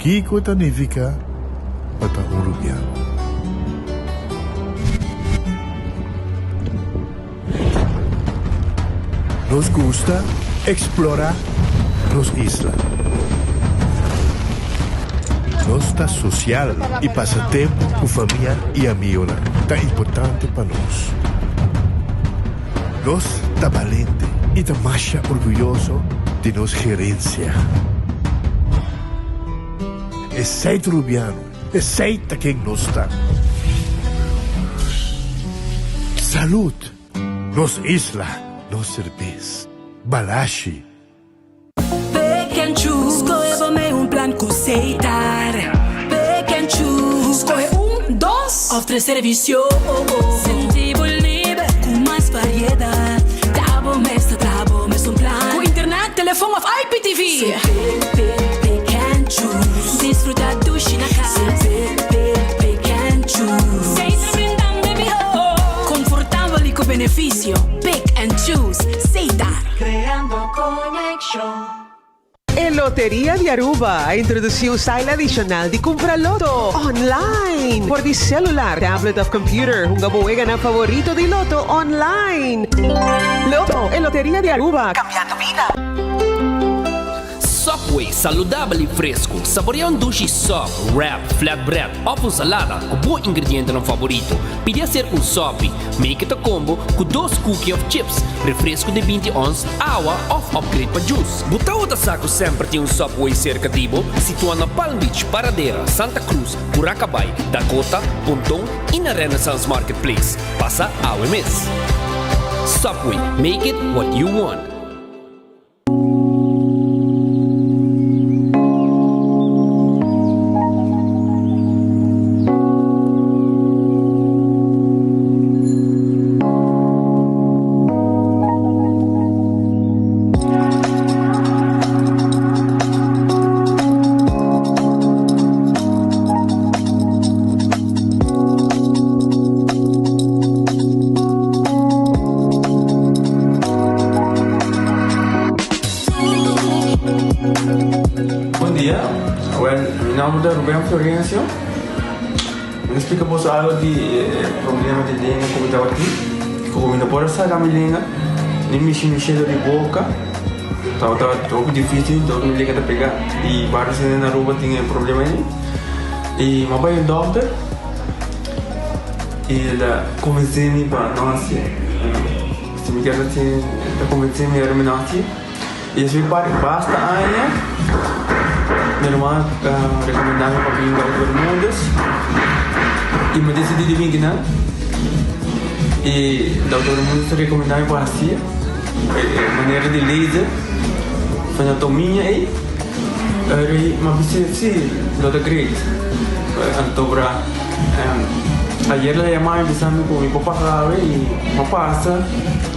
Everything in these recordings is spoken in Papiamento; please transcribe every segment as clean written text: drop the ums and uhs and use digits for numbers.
Kiko ta nifiká pa ta un rubiano? Nos gusta eksplorá nos isla. Nos ta sosial i pasa tempu ku famia i amigonan ta importante pa nos. Nos ta balente i ta masha orguyoso di nos gerensia. Esei ta Rubiano, esei ta ken nos ta. Salud! Nos isla, nos serbes. Balashi. Pick and choose, skohe bo mei un plan ku Setar. Pick and choose, skohe un, dos òf tres servisio. Sinti bo liber ku mas variedat. Ta bo mes ta traha bo mes un plan. Ku internet, telefon òf IPTV. So pick, pick, pick and choose. Disfruta dushi na kas. So pick, pick, pick and choose. Setar brindando e mihó. Konfortabel i ku benefisio. Pick and choose. Setar. Creando conexion. E Loteria di Aruba a introduci un style adicional di cumpra loto online. Por di celular, tablet of computer, hunga bo weganan favorito di loto online. Loto, e Loteria di Aruba, cambiando bida. Subway, saludabel y fresco. Saborea un dushi sub, wrap, flatbread of un salada cu bo ingredientenan favorito. Pidi acerca un sopi. Make it a combo cu dos cookie of chips, refresco di binti ons, awa of upgrade pa juice. Bo tawata sa cu semper tin un Subway cerca di bo? Situa na Palm Beach, Paradera, Santa Cruz, Curacabai, Dakota, Ponton y na Renaissance Marketplace. Pasa awe mes. Subway, make it what you want. Bon dia, well mi nomber ta Ruben Florencio. Mi ta splika boso algo di e problema di lenga ku mi tabatin. Ku mi no por a saka mi lenga ni mishi mishi dor di boka. Tabata hopi dificil, dor mi lenga ta pega. I varios hende na Aruba tin e problema ei. I mi a bai un dokter i el a konvensé mi pa no hasié. Si mi kier hasié, el a konvensé mi ora mi no hasié. I esei parti basta aña mi ruman a rekomendá mi pa bin Dokter Bermudez i mi a disidí di bin kinan. I Dokter Bermudez a rekomendá mi pa hasié e manera di laser frenatomiña ei. Eri mi a bisa si lo ta great. Anto bra ayer el a yama mi bisa mi ku mi por pasa awe i mi a pasa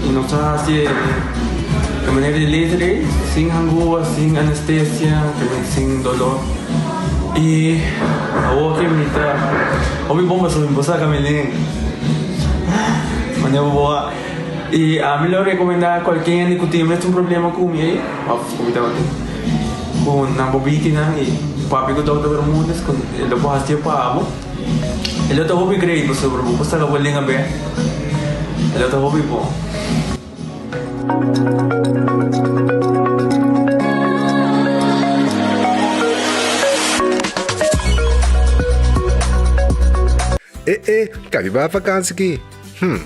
i nos a hasi e manera di laser ei sin hangua, sin anestesia, sin dolor i awor ke mi ta hopi bon pasobra mi por saka mi lenga manera bo a i ami lo rekomenda kualke hende ku tin mes un problema ku mi ei òf ku mi tabatin ku nan bo bitinan i papia ku Dòkter Bermudez ku e lo por hasié pa bo. E lo ta hopi great pasobra bo por saka bo lenga bek. E lo ta hopi bon. E e, kabi bai vakansi ki? Hm,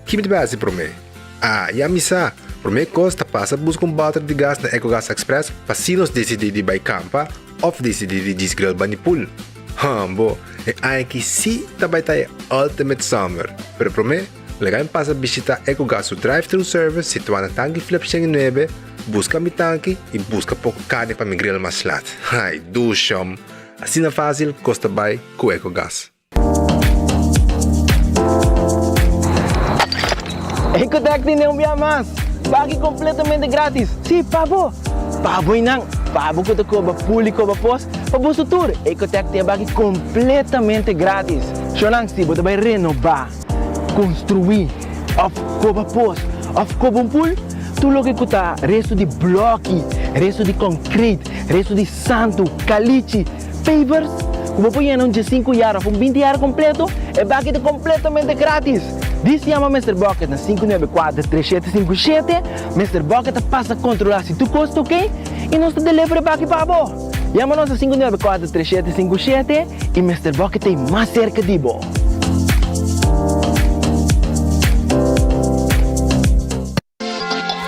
ki mi ta bai hasi promé? Ah, ya mi sa! Promé kos ta pasa buska un bòter di gas na Ecogas Express pa si nos disidí di bai kampa òf disidí di djis grill bani pool. Hambo, e aña aki sí ta bai ta e ultimate summer! Pero promé, laga mi pasa bishitá Ecogas su drive-thru service situá na Tanki Flip 109, buska mi tanki i buska poko karni pa mi grill mas lat. Ai, dushom! Asina fásil kos ta bai ku Ecogas. Ecotec tene un bia mas! Pagi completamente gratis! Sí, pa bo! Pa bo y nan! Pa bo cu ta coba pool y coba pos, pa boso tur! Ecotec tin e baki completamente gratis! Shownan, si bo ta bay renoba, construi, of coba pos, of coba un pool, tur loke cu ta resto di bloki, resto di concrete, resto di santo, calichi. pavers ku bo por yena un diesinku yar òf un binti yar kompleto, e baki ta kompletamente gratis! Dis yama Mister Bucket na 594 3757, Mister Bucket ta pasa kontrolá si tur kos ta oké i nos ta deliver e baki pa bo! Yama nos na 594 3757 i Mister Bucket ta ei mas serka di bo!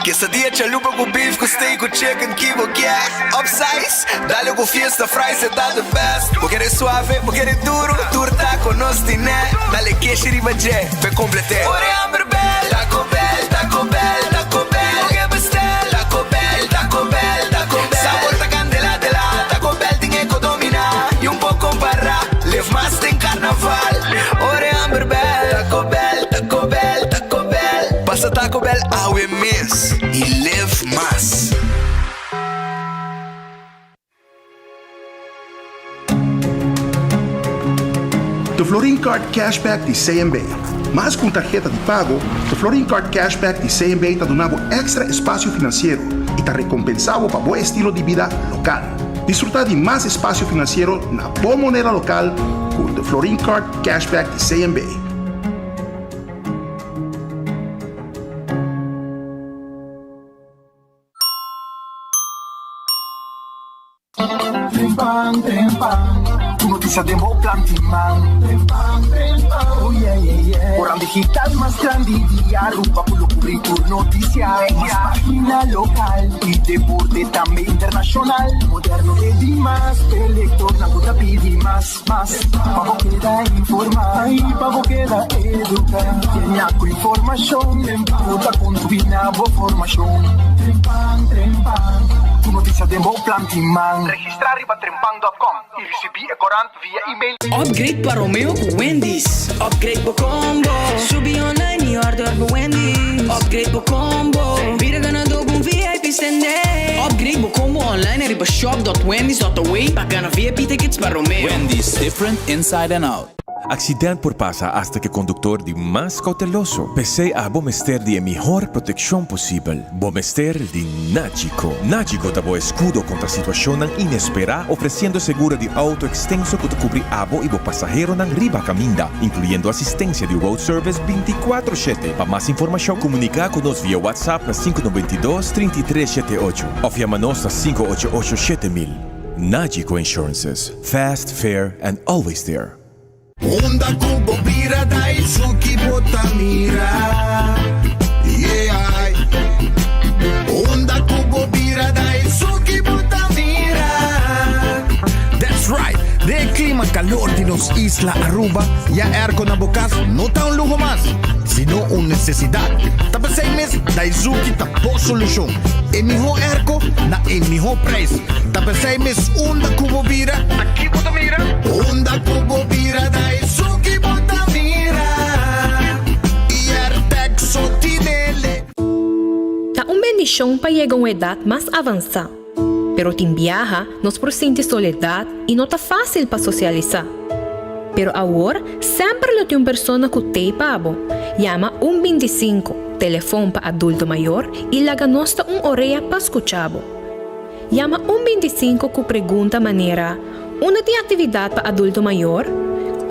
Quesadilla chalupa cu beef cu steak cu chicken ki bo kier Upsize, dale cu fiesta fries e ta the best Bo kere suave, bo kere duro, tur taco nos tine Dale keshi riba dje, p'e complete Ora e hamber bel, Taco Bell, Taco Bell, Taco Bell Bo ke bestel, Taco Bell, Taco Bell, Taco Bell Sabor ta candela dela, Taco Bell tin e co domina Y un por compara, live mas den carnaval Ora e hamber bel, Taco Bell, Taco Bell, Taco Bell Pasa Taco Bell awe mes y live mas. The Florin Card Cashback di CMB. Mas ku un tarheta di pago, The Florin Card Cashback di CMB ta duna bo èkstra espasio finansiero i ta rekompensá bo pa bo estilo di bida lokal. Disfrutá di mas espasio finansiero na bo moneda lokal ku The Florin Card Cashback di CMB. Trempan, trempan, tur noticia den bo plan tin man. Trempan, trempan, oh yeah, yeah, yeah. Koran digital mas grandi di Aruba cu lo cubri tur noticia. Mas pagina local y deporte tambe internacional. Moderno te di mas, e lectornan cu ta pidi mas. Mas pa bo keda informá i pa bo keda eduká. Tene ku informashon ku ta kontribuí na bo formashon. Trempan, trempan, tur notisia den bo plan tin man. Registrá riba trempan dòt kòm i risibí e korant via email. Upgrade pa Romeo ku Wendy's. Upgrade bo combo. Subi online i order bo Wendy's. Upgrade bo combo. Bira ganadó ku un VIP stende. Upgrade bo combo online riba shop dot wendys dot away pa gana VIP tickets pa Romeo. Wendy's different inside and out. Accident por pasa hasta cu e conductor di mas cauteloso. P'esey abo mester di e mihor proteccion posibel. Bo mester di Nagico. Nagico ta bo escudo contra situacionnan inespera, ofreciendo seguro di auto extenso cu ta cubri abo y bo pasaheronan riba caminda, incluyendo asistencia di road service binticuatro shete. Pa mas informacion comunica cu nos via WhatsApp na sinku noventa i dos, trinta i tres shete ocho of yama nos na sinku ocho ocho 7000. Nagico Insurances, fast, fair and always there. Unda ku bo bira da esun ki bo ta mira Yeah Unda ku bo bira da esun ki bo ta mira That's right! Den e clima calor di nos isla Aruba, ya airco na bo cas no ta un luho mas, sino un necesidad. Ta p'esey mes Daizuki ta bo solucion. E miho airco na e miho prijs. Ta p'esey mes unda cu bo bira, ta ki bo ta mira? Unda cu bo bira ta esun ki bo ta mira. Airtec so tinele. Ta un bendishon pa yega un edat mas avansá. Pero tin biaha nos por sinti soledat i no ta fásil pa sosialisá. Pero awor semper lo tin un persona ku t'ei pa bo. Yama un bintisinku, telefon pa adulto mayor, i laga nos ta un orea pa skucha bo. Yama un bintisinku ku pregunta manera, Unda tin aktividat pa adulto mayor?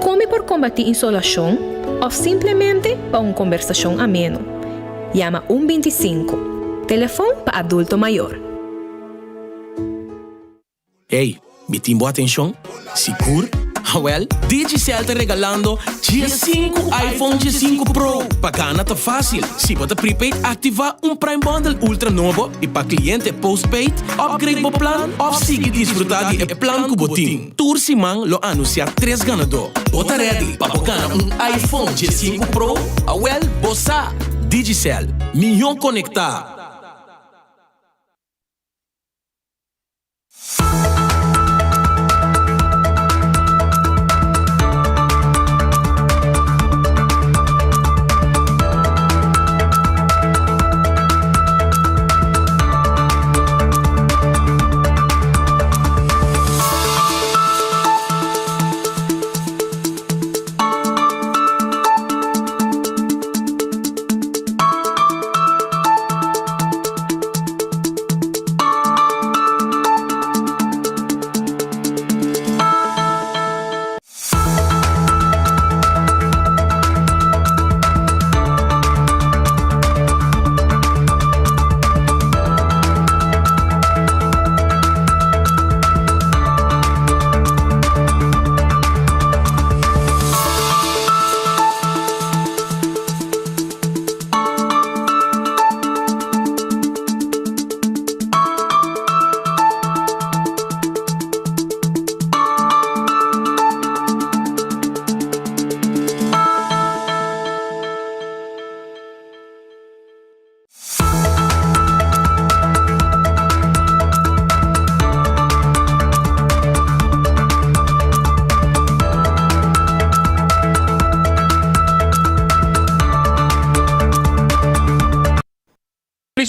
Kon mi por kombatí insolashon? Òf simplemente pa un kombersashon ameno. Yama un bintisinku, telefon pa adulto mayor. Ey, mi tin bo atencion? Sigur? Awel, Digicel ta regalando diesinku iPhone diesinku Pro! Pa gana ta facil, si bo ta prepaid activa un Prime Bundle Ultra nobo y pa cliente postpaid, upgrade bo plan of sigui disfruta di e plan cu bo tin. Tur siman lo anuncia tres ganador. Bo ta ready pa bo gana un iPhone diesinku Pro? Awel, bo sa! Digicel, mihó conecta!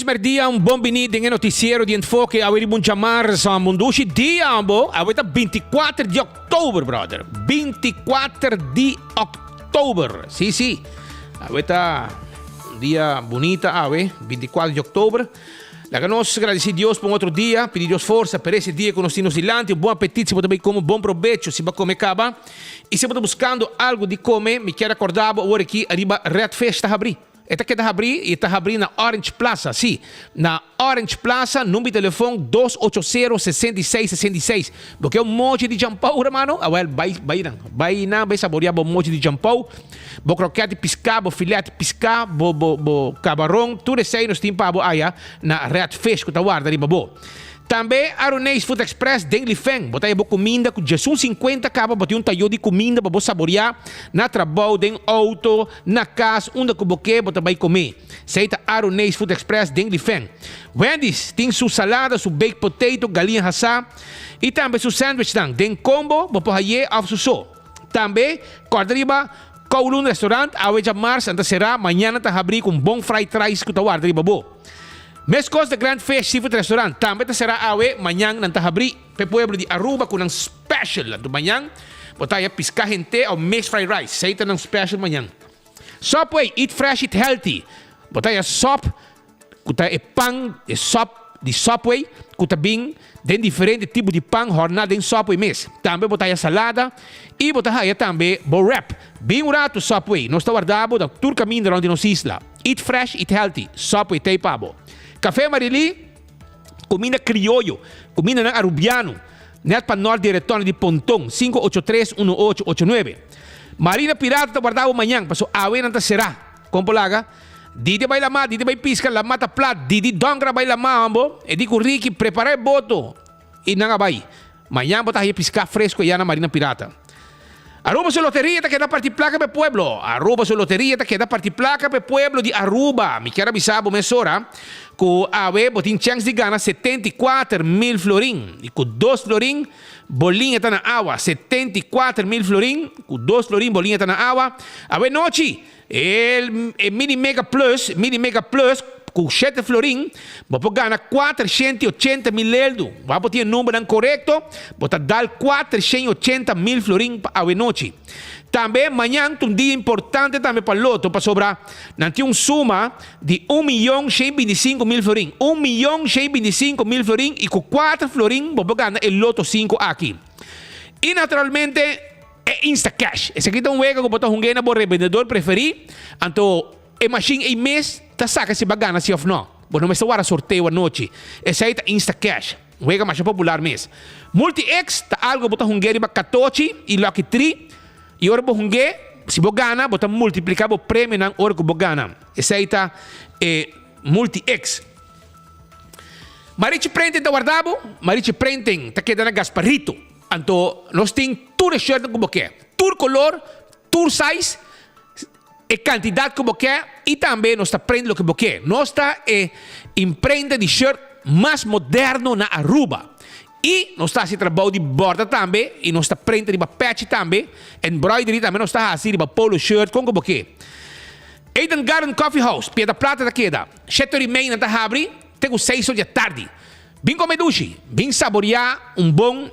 merdia, un bon bini den e noticiero di Enfoke. Awe riba un djamars, un dushi dia ambo. Awe ta 24 di oktober, brother. 24 di oktober. Si, si. Awe ta un dia bunita awe, 24 di oktober. Laga nos gradisí Dios pa un otro dia, pidi Dios forsa pa ese dia ku nos tin nos dilanti. Un bon apetit si bo ta bai kome, bon probecho si bo a kome kaba. I si bo ta buskando algu di kome, mi kier akorda bo awor aki ariba Red Fish ta habrí. E ta keda habrí i e ta habrí na Orange Plaza, sí, na Orange Plaza, number di telefon dos ocho sero 66 66. Bo ke un mochi di djampou, hermano? Awel, bai, bai nan. Bai nan, bai saboreá bo mochi di djampou. Bo kroket di piská, bo filet di piská, bo, bo, bo kabaron, tur esei nos tin pa bo aya na Red Fish ku ta warda riba bo. Tambe Aroneis Food Express den Lifeng, bo ta haya bo kuminda ku djesun sinkuenta kaba bo tin un tayo di kuminda pa bo saboriá na trabou, den outo, na kas, unda ku bo ke bo ta bai kome. Esei ta Aroneis Food Express den Lifeng. Wendy's tin su salada, su baked potato, galiña hasá i tambe su sandwichnan den kombo, bo por hay'é òf su so. Tambe, kòrda riba Kowloon Restaurant, awe djamars nan ta será, mañana ta habrí ku un bon fried rice ku ta warda riba bo. Meskos The Grand Fish Seafood Restaurant tambe ta será awe, mañan nan ta habrí p'e pueblo di Aruba ku nan special. Anto mañan bo ta haya piská hent'é òf mixed fried rice, esei ta nan special mañan. Subway, eat fresh, eat healthy. Bo ta haya sòp ku ta e pan, e sòp di Subway ku ta bin den diferente tipo di pan hòrná den Subway mes. Tambe bo ta haya salada i bo ta haya tambe bo wrap. Bin un ratu Subway, nos ta warda bo na tur kaminda rònt di nos isla. Eat fresh, eat healthy, Subway t'ei pa bo. Café Marilí, kuminda krioyo, kumindanan arubiano, nèt pa nòrt di Retòne di Ponton, 583 1889. Marina Pirata ta warda bo mañan, paso awe nan ta será. Kon por laga? Didi a bai lamá, Didi a bai piska, lamá ta plat, Didi Donker a bai lamá hombo, e di ku Ricky prepará e boto i nan a bai. Mañan bo ta haña piská fresku ayá na Marina Pirata. Aruba su loteria ta keda parti plaka pa e pueblo. Aruba su loteria ta keda parti plaka pa e pueblo di Aruba. Mi kier a bisa bo mesora ku awe bo tin chèns di gana 74,000 florin i ku dos florin Bo liña ta na awa, 74,000 florin, ku dos florin bo liña ta na awa. Awe nochi, e e Mini Mega Plus, Mini Mega Plus, ku shete florin, bo por gana 480,000 leldu. Bo a por tin e numbernan korekto, bo ta dal 480,000 florin pa awe nochi. Tambe mañan ta un dia importante tambe pa Lotto pasobra nan tin un suma di un miyon shen bintisinko mil florin. Un miyon shen bintisinko mil florin i ku kuater florin bo por gana e Lotto sinku aki. I naturalmente e Instacash. Esaki ta un wega ku bo ta hung'é na bo rebendedor preferí, anto e mashin ei mes ta saka si bo a gana si òf nò. Bo no mester wara sorteo anochi. Esei ta Instacash. Wega masha popular mes. Multi-X ta algo bo ta hung'é riba katochi i Lucky Tree i ora bo hung'é, si bo gana, bo ta multipliká bo premionan ora ku bo gana. Esei ta e Multi-X. Marichi Printing ta warda bo. Marichi Printing ta keda na Gasparito. Anto nos tin tur e shirtnan ku bo ke. Tur kolor, tur size. E kantidat ku bo ke i tambe nos ta prende loke bo ke. Nos ta e imprenta di shirt mas moderno na Aruba. I nos ta hasi trabou di borda tambe i nos ta prenta riba pechi tambe. Embroidery tambe nos ta hasi riba polo shirt kon ku bo ke. Eden Garden Coffee House, Piedra Plata ta keda. Shete ora i mei nan ta habri te ku seis or di atardi. Bin kome dushi, bin saboria un bon.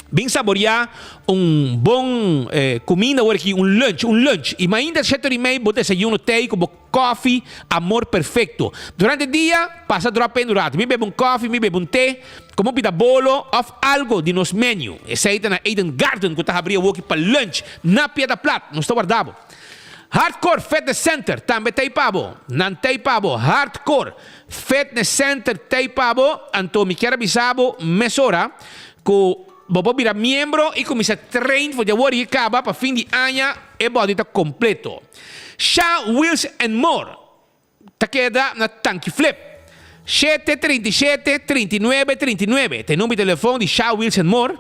Bin saboreá un bon kuminda awor aki, un lunch, un lunch. I mainta shete ora i mei bo desayuno tei ku bo kòfi Amor Perfecto. Durante dia, pasa dròp in un rato. Mi bebe un kòfi, mi bebe un te, komo un pita bolo òf algo di nos menu. Esei ta na Eden Garden ku ta habrí awoki pa lunch na Piedra Plat. Nos ta warda bo. Hardcore Fitness Center tambe tei pa bo. Nan tei pa bo. Hardcore. Fitness Center t'ei pa bo, anto mi kier a bisa bo mesora ku bo por bira miembro i kuminsá train for di awor i kaba pa fin di aña e body ta kompleto. Sha Wheels and More ta keda na Tanki Flip, shete 37 39 39 ta e number di telefon di Sha Wheels and More.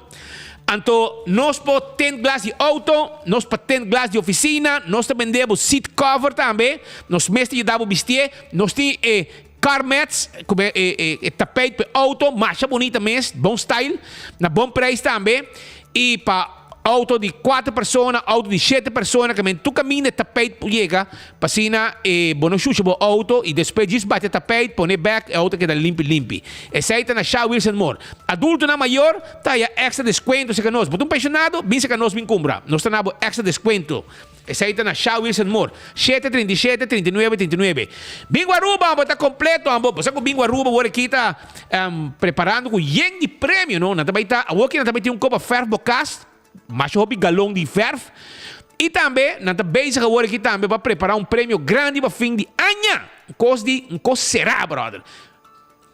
Anto nos por tint glas di auto, nos por tint glas di oficina, nos ta bende bo seat cover tambe, nos mes ta yuda bo bistié, nos tin e car mats, ku e e e tapijt pa e auto, masha bunita mes, bon style, na bon prijs tambe, i pa. Auto di kuater persona, auto di shete persona, ke men tur kaminda e tapijt por yega, pa asina e bo no shusha bo auto i despues djis bati e tapijt, pone bek, e auto keda limpi limpi. Esei ta na Sha Wilson Moore. Adultonan mayor ta haya extra descuento serka nos. Bo ta un pensionado? Bin serka nos bin kumpra. Nos ta na bo extra descuento. Esei ta na Sha Wilson Moore. Shete 37 39 39. Bingo Aruba, bo ta completo ambo. Bo sa ku Bingo Aruba wor aki ta preparando ku yen di premio no. Nan ta bai ta awor ki nan ta bai tin un kopa verf bo kas, masha hopi galon di verf. I tambe nan ta bezig awor aki tambe pa prepara un premio grandi pa fin di aña. Un kos di un kos será brother.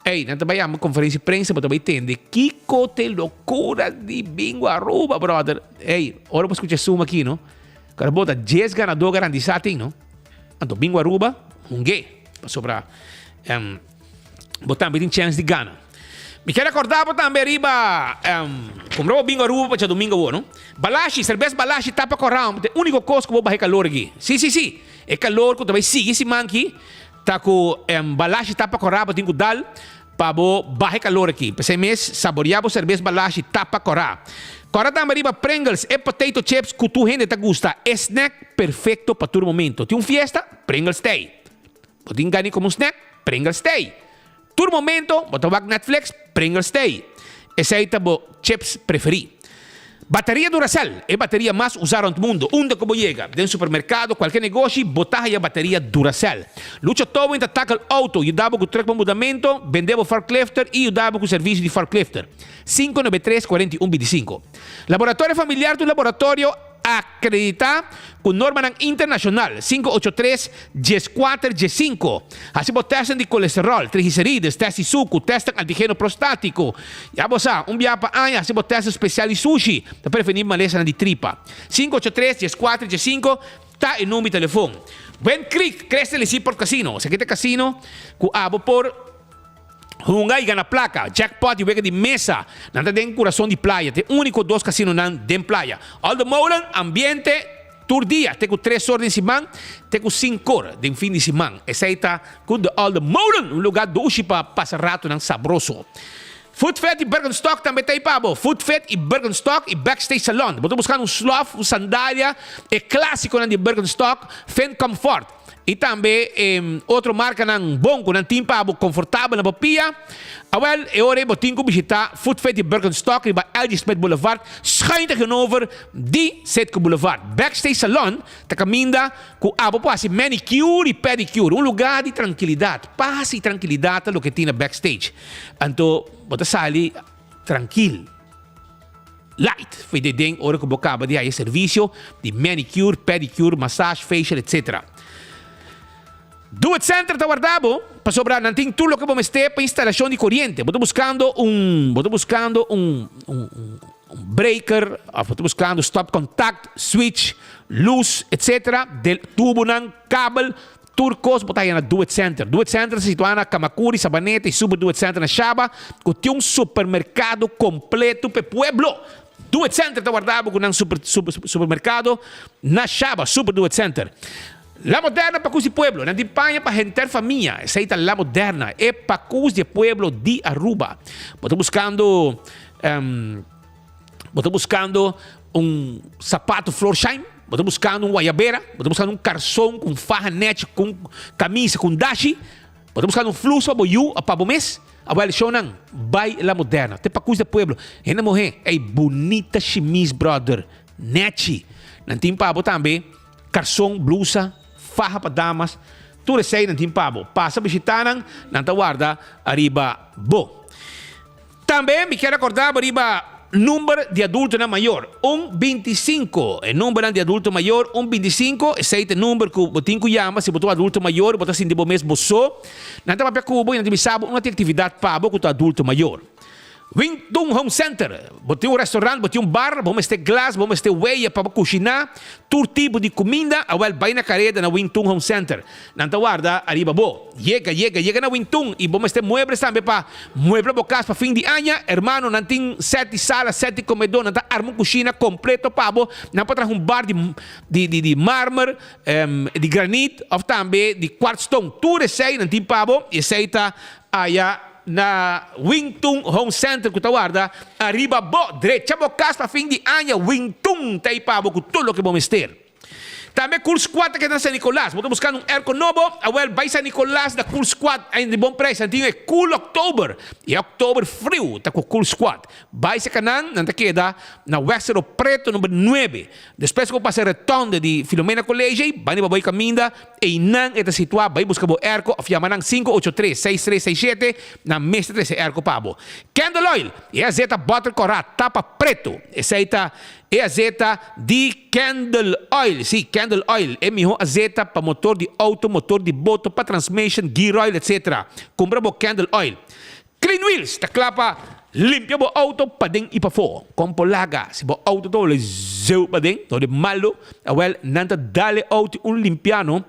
Ey, nan ta bai yama conferencia di prensa, bo ta bai tende kico te locura di Bingo Aruba, brother. Ey, ora bo scucha e suma aki, no? Cara bo ta dies ganador garantisa tin, no? Anto Bingo Aruba, hungue, pasobra um, bo tambe tin chance di gana. Mi kier acorda bo tambe riba um, cumpra bo Bingo Aruba pa djadomingo awor, no? Balashi, cerbes Balashi tapa corao, ta e unico cos cu bo baha e calor aki. Si, si, si, e calor cu ta bai sigui siman aki, Ta ku balashi tapa kòrá bo tin ku dal pa bo baha e kalor aki. P'esei mes, saboriá bo serbes balashi tapa kòrá. Kòrda tambe riba Pringles, e potato chips ku tur hende ta gusta. E snack perfekto pa tur momento. Tin un fiesta? Pringles t'ei. Bo tin gana di kome un snack? Pringles t'ei. Tur momento bo ta wak Netflix? Pringles t'ei. Esei ta bo chips preferí. Bateria Duracell, e bateria mas usá rònt mundu. Unda ku bo yega, den supermerkado, kualke negoshi, bo ta haya bateria Duracell. Lucha Towing ta tackle outo, yuda bo ku trùk pa mudamentu, bende bo forklifter i yuda bo ku servisio di forklifter. 593 41 25. Laboratorio Familiar ta un laboratorio Akreditá ku normanan internashonal, 583 14 15. Hasi bo tèstnan di kolesteròl, trigliserides, tèst di suku, tèstnan antigeno prostátiko. Ya bo sa, un bia pa aña hasi bo tèstnan spesial di sushi ta prevení malesanan di tripa. 583 14 15 ta e number di telefon. Wind Creek, Crystal y Seaport Casino. Esaki ta e casino ku abo por. Hunga y gana placa, jackpot y wega di mesa. Nan ta den curason di playa, ta e unico dos casinonan den playa. Aldo Molen, ambiente tur dia, te cu tres or den siman, te cu cincor den fin di siman. Esey ta cu de Aldo Molen, un lugar dushi pa pasa ratonan sabroso. Food Fit y Birkenstock tambe ta ey pa bo. Food Fit y Birkenstock y Backstage Salon. Bo ta buscando un slof, un sandalia, e clasiconan di Birkenstock, Finn Comfort. I tambe e otro markanan bon ku nan tin pa bo konfortabel na bo pia. Awel, e ora ei bo tin ku bishitá Foot Fit di Birkenstock riba LG Smith Boulevard, schuin tegenover di Citgo Boulevard. Backstage Salon ta kaminda ku abo por hasi manicure i pedicure, un lugá di trankilidat. Pas i trankilidat ta loke tin na Backstage. Anto bo ta sali trankil. Light, foi de den ora ku bo kaba di haya servisio di manicure, pedicure, massage, facial etc. Do It Center ta warda bo pasobra nan tin tur loke bo mester pa instalashon di koriente. Bo ta buskando un bo ta buskando un un un breaker of bo ta buskando stop contact, switch, lus etc. Del tubonan, kabel. Tur kos bo ta haña na Do It Center. Do It Center ta situá na Kamakuri, Sabaneta i Super Do It Center na Shaba, ku tin un supermerkado kompleto pa e pueblo. Do It Center ta warda bo ku nan super supermerkado na Shaba, Super Do It Center. La Moderna pakus di pueblo. Nan tin paña pa henter famia. Esei ta La Moderna, e pakus di e pueblo di Aruba. Bo ta buskando Bo ta buskando un sapato Florsheim? Bo ta buskando un guayabera? Bo ta buskando un karson ku un faha nèchi ku un kamisa ku un dashi? Bo ta buskando un flus pa bo yu òf pa bo mes? Awel shownan, bai La Moderna. Te pakus di pueblo. Hende muhé, ey bunita shimis brother, nèchi. Nan tin pa bo tambe karson, blusa, faha pa damas. Tur esei nan tin pa bo. Pasa bishita nan, nan ta warda ariba bo. Tambe mi kier acorda bo riba number di adultonan mayor, un 25. E numbernan di adulto mayor, un 25, esey ta e number cu bo tin cu yama si bo ta un adulto mayor y bo ta sinti bo mes bo so. Nan ta papia cu bo y nan ta bisa bo un ati actividad pa bo cu ta adulto mayor. Wing Tung Home Center, Bo tin un restaurant, bo tin un bar, bo mester glas, bo mester weya pa bo cushiná tur tipo di cuminda, awel bay na careda na Wing Tung Home Center. Nan ta warda ariba bo. Yega, yega, yega na Wintun i bo mester muebles tambe pa muebla bo kas pa fin di aña. Hermano, nan tin sèt di sala, sèt di komedó, nan ta arma un kushina kompleto pa bo. Nan por traha un bar di di di di marmer, di granit òf tambe di kwartstone. Tur esei nan tin pa bo i esei ta aya. na Wing Tun Home Center ku ta warda ariba bo. Drecha bo kas pa fin di aña, Wing Tun ta ei pa bo ku tur loke bo mester. Tambe Cool Squad ta keda na San Nicolas. Bo ta buskando un airco nobo? Awel, bai San Nicolas na Cool Squad ainda di bon prijs. Nan tin e Cool October. E October friu ta ku Cool Squad. Bai seka nan, nan ta keda na Weg Cerro Preto number nuebe. Despues ku bo pasa e rotonde di Filomena College ei, bai riba bo e kaminda, einan e ta situá. Bai buska bo airco òf yama nan 583 6367, nan mes ta trese e airco pa bo. Candle Oil, e azeta bòter kòrá, tapa pretu. Esei ta E azeta di candle oil, sí, candle oil, e mihó azeta pa motor di auto, motor di boto, pa transmission, gear oil, etc. Kumpra bo candle oil. Clean Wheels ta kla pa limpia bo auto paden i pafó. Kon por laga si bo auto ta hole zeu paden, ta hole malu, awèl nan ta dal e auto un limpiano,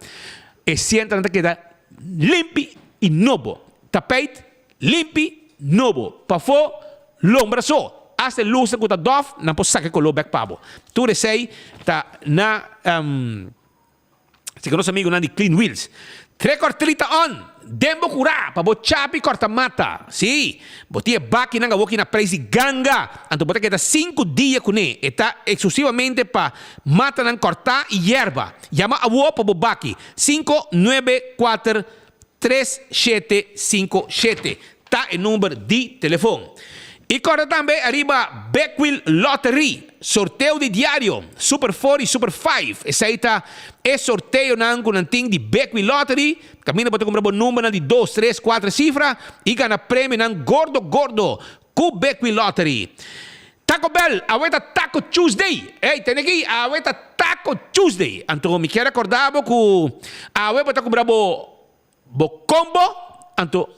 e sientonan ta keda limpi i nobo. Tapijt Limpi, nobo, pafó, lombra so, asta e lusnan ku ta dòf, nan por saka e koló bèk pa bo. Tur esei ta na Sika nos amigunan di Clean Wheels. Trek or treat ta on! Den bo kurá pa bo chapi kòrta mata. Sí, bo tin e bakinan awoki na preis di ganga, anto bo ta keda sinku dia kuné. E ta eksklusivamente pa matanan kòrtá i yerba. Yama awo pa bo baki, 594. 3757 ta e number di telefon. Y corda tambe ariba Bekwil Lottery, sorteo di diario, Super Four y Super Five. Esey ta e sorteonan cu nan tin di Bekwil Lottery. Caminda bo ta cumpra bo numbernan di dos, tres, cuatro cifra y gana premionan gordo gordo cu Bekwil Lottery. Taco Bell, awe ta Taco Tuesday! Ey, tene aki, awe ta Taco Tuesday! Anto mi kier recorda bo cu awe bo ta cumpra bo bo combo, anto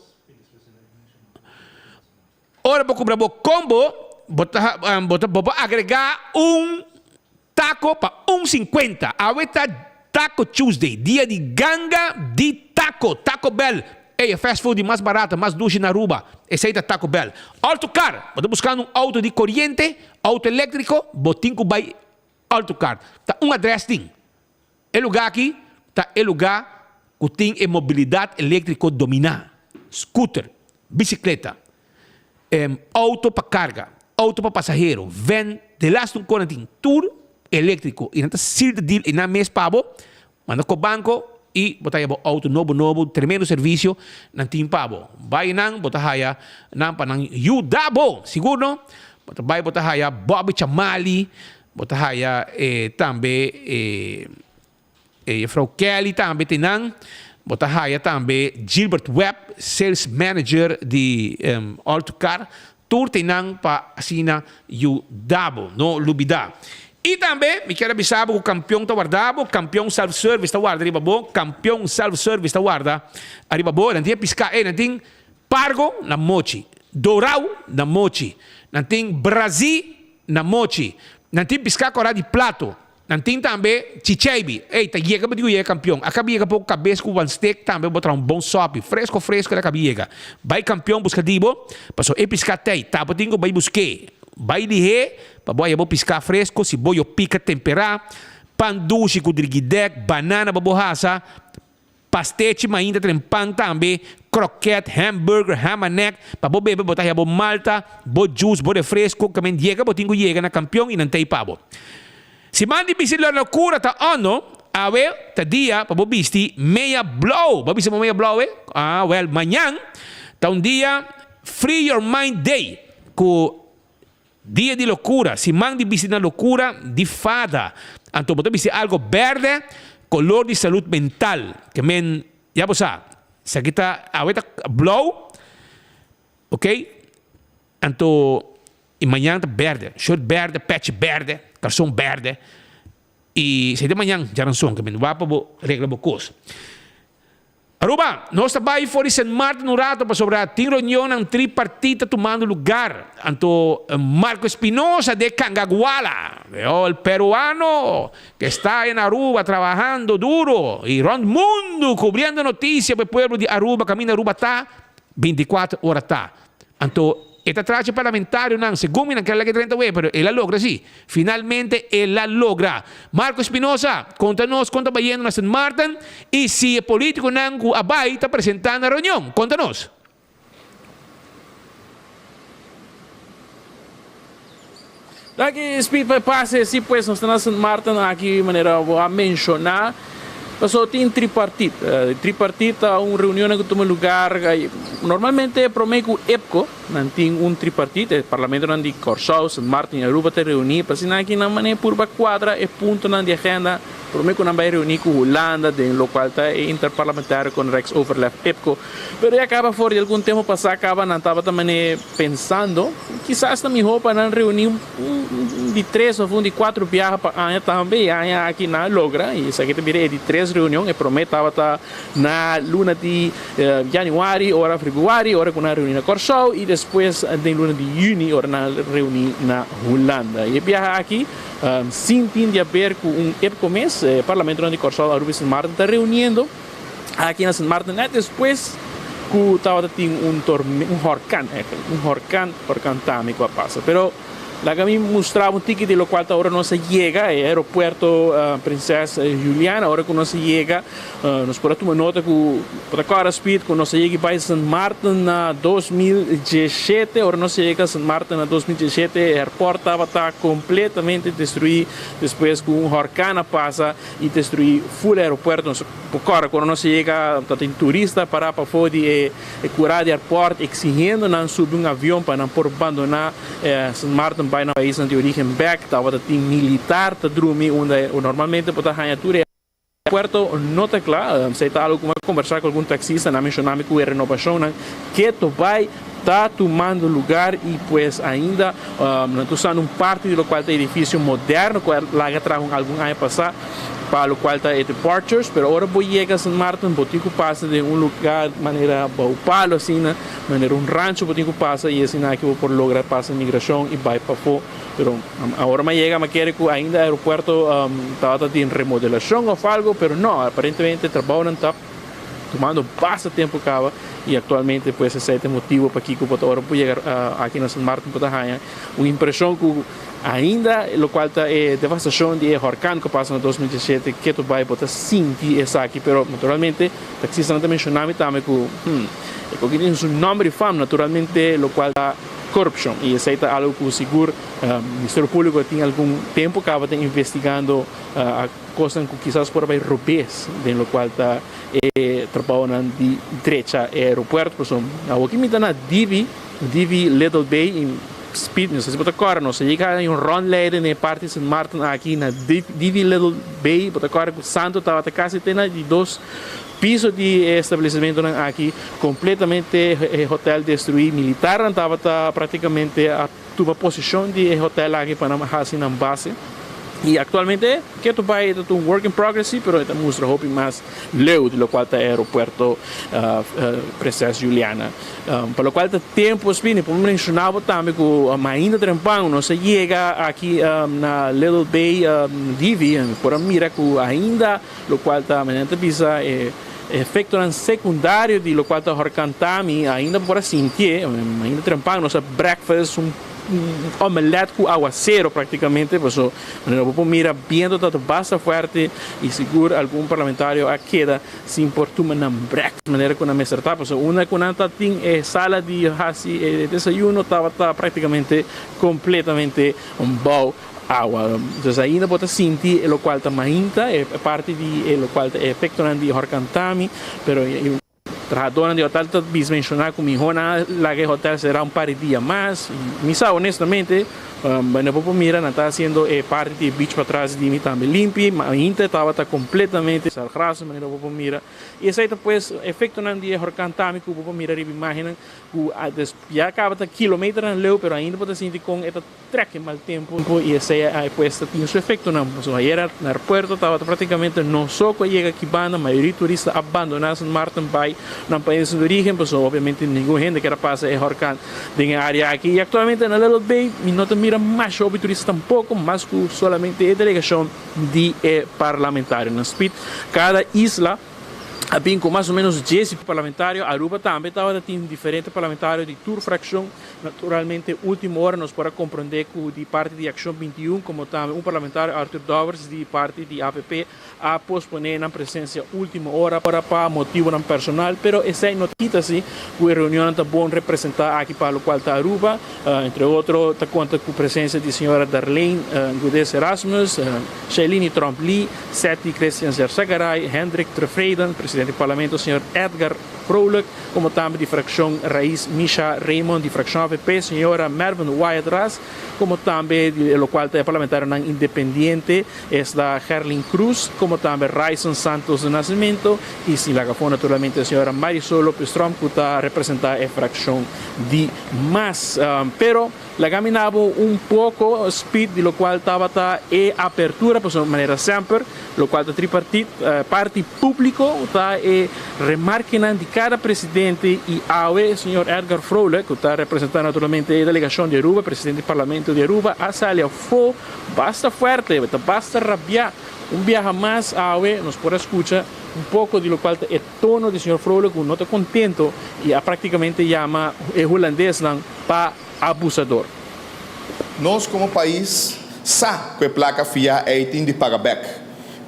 ora bo cumpra bo combo, bo ta bo ta bo por agrega un taco pa un cincuenta. Awe ta Taco Tuesday, dia di ganga di taco! Taco Bell, ey, e fast food di mas barato, mas dushi na Aruba, esey ta Taco Bell. Alto Car, bo ta buscando un auto di coriente, auto electrico, bo tin cu bay Alto Car. Ta un adres tin. E lugar aki ta e lugar cu tin e mobilidad electrico domina, scooter, bicicleta, auto pa carga, auto pa pasahero, van, delaste un cona tin tur electrico y nan ta seal the deal y nan mes pa bo, manda cu banco y bo ta haya bo auto nobo nobo, tremendo servicio nan tin pa bo. Bay nan bo ta haya nan pa nan yuda bo, sigur no? Bo ta bay bo ta haya Bobby Chamali, bo ta haya tambe e. E juffrouw Kelly tambe tin nan. Bo ta haya tambe Gilbert Webb, sales manager di All to Car. Tur tin nan pa asina yuda bo. No lubida. Y tambe mi kier a bisa bo cu Campeon ta warda bo. Campeon Self Service ta warda riba bo. Campeon Self Service ta warda ariba bo. Nan tin e pisca ey. Nan tin pargo na mochi. Dorao na mochi. Nan tin brazi na mochi. Nan tin pisca cora di plato. Nan tin tambe chicheibi. Ey, ta yega bo di ku yega kampion. A kabi yega poko kabes ku wan stek tambe bo traha un bon sopi. Fresco fresco el a kabi yega. Bai kampion buska di bo, paso e piská tei. Ta bo tin ku bai busk'é. Bai lihé pa bo haya bo piská fresco, si bo yo pika temperá, pan dushi ku drigidèk, banana pa bo hasa, Pastechi mainta tren pan tambe, kroket, hamburger, hamanek, pa bo bebe bo ta haya bo malta, bo juice, bo refresco, kamen yega bo tin ku yega na Kampion i nan tei pa bo. Siman di bisti La Locura ta on no, awe ta dia pa bo bisti meya blou, bo a bisti bo meya blou awe? Ah wel mañan ta un dia Free Your Mind Day ku Dia di lokura, siman di bisti na lokura di fada. Anto bo ta bisti algo berde, kolor di salud mental. Ke men, ya bo sa, esaki ta, awe ta blou, ok, anto i mañan ta berde, shirt berde, pechi berde, karson berde. I esei ta mañan djaranson, ke men wak pa bo regla bo kos. Aruba, nos ta bai for di Sint Maarten un rato pasobra tin reunionnan tripartita tumando lugar. Anto Marco Espinosa de Cangaguala, el peruano que está en Aruba trabahando duro y rond mundo cubriendo noticia pa e pueblo di Aruba caminda Aruba ta, binticuatro ora ta. Anto e ta traha parlamentarionan, segun mi nan ker laga e drenta web, pero el a logra si. Finalmente el a logra. Marco Espinosa, konta nos kon ta bayendo na Sint Maarten y si e politiconan cu a bay ta presenta na reunion. Konta nos. Danki Speed pa e pase. Si pues nos ta na Sint Maarten aki manera bo a menciona paso tin tripartit. Tripartit ta un reunionnan cu tuma lugar normalmente prome cu EPCO nan tin un tripartit e parlamentonan di Corsou, Sint Maarten y Aruba ta reuni pa asina aki nan manera purba cuadra e puntonan di agenda prome cu nan bay reuni cu Hulanda den locual ta e interparlamentario con Rijksoverleg EPCO. Pero ya caba for di algun tempo pasa caba nan tabata manera Pensando, kisas ta mihó pa nan reuní un di tres òf un di kuater biaha pa aña tambe. E aña aki nan a logra i esaki ta bira e di tres reunion. E promé tabata na luna di yanüari ora febrüari ora ku nan a reuní na Kòrsou i despues den luna di yüni ora nan a reuní na Hulanda. I e biaha aki sin tin di haber ku un EPCO mes, e parlamentonan di Kòrsou, Aruba i Sint Maarten ta reuniendo. Aki na Sint Maarten net despues ku tabata tin un tormenta, un horkan eigenlijk, un horkan, horkan Tami ku a pasa. Pero laga mi mustra un tiki di lokual ta ora nos a yega e aeropuerto Prinses Juliana, ora ku nos a yega nos por a tuma nota ku por a kòrda speed ku nos a yega bai Sint Maarten na 2017, ora nos a yega Sint Maarten na 2017 e airport tabata kompletamente destruí despues ku un horkan a pasa. I destruí ful aeropuerto. Nos por kòrda ku ora nos a yega ta tin turista pará pafó di e kurá di airport eksigiendo nan subi un avion pa nan por bandoná Sint Maarten bai nan paisnan di orígen bèk. Tabata tin militar ta drumi unda normalmente bo ta haña tur e aeropuerto no ta kla. Esei ta algu ku mi a kombersá ku algun taksista, nan a menshoná mi ku e renobashonnan keto bai ta tumando lugar y pues ainda nan ta usando un parti di locual ta edificio moderno cu a laga traha un algun aña pasa pa locual ta e departures, pero ora bo yega Sint Maarten bo tin cu pasa den un lugar manera bou palo asina, manera un rancho bo tin cu pasa y asina aki bo por logra pasa migracion y bay pafo, pero awor mi a yega mi a kere cu ainda aeropuerto tabata den remodelacion of algo, pero no, aparentemente trabounan ta. Tumando basta tempo caba y actualmente pues esey ta e motibo pakico bo ta ora bo yega aki na Sint Maarten bo ta haya un impresion cu ainda locual ta e devastacion di e horcan cu a pasa na 2017 keto bay bo ta sinti esaki pero naturalmente taxistanan ta menciona mi tambe cu hmm e koki tin su nomber y fam naturalmente locual ta corrupcion y esey ta algo cu sigur Ministerio Publico tin algun tempo caba ta investigando a Kosnan ku kisas por a bai robes den lokual ta e trabounan di drecha e aeropuerto. Pasobra awoki mi ta na Divi, Divi Little Bay i Speed, mi no sa si bo ta kòrda, nos a yega haña un rondleiding den e parti di Sint Maarten aki na Divi Little Bay, bo ta kòrda ku Santo tabata kasi te na di dos piso di e establesimentonan aki, kompletamente e hotel destruí, militarnan tabata praktikamente a. Tuma posishon di e hotel aki pa nan hasi nan base y actualmente keto bay e ta un work in progress si pero e ta mustra hopi mas leu di locual ta e aeropuerto Prinses Juliana. Pa locual ta tempo Spini por menciona bo tambe cu ainda trempan nos a yega aki na Little Bay Divi por a mira cu ainda locual ta manera ta bisa e E efectonan secundario di locual ta horcan Tami ainda bo por a sintié, ainda trempan nos a breakfast un omelet cu awacero practicamente, paso manera bo por mira biento ta basta fuerte y sigur algun parlamentario a keda sin por tuma nan breakfast manera cu nan mester ta, paso unda cu nan ta tin e sala di haci e desayuno tabata practicamente completamente bou. Awa. Entonces ainda bo ta sinti e locual ta mainta, e parti di e locual ta e efectonan di horcan Tami, pero e trahadornan di hotel ta bis menciona cu miho nan a laga e hotel cera un par di dia mas. Mi sa honestamente, bueno bo por mira nan ta haciendo e parti di e beach patras di mi tambe limpi, mainta tabata completamente sargraso manera bo por mira. Y esey ta pues efectonan di e horcan Tami cu bo por mira riba imagennan cu ya caba ta kilometernan leu pero ainda bo ta sinti con e ta Trek e mal tempo y esey a pues ta tin su efectonan. Pasobra ayera na aeropuerto tabata practicamente no so cu a yega aki banda, mayoria turista a bandona Sint Maarten bay nan pais di origen pasobra obviamente ningun hende kier a pasa e horcan den e area aki. Y actualmente na Little Bay mi no ta mira masha hopi turista tampoco mas cu solamente e delegacion di e parlamentarionan. Speed cada isla. A bin ku mas o menos djes parlamentario. Aruba tambe tabata tin diferente parlamentario di tur frakshon. Naturalmente ultimo ora nos por a komprondé ku di parti di Akshon 21 komo tambe un parlamentario Arthur Dowers di parti di avp a posponé nan presensia ultimo ora pa motibonan personal, pero esei no ta kita si ku e reunionnan ta bon representá aki pa lokual ta Aruba. Entre otro ta konta ku presensia di señora Darlene Godes Erasmus, Shailini Tromp Lee, Setty Christians Yarzagaray, Hendrik Tevreden, presidente di Parlamento señor Edgar Vrolijk, komo tambe di frakshon Rais Misha Raymond, di frakshon avp señora Mervin Wyatt Ras, komo tambe di lokual ta e parlamentarionan independiente esta Gerlin Cruz, komo tambe Ryson Santos do Nascimento i sin laga afó naturalmente señora Marisol Lopez Tromp ku ta representá e frakshon di mas. Pero Laga mi na bo un poco speed di locual tabata e apertura, pasobra manera semper, locual ta tripartit, parti publico ta e remarkenan di cada presidente y awe señor Edgar Vrolijk, cu ta representa naturalmente e delegacion di Aruba, presidente di Parlamento di Aruba, a sali afo basta fuerte, ta basta rabia. Un biaha mas awe nos por a scucha un poco di locual ta e tono di señor Vrolijk cu no ta contento y a practicamente yama e Hulandesnan pa abusador. Nos komo pais sa ku e plaka fiá ei tin di paga bèk,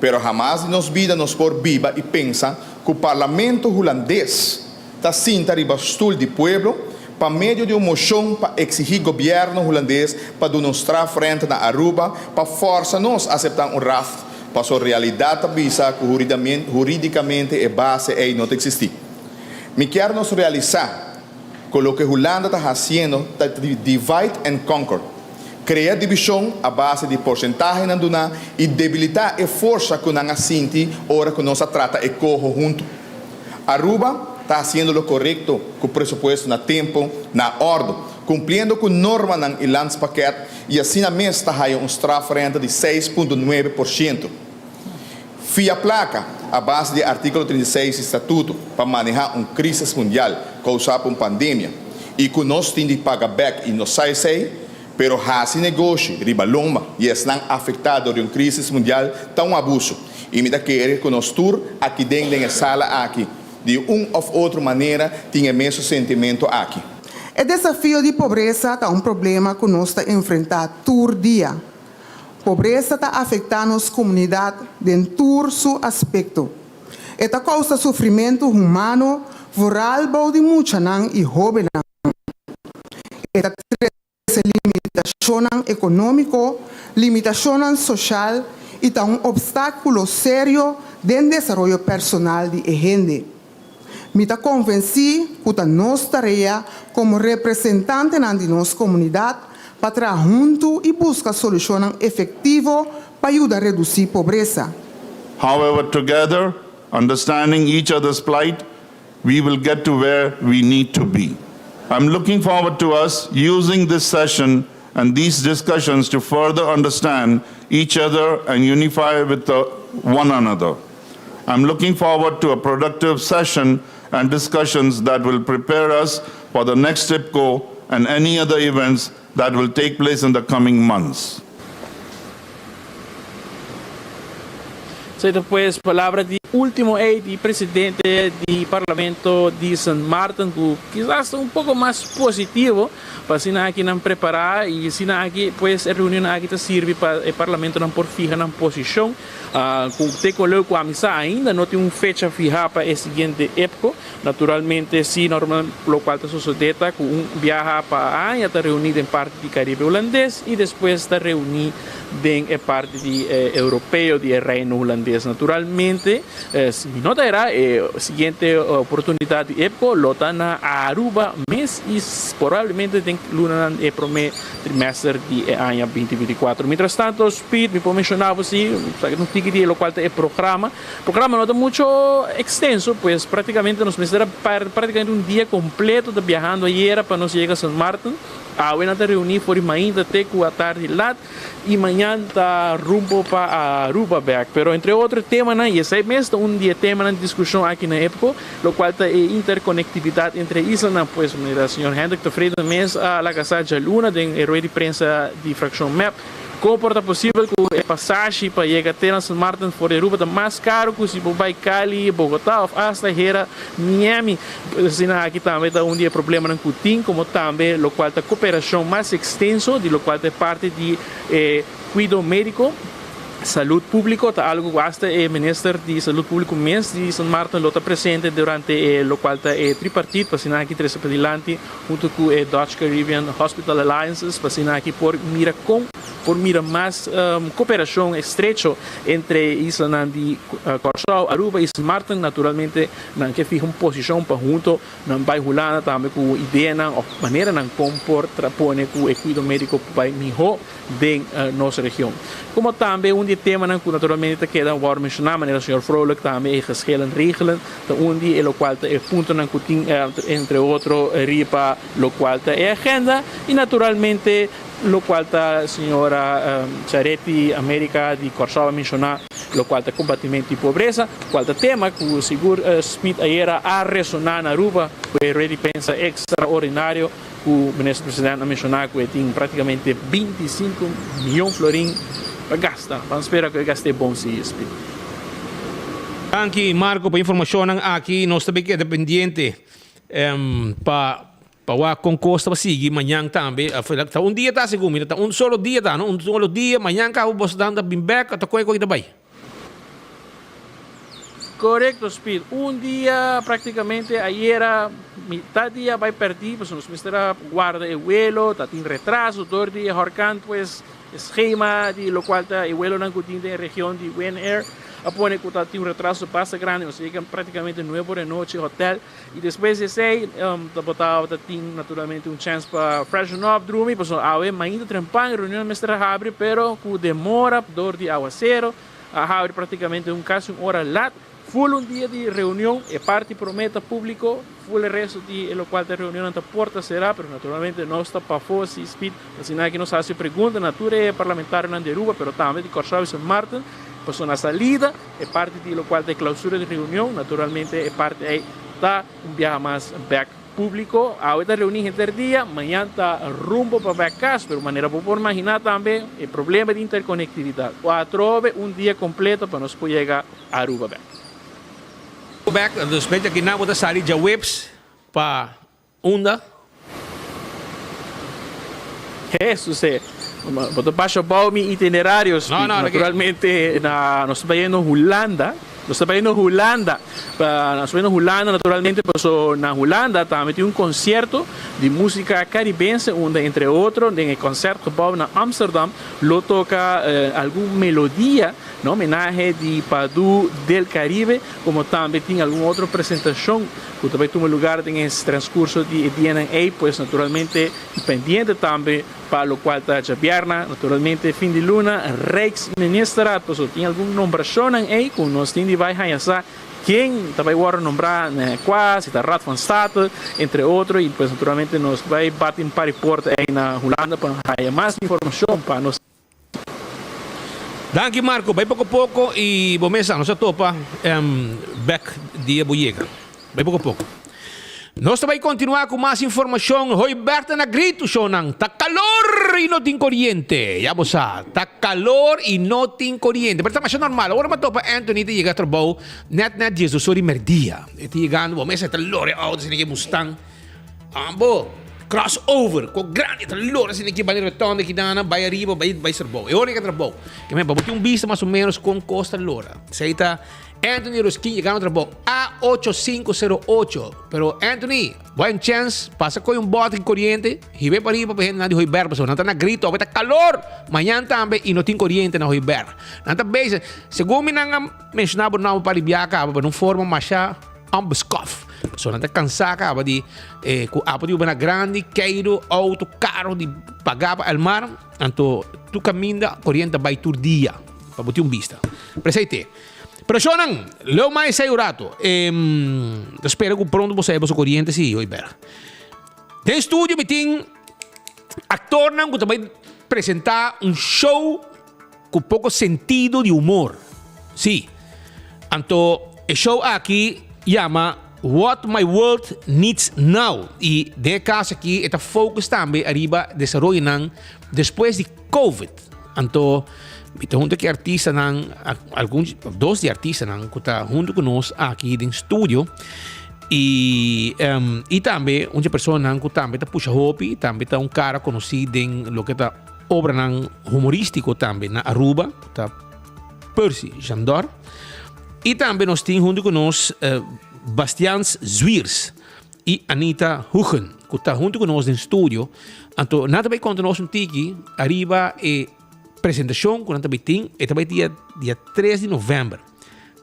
pero hamas di nos bida nos por biba i pensa ku Parlamento Hulandes ta sinta riba stul di pueblo pa medio di un moshon pa eksigí gobièrnu Hulandes pa duna un strafrente na Aruba pa fòrsa nos aseptá un raft paso realidat ta bisa ku hurídikamente e base ei no ta eksistí. Mi kier nos realisá Ku loke Hulanda ta hasiendo ta divide and conquer, krea divishon a base di porsentahenan duná i debilitá e forsa ku nan a sinti ora ku nos a trata e koho huntu. Aruba ta hasiendo lo korekto ku presupuesto na tempu, na òrdu, kumpliendo ku normanan i landspakket i asina mes ta haya un strafrente di 6.9%. Fia plaka a base di artíkulo 36 di Statuto pa manehá un krísis mundial kousá pa un pandemia i ku nos tin di paga bèk i no sa esei, pero hasi negoshi riba lomba di esnan afektá dor di un krísis mundial ta un abuso i mi ta kere ku nos tur aki den den e sala aki di un òf otro manera tin e mesun sentimentu aki. E desafio di pobresa ta un problema ku nos ta enfrentá tur dia. Pobresa ta afektá nos komunidat den tur su aspekto. E ta kousa sufrimentu humano vooral bou di muchanan i hóbennan. E ta trese limitashonnan ekonómiko, limitashonnan soshal i ta un opstákulo serio den desaroyo personal di e hende. Mi ta konvensí ku ta nos tarea komo representantenan di nos komunidat pa traha huntu i buska solushonnan efektivo pa yuda redusí pobresa. However, together, understanding each other's plight, we will get to where we need to be. I'm looking forward to us using this session and these discussions to further understand each other and unify with the, one another. I'm looking forward to a productive session and discussions that will prepare us for the next TIPCO and any other events that will take place in the coming months. Esei ta pues palabra di ultimo ei di presidente di Parlamento di Sint Maarten ku kisas ta un poko mas positivo pa asina aki nan prepara i asina aki pues e reunionnan aki ta sirbi pa e parlamentonan por fiha nan posishon. Ku te koleu ku ami sa ainda no tin un fecha fihá pa e siguiente epko. Naturalmente si normal lokual ta sosodé ta ku un biaha pa aña ta reuní den parti di Karibe Hulandes i despues ta reuní den e parti di Europeo di e Reino Hulandes. Naturalmente si mi no ta erá e siguiente oportunidat di epko lo ta na Aruba mes i probablemente den lunanan e promé trimester di e aña 2024. Mientras tanto, Speed, mi por menciona bo si, sa un tiki di locual ta e programa. Programa no ta mucho extenso, pues practicamente nos mester a practicamente un dia completo ta biahando ayera pa nos yega Sint Maarten. Awe nan ta reuni for di mainta te cu atardi lat y mañan ta rumbo pa Aruba bek. Pero entre otro temanan, y esey mes ta un di e temanan di discusion aki na EPCO, Lokual ta e interkonektividat entre e islanan, pues manera señor Hendrik Tevreden mes a laga sa djaluna den e rueda di prensa di frakshon mep. Kon por ta posibel ku e pasashi pa yega te na Sint Maarten for di Aruba ta mas karu ku si bo bai Cali, Bogotá òf asta hera Miami? Asina aki tambe ta un di e problemanan ku tin, komo tambe lokual ta koperashon mas ekstenso di lokual ta e parti di e kuido médiko. Salud Públiko ta algu ku asta e minister di Salud Públiko mes di Sint Maarten lo ta presente durante e lokual ta e tripartit pa asina aki trese padilanti huntu ku e Dutch Caribbean Hospital Alliances pa asina aki por mira kon por mira mas koperashon estrecho entre e islanan di Kòrsou, Aruba i Sint Maarten. Naturalmente nan ke fiha un posishon pa hunto nan bai Hulanda tambe ku ideanan òf maneranan kon por pone ku e kuido médiko por bai mihó den nos region. Como tambe un di e temanan cu naturalmente ta keda worde menciona, manera señor Vrolijk tambe e geschillen regelen ta un di e locual ta e puntonan cu tin entre otro riba locual ta e agenda y naturalmente locual ta señora Charetti America di Corsou a menciona locual ta combatimento di pobreza cual ta tema cu sigur Smith ayera a resona na Aruba cu e rueda di prensa extraordinario. Ku Minister President a menshoná ku e tin práktikamente 25 mion florin pa gasta. Ban spera ku e gast'é bon si, Speed. Danki Marco pa informashonnan aki. Nos ta bay keda pendiente pa pa wak kon kos ta sigui mañan tambe. Ta un dia ta segun mi, ta un solo dia ta no, un solo dia. Mañan kaba boso ta bin bek ta koe koe ta bay. Korekto Speed, un dia praktikamente ayera mitad dia bai pèrdí pasobra nos mester a warda e welo, ta tin retraso dor di e horkan pues e schema di lokual ta e welonan ku tin den e region di Winair a pone ku ta tin un retraso basta grandi, nos a yega praktikamente nuebe ora di nochi hotel i despues di esei tabata tin naturalmente un chèns pa freshen up, drumi pasobra awe mainta trempan e reunion mester a habri pero ku demora dor di awasero. A habri praktikamente un kasi un ora lat. Ful un dia di reunion, e parti promé ta públiko, ful e resto di e lokual ta reunionnan ta porta será, pero naturalmente nos ta pafó si spit, asina aki nos hasi pregunta na tur e parlamentarionan di Aruba, pero tambe di Kòrsou i Sint Maarten, pasobra na salida e parti di lokual ta e klausura di reunion, naturalmente e parti ei ta un biaha mas bèk. Públiko, awe ta reuní henter dia, mañan ta rumbo pa bèk kas, pero manera bo por maginá tambe e problema di interkonektividat. Bo atrobe un dia kompleto pa nos por yega Aruba bèk. Bèk, dus bèk aki nan bo ta sali djaweps pa unda? Hesus e, bo ta basha bou mi itinerario, Speed. Naturalmente na nos ta bayendo Hulanda. Nos ta bayendo Hulanda. Nos ta bayendo Hulanda naturalmente paso na Hulanda tambe tin un concierto di musica caribense unda entre otro den e Concertgebouw na Amsterdam lo toca algun melodia na homenahe di Padu del Caribe como tambe tin algun otro presentacion cu ta bay tuma lugar den e transcurso di e dianan ey pues naturalmente pendiente tambe Pa locual ta djabièrna, naturalmente fin di luna, Rijksministerraad, pasobra tin algun nombracionnan ey cu nos tin di bay haña sa ken ta bay wordo nombrá na cua, si ta Raad van State, entre otro, y pues naturalmente nos bay bati un par di porta ey na Hulanda pa haya mas informacion pa nos. Danki Marco, bay poco poco y bo mes sa nos a topa bek dia bo yega. Bay poco poco. Nos ta bay continua cu mas informacion. Hoy Bertha na grito shownan. Ta calor y no tin coriente. Ya bo sa, ta calor y no tin coriente. Pero ta masha normal. Ora bo topa Anthony ta yega trabou net net diesdos ora y merdia. E ta yegando bo mes e ta lore auto asina ke Mustang. Ambo cross over cu grandi ta lora asina ki bai rotonda ki dana bai ariba bai bai trabou. E ora ke trabou. Ke men pa bo tin un bista mas o menos con cos ta lora. Esey ta Anthony Ruskin yegando trabou A 8508. Pero Anthony, bo chance pasa coy un bote coriente, hibe pa riba pa hende nan di Hooiberg pasobra nan ta na grito awe ta calor. Mañan tambe y no tin coriente na Hooiberg. Nan ta bezig. Segun mi nan a menciona bo nomber pa ribiaha caba pero un forma masha onbeskof. So nan ta cansá caba di eh, cu apo di ubana grandi, keiru, auto, carro di paga pa el mar. Anto tu caminda coriente bay tur dia pa bo tin un bista. Presei te. Pero shonan, leu mas esei un rato. Eh, ta spera cu pronto bo sa boso coriente si, hoy bera. Den studio mi tin actornan cu ta bay presenta un show Cu poco sentido di humor. Sí. Anto e show aki yama What My World Needs Now y den e caso aki e ta focus tambe ariba desaroyonan despues di Covid. Anto mi ta hunto ku artistanan, algun dos di artistanan ku ta hunto ku nos aki den studio. I um, i tambe un personanan ku tambe ta pusha hopi, tambe ta un kara konosí den loke ta obranan humorístiko tambe na Aruba, ku ta Percy Jandor. I tambe nos tin hunto ku nos uh, Bastians Zwiers i Anita Hugen, ku ta hunto ku nos den studio. Anto nan ta bai konta nos un tiki ariba e presentashon ku nan ta bai tin, e ta bai dia dia 3 di novèmber,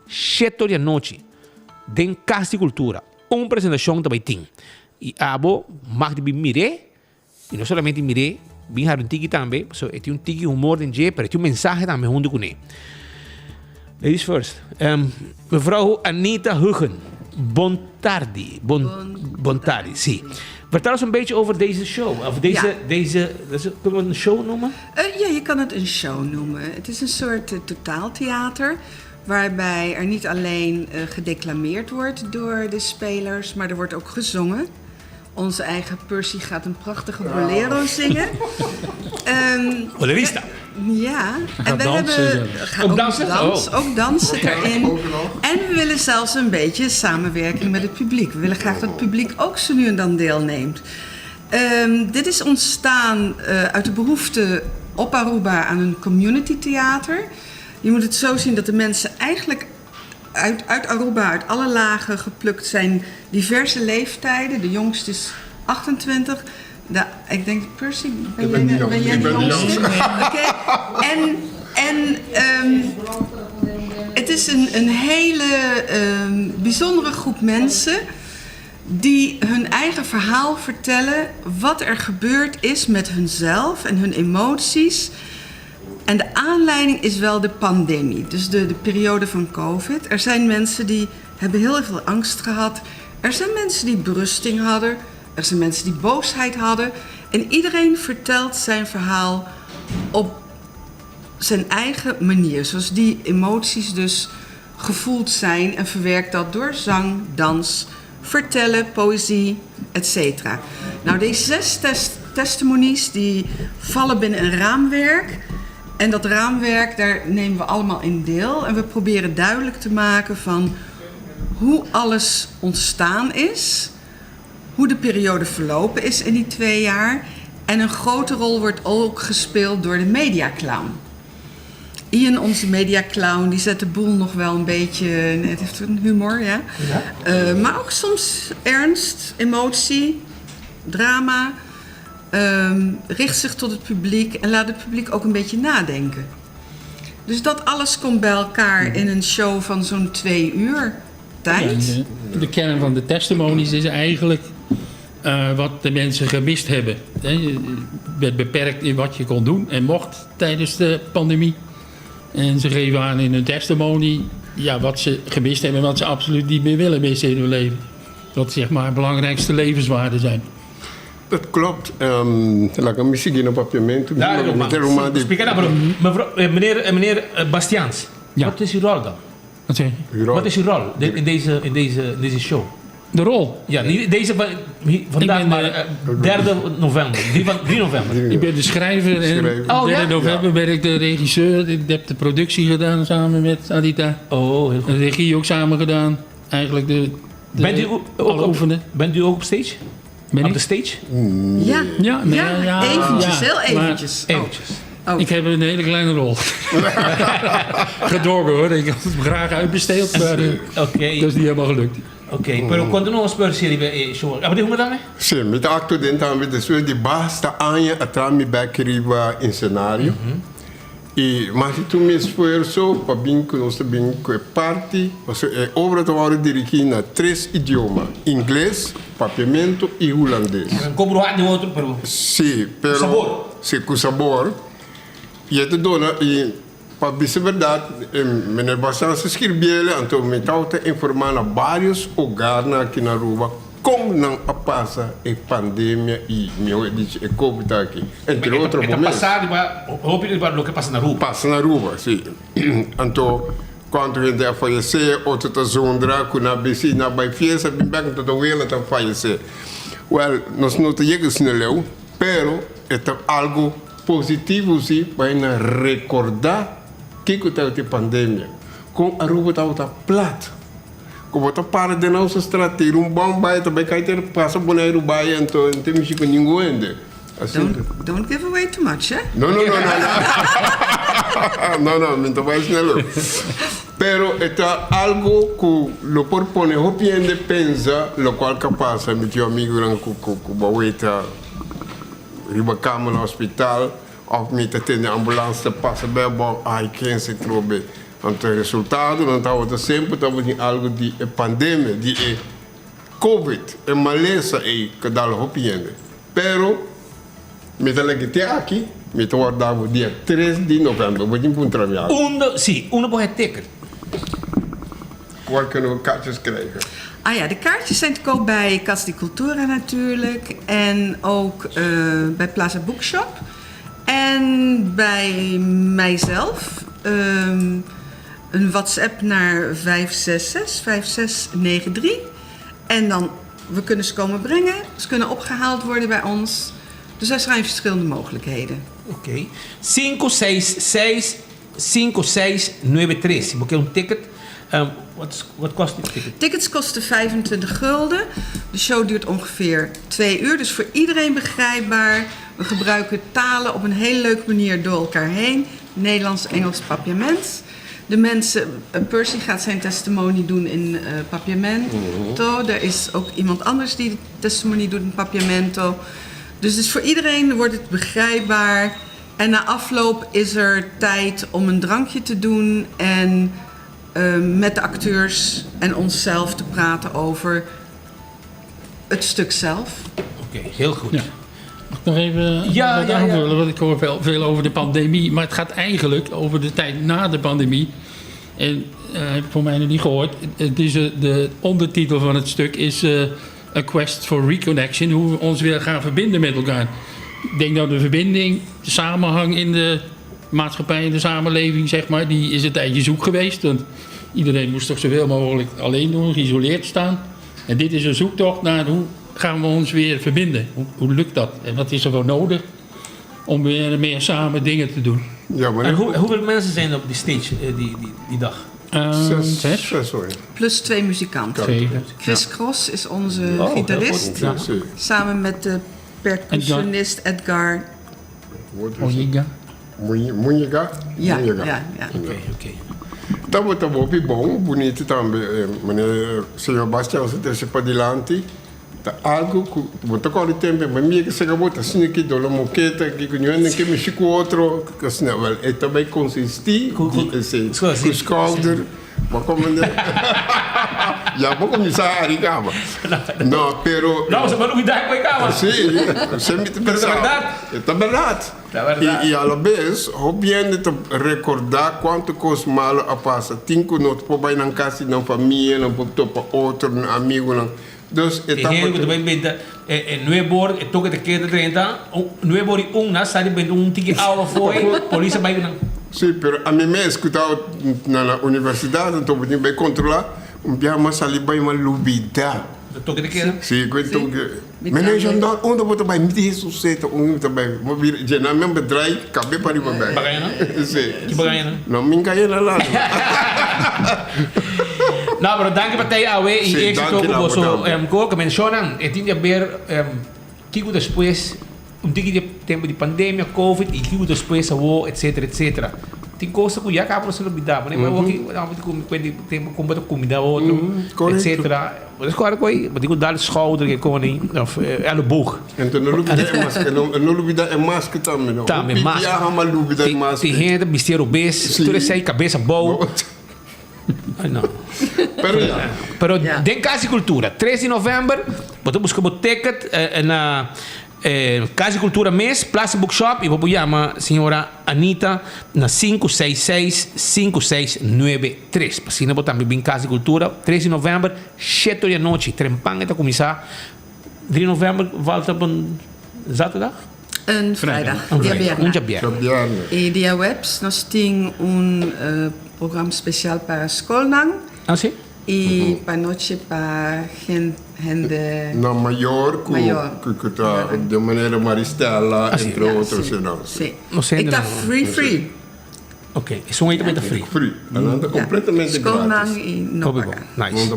sheto di anochi, den Kas di Kultura. Un presentashon ta bai tin. I abo mag di bin mir'é, i no solamente mir'é, bin hari un tiki tambe, pasobra e tin un tiki humor den dje, pero e tin un mensahe tambe huntu kuné. Ladies first. Um, mevrouw Anita Hugen, bon tardi. Bon, bon tardi, sí. Vertel ons een beetje over deze show. Of deze, Ja. deze, deze, kunnen we het een show noemen? Eh, ja, je kan het een show noemen. Het is een soort eh, totaaltheater. Waarbij er niet alleen eh, gedeclameerd wordt door de spelers, maar er wordt ook gezongen. Onze eigen Percy gaat een prachtige bolero zingen. um, Bolerista. Ja. En we dansen hebben zelfs. ook, Ook dansen? Dans, Oh. Ook dans zit erin. En we willen zelfs een beetje samenwerking met het publiek. We willen graag dat het publiek ook zo nu en dan deelneemt. Ehm, dit is ontstaan eh, uit de behoefte op Aruba aan een community theater. Je moet het zo zien dat de mensen eigenlijk uit, uit Aruba, uit alle lagen geplukt zijn. Diverse leeftijden. De jongste is 28. De, ik denk, Percy, ben Ik jij ben de, de ben jij jongste. de Ik ben de jongste? jongste. Oké. En, en ehm, het is een, een hele ehm, bijzondere groep mensen die hun eigen verhaal vertellen, wat er gebeurd is met hunzelf en hun emoties. En de aanleiding is wel de pandemie, dus de, de periode van COVID. Er zijn mensen die hebben heel veel angst gehad. Er zijn mensen die berusting hadden. Er zijn mensen die boosheid hadden. En iedereen vertelt zijn verhaal op zijn eigen manier. Zoals die emoties dus gevoeld zijn en verwerkt dat door zang, dans, vertellen, poëzie, etc. Nou, deze zes tes testimonies die vallen binnen een raamwerk. En dat raamwerk, daar nemen we allemaal in deel. En we proberen duidelijk te maken van hoe alles ontstaan is, hoe de periode verlopen is in die twee jaar. En een grote rol wordt ook gespeeld door de mediaclown. Ian, onze mediaclown, die zet de boel nog wel een beetje... Het heeft een humor, ja. Eh, maar ook soms ernst, emotie, drama. Ehm, richt zich tot het publiek en laat het publiek ook een beetje nadenken. Dus dat alles komt bij elkaar in een show van zo'n twee uur tijd. Ja, de, de kern van de testimonies is eigenlijk eh, wat de mensen gemist hebben. Hè, Je werd beperkt in wat je kon doen en mocht tijdens de pandemie. En ze geven aan in hun testimony ja, wat ze gemist hebben en wat ze absoluut niet meer willen missen in hun leven. Wat zeg maar belangrijkste levenswaarden zijn. Dat klopt. Um, laat ik misschien op papiamento. Daar, Met de Spreek maar, mevrouw, eh, meneer, eh, meneer eh, Bastiaans, wat is uw rol dan? Wat zeg je? Wat is uw rol de- in deze, in deze, in deze show? De rol? Ja, niet deze van, hier- vandaag, maar eh, 3 november. 3, van, 3 november. Ik ben de schrijver en Schrijver. Oh, 3 ja? november ben ik de regisseur. Ik heb de productie gedaan samen met Anita. Oh, heel goed. De regie ook samen gedaan. Eigenlijk de, de Bent u ook, ook alle op, oefenen. Bent u ook op stage? Ben op ik? de stage? Ja, Ja, nee, ja, ja, eventjes, ja, heel maar- eventjes. Oh. Eventjes. Ik heb een hele kleine rol. Gedorgen hoor. Ik had het graag uitbesteed, maar eh, Oké. dat is niet helemaal gelukt. Oké, pero quando nos per serie eh, show. Ah, wat doen we dan? hè? Si, mi ta actua den tambe despues di basta aña atras mi bek riba in scenario. Y mas tur mi esfuerzo pa bin cu nos ta bin cu e parti, pasobra e obra ta worde dirigi na tres idioma, Ingles, Papiamento y Hulandes. Cobro hard de otro, pero Si, pero sabor. Si, cu sabor. Y e ta duna y pa bisa berdad meneer Bastiaans a skirbiele, anto mi tabata informa na varios hogarnan aki na Aruba con nan a pasa e pandemia y mihor dicho e covid aki, entre otro E ta bo mes. pasa riba hopi riba loke pasa na Aruba. Pasa na Aruba, si. Anto cuanto hende a fayece, otro ta zundra cu nan bisi nan bay fiesta bin bek anto ta wela ta fayece. Wel, nos no ta yega asina leu, pero e ta algo. positivo si pa hende recorda kico tabata e pandemia. Con Aruba tabata plat. Cu bo ta para den nos straat tira un bom bay ta bay cay ter pasa Boneiru bay anto no ta mishi cu ningun hende. Asina. Don't, don't give away too much, hè? No, no, no, no, no. No, no, mi no ta bay asina lo. Pero e ta algo cu lo por pone hopi hende pensa locual ca pasa. Mi tin amigonan cu, cu, cu bo weta riba cama na hospital of mi ta tende ambulance ta pasa bay abao, ay kense trobe. Anto e resultadonan tabata semper tabatin algo di e pandemia, di e Covid, e malesa ei ku dal hopi hende. Pero mi ta leke te aki, mi ta warda bo dia tres di novèmber. Bo tin puntra mi algo? Unda, si, unda bo het ticket? Waar kunnen we kaartjes krijgen? Ah ja, de kaartjes zijn te koop bij Cas di Cultura natuurlijk en ook bij Plaza Bookshop. En bij mijzelf een WhatsApp naar 566 5693. En dan, we kunnen ze komen brengen. Ze kunnen opgehaald worden bij ons. Dus er zijn verschillende mogelijkheden. Oké. 566 5693. Si bo ke un ticket, wat, wat kost die ticket? Tickets kosten 25 gulden. De show duurt ongeveer 2 uur, dus voor iedereen begrijpbaar. We gebruiken talen op een hele leuke manier door elkaar heen. Nederlands, Engels, Papiaments. De mensen, Percy gaat zijn testimony doen in Papiamento. Er is ook iemand anders die de testimony doet in Papiamento. Dus, dus voor iedereen wordt het begrijpbaar. En na afloop is er tijd om een drankje te doen en met de acteurs en onszelf te praten over het stuk zelf. Oké, heel goed. Ja. Mag ik nog even Ja, wat ja, ja. aanvullen? Want ik hoor veel, veel over de pandemie. Maar het gaat eigenlijk over de tijd na de pandemie. En heb ik voor mij nog niet gehoord. Het is, de ondertitel van het stuk is A Quest for Reconnection. Hoe we ons weer gaan verbinden met elkaar. Ik denk dat de verbinding, de samenhang in de maatschappij en de samenleving, zeg maar, die is een tijdje zoek geweest. Want iedereen moest toch zoveel mogelijk alleen doen, geïsoleerd staan. En dit is een zoektocht naar hoe gaan we ons weer verbinden? Hoe, hoe lukt dat? En wat is er voor nodig om weer meer samen dingen te doen? Ja, maar En hoeveel mensen zijn er op die stage die dag? 6. Zes, hoor. Plus twee muzikanten. Zeven. Chris Cross is onze Oh, heel gitarist. goed. Ja. Samen met de percussionist Edgar. Oniga. Munyiga? Ja, Munyiga. ja. Oké, oké. Tabata hopi bon, bunita tambe. Meneer, señor Bastiaan se trece padilanti. Ta algo ku bo ta kòrda tempu, ma mi ke sega bo ta asina ki dolo moketa ki ku ñuende ke mishi ku otro, asina wel e ta bai konsistí di esei. Ku skouder, bo komende ya bo kuminsá hari kaba. No, pero. No, bo lubidá ku e kaba. Sí, esei mi ta Pero ta pensa. bèrdat. E ta bèrdat. Ta bèrdat. I a la bes hopi hende ta rekordá kuantu kos malu a pasa. Tin ku no ta por bai nan kas di nan famia, nan por topa otro, nan amigunan. Dus e Tin ta hende ku ta bai benta e nuebe or, e toke ta keda drenta, nuebe or i un nan sa di benta un tiki awa afó ei, polis a bai ku nan. Sí, pero ami mes ku tabata na na universidat, anto bo tin bai kontrolá, un biaha mas sali bai mas lubidá. E toke ta keda? Sí, ku e toke. Meneer Jandor, unda bo ta bai? Mi di Hesus ta unda mi ta bai. Mi bira djena mi bedrai kabe pa riba bai. Bo gaña nan? Sí. Ki bo gaña nan? No, mi gaña nan lado. No, pero danki pa tei awe i Sí, éxito danki ku na bo boso tambe. ko ke menshonan. E tin di haber kiko despues un tiki di tempu di pandemia, covid i kiko despues awo etcetera etcetera. Tin cosa ku ya kaba nos a lubida. Manera ku awo ki abo di kumi kuenta di tempu kon bo ta kumida otro etcetera. Bo ta scorda ku ei bo tin ku dal schouder ke koni of elleboog. Ento no lubida e masker, no lubida e masker tambe no. Tambe Hopi masker. biaha ma lubida e masker. Tin hende ta bisti robes, tur esei kabes abou. Ay no. Pero ya. Pero den Cas di Cultura, tres di november, bo ta busca bo ticket na Cas di Cultura mes, Plaza Bookshop, y bo por yama señora Anita na sinku seis seis, sinku seis nuebe tres. Pa asina bo tambe bin Cas di Cultura, tres di november, shete or di anochi. Trempan e ta cuminsa. Drie november valt op un zaterdag? Un vrijdag. Un vrijdag. Un djabièrnè. E dia webs nos tin un program special pa skolnan. Ah, si? I pa nochi pa hende. Na mayor ku ku ta den manera Maristella entre otro esnan. Si. E ta free free. Ok, esun ei tambe ta free. Free. Nan ta completamente gratis. Skolnan i no paga. Nice.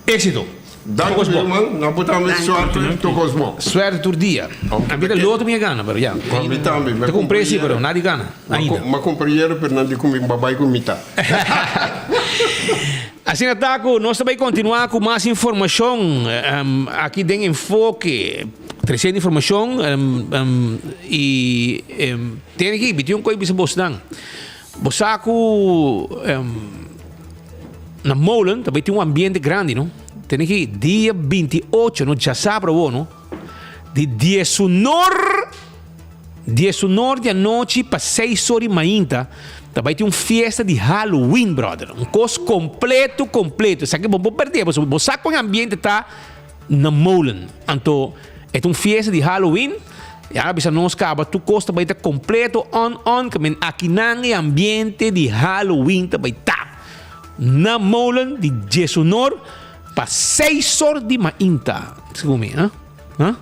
Éxito. Dank u man. Nan por tambe suerte tur kos bon. Suerte tur dia. A mi ta loto mi a gana pero ya. Mi tambe. Ta cumpre si pero nadie gana ainda. Ma compañero pero nan di cu mi bai cu mita. Asina ta cu nos ta bay continua cu mas informacion aki den Enfoke. Treciendo informacion y tene aki mi tin un coy bisa bosnan. Bo sa cu na Molen ta bay tin un ambiente grandi no. Tene ki dia 28 no djasabra awo no. Di diesunor diesunor di anochi pa seis or di mainta ta bay tin un fiesta di Halloween brother. Un cos completo completo. Esaki bo por perde pasobra bo sa con e ambiente ta na Molen. Anto e ta un fiesta di Halloween. Ya a bisa nos caba tur cos ta bay ta completo on on ke men akinan e ambiente di Halloween ta bay ta. Na Molen di diesunor pa seis or di mainta. Segun mi, ha? Ha?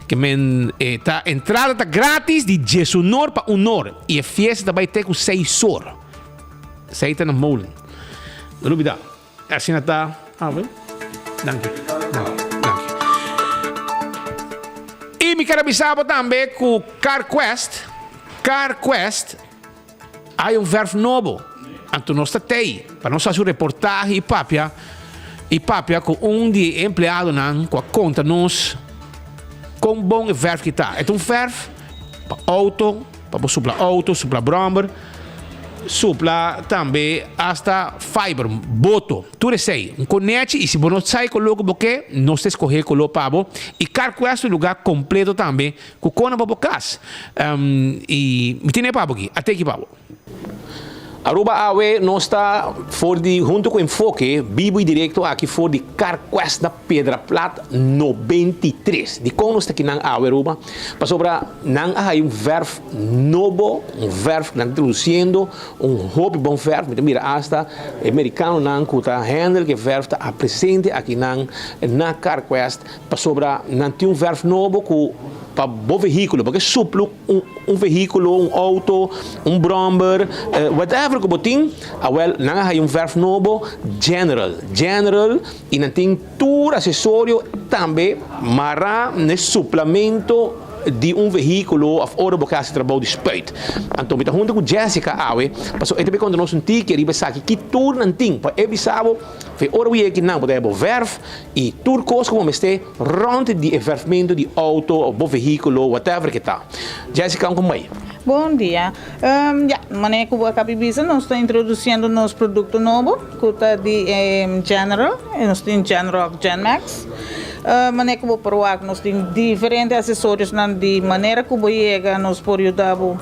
Ke men e ta entrada ta gratis di diesunor pa unor y e fiesta ta bay te cu seis or. Esey ta na Molen. No lubida. Asina ta. Awe. Danki. Danki. Danki. Y mi ker a bisa bo tambe cu CarQuest, CarQuest hay un verf nobo. Anto nos ta tey pa nos haci un reportahe y papia y papia cu un di e empleadonan cu a conta nos con bon e verf ki ta. E ta un verf pa auto, Pa bo supla auto, supla brommer, supla tambe hasta fiber, boto, tur esei. Un konechi y si bo no sa e koló ku bo ke, nos ta eskohe e koló pa bo. Y Carquest un lugar kompleto tambe ku kona pa bo kas. Y mi tene pa bo aki, a teki pa bo. Aruba awe nos ta for di hunto cu Enfoke bibo y directo aki for di Carquest na Piedra Plat 93. Dicon nos ta kinan awe Aruba? Pasobra nan a haya un verf nobo, un verf cu nan ta introduciendo, un hopi bon verf, mi ta mira hasta e mericanonan cu ta handle cu e verf ta presente akinan na Carquest pasobra nan tin un verf nobo cu pa bo vehiculo, porque suplu un vehículo, un auto, un brommer, whatever ku bo tin, awel nan a haya un verf nobo, General, General, i nan tin tur asesorio tambe mará na e suplamento di un vehículo òf ora bo ke hasi trabou di spuit. Anto mi ta hunta ku Jessica awe, pasobra e ta bin konta nos un tiki riba esaki, ki tur nan tin pa e bisa bo. Fe ora bo yega kinan bo ta haya bo verf y tur cos cu bo mester rond di e verfmento di auto of bo vehiculo whatever ke ta. Jessica un con bay? Bon dia. Ya, manera cu bo a cabi bisa nos ta introduciendo nos producto nobo cu ta di General, nos tin General of Genmax. Manera cu bo por wak nos tin diferente acesoriosnan di manera cu bo yega nos por yuda bo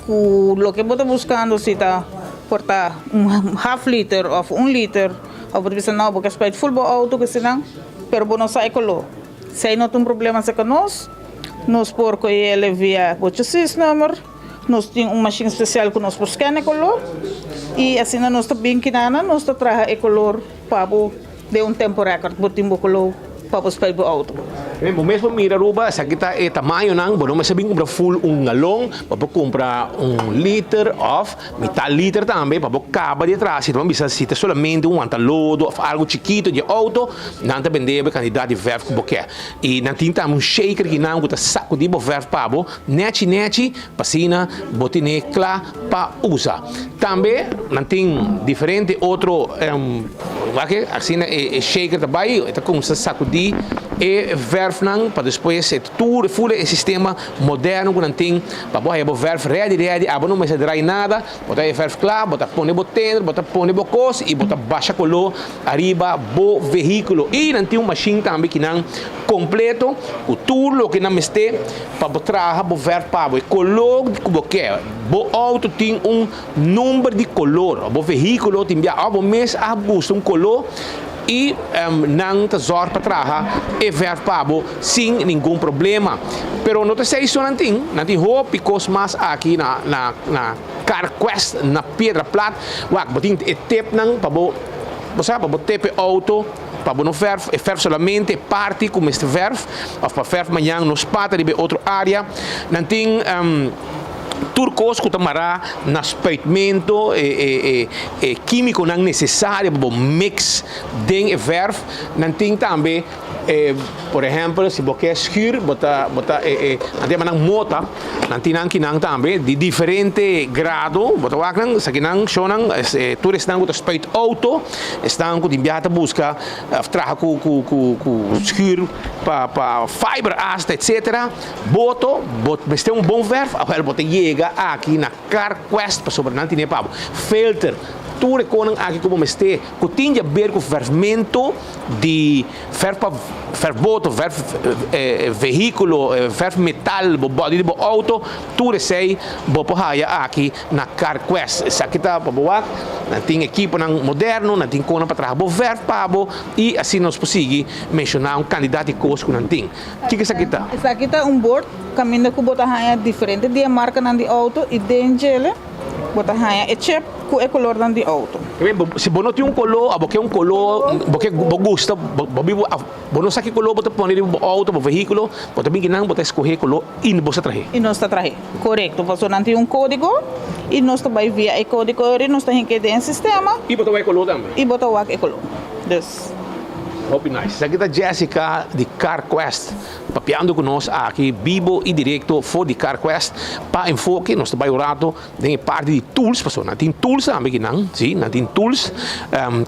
cu loke bo ta buscando si ta. Por ta un half liter of un liter of bo ta bisa no bo ke spuit ful bo auto ku esnan pero bo no sa e koló. Si ei no ta un problema serka nos, nos por kohe el via bo chasisnummer, nos tin un mashin spesial ku nos por scan e koló i asina nos ta bin kinana nos ta traha e kolor pa bo den un tempo record bo tin bo koló. Pa bo spel bo auto. Bo mes por mira Aruba, esaki ta e tamañonan, bo no mester bin cumpra full un galon, bo por cumpra un liter of mitad liter tambe pa bo caba di atras, si ta bisa si ta solamente un wanta lodo of algo chikito di e auto, nan ta bende bo e cantidad di verf cu bo ke. Y nan tin tambe un shaker kinan cu ta sacudi bo verf pa bo nechi nechi pa asina bo tene cla pa usa. Tambe nan tin diferente otro wak asina e shaker ta bai e ta kumsa sakudí e verfnan pa despues e tur ful e sistema moderno ku nan tin pa bo haya bo verf ready ready abo no mester drai nada bo ta haya e verf kla bo ta pone bo tender bo ta pone bo kos i bo ta basha koló ariba bo vehíkulo i nan tin un mashin tambe ki nan kompleto ku tur loke nan mester pa bo traha bo verf pa bo e koló ku bo ke. Bo auto tin un number di color, bo vehiculo tin bia of bo mes a gusta un color y nan ta zorg pa traha e verf pa bo sin ningun problema. Pero no ta esey so nan tin, nan tin hopi cos mas aki na na na Carquest na Piedra Plat. Wak, bo tin e tepnan pa bo. Bo sa, pa bo tepe auto, pa bo no verf, e verf solamente e parti ku mester verf, òf pa verf mañan no spata riba e otro área. Nan tin tur kos ku ta mará na spuitmento, e e e e kímikonan nesesario pa bo mix den e verf. Nan tin tambe e por ehèmpel si bo ke schuur bo ta bo ta e e nan ta yama nan mota nan tin nan kinan tambe di diferente grado bo ta wak nan esakinan shownan e tur esnan ku ta spuit outo esnan ku tin biaha ta buska òf traha ku ku ku ku schuur pa pa fiber asta etsetera boto bo mester un bon verf awel bo ta yega aki na Carquest pasobra nan tine pa bo filter tur e konan aki ku bo mester ku tin di aber ku verfmento di verf pa verf boto, verf vehíkulo, verf metal, bo body di bo outo, tur esei bo por haya aki na Carquest. Esaki ta pa bo wak, nan tin ekiponan moderno, nan tin konan pa traha bo verf pa bo i asina nos por sigui menshoná un kantidat di kos ku nan tin. Kiko esaki ta? Esaki ta un bord kaminda ku bo ta haña diferente di e markanan di outo i den djele bo ta haña e chip ku e kolornan di outo. Si bo no tin un koló o bo ke un koló, bo ke bo gusta, bo biba bo no sa ki koló bo ta pone riba bo outo, bo vehíkulo, bo ta bin kinan bo ta eskohé koló i bo sa trah'é. I nos ta trah'é, korekto. Pasobra nan tin un kódigo i nos ta bai via e kódigo ori nos ta hink'é den e sistema. I bo ta wak e koló tambe. I bo ta wak e koló. Dus. Hopi nice. Esaki ta Jessica di CarQuest papiando cu nos aki bibo y directo for di CarQuest pa Enfoke. Nos ta bay un rato den e parti di tools pasobra nan tin tools tambe kinan, si, nan tin tools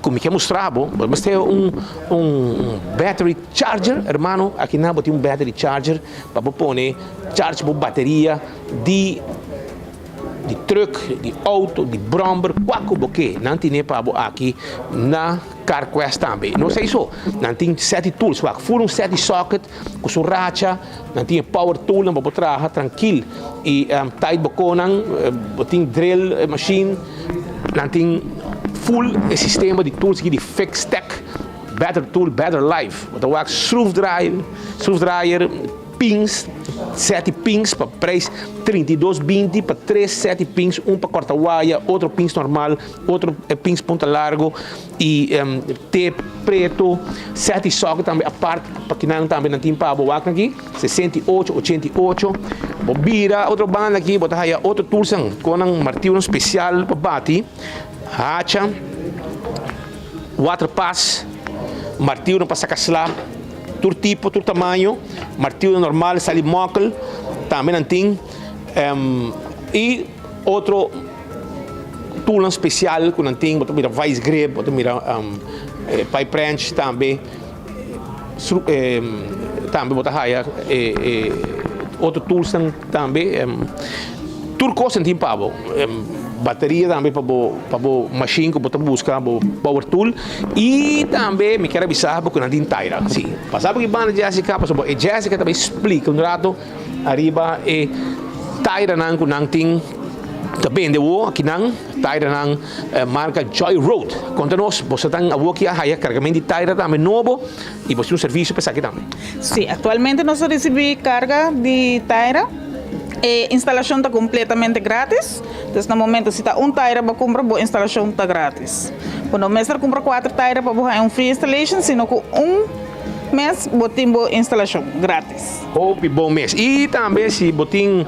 cu mi ke mustra bo. Bo mester un un battery charger, hermano, akinan bo tin un battery charger pa bo pone charge bo bateria di. Di truck, di auto, di bromber, kua ku bo ke, nan tine pa bo aki na Carquest tambe. No esei so, nan tin set di tools, wak ful un set di socket ku su racha, nan tin e power toolnan pa bo traha trankil i tight bo konan, bo tin drill machine, nan tin ful e sistema di tools aki di fixtech, better tool, better life. Bo ta wak schroefdraaier. Pins, seti pins pa prijs 32 binti pa tres seti pins, un pa corta waya, otro pins normal, otro pins punta largo y tep preto, seti socket tambe apart pa kinan tambe nan tin pa bo wak aki, 68, 88, bo bira otro banda aki bo ta haya otro toolsnan con nan martillonan special pa bati, hacha, waterpas, martillonan pa saca sla. Tur tipo, tur tamaño, martillo normal, sali mokkel, tambe nan tin y otro toolnan special cu nan tin, bo ta mira vice grip, bo ta mira pipe wrench tambe, tambe bo ta haya otro toolsnan tambe. Tur cos nan tin pa bo. Bateria tambe pa bo pa bo machine cu bo ta busca bo power tool y tambe mi kier a bisa bo cu nan tin taira si pasa bo ki banda Jessica pasobra e Jessica ta bay splica un rato ariba e tairanan cu nan tin ta bende awo akinan tairanan marca Joy Road conta nos boso tan awo ki a haya cargamento di taira tambe nobo y boso tin un servicio pa esaki tambe. Si actualmente nos a ricibi carga di taira. E instalashon ta kompletamente gratis. Dus na momento si ta un taira bo kumpra, bo instalashon ta gratis. Bo no mester kumpra kuater taira pa bo haña un free installation, sino ku un mes bo tin bo instalashon gratis. Hopi bon mes. I tambe si bo tin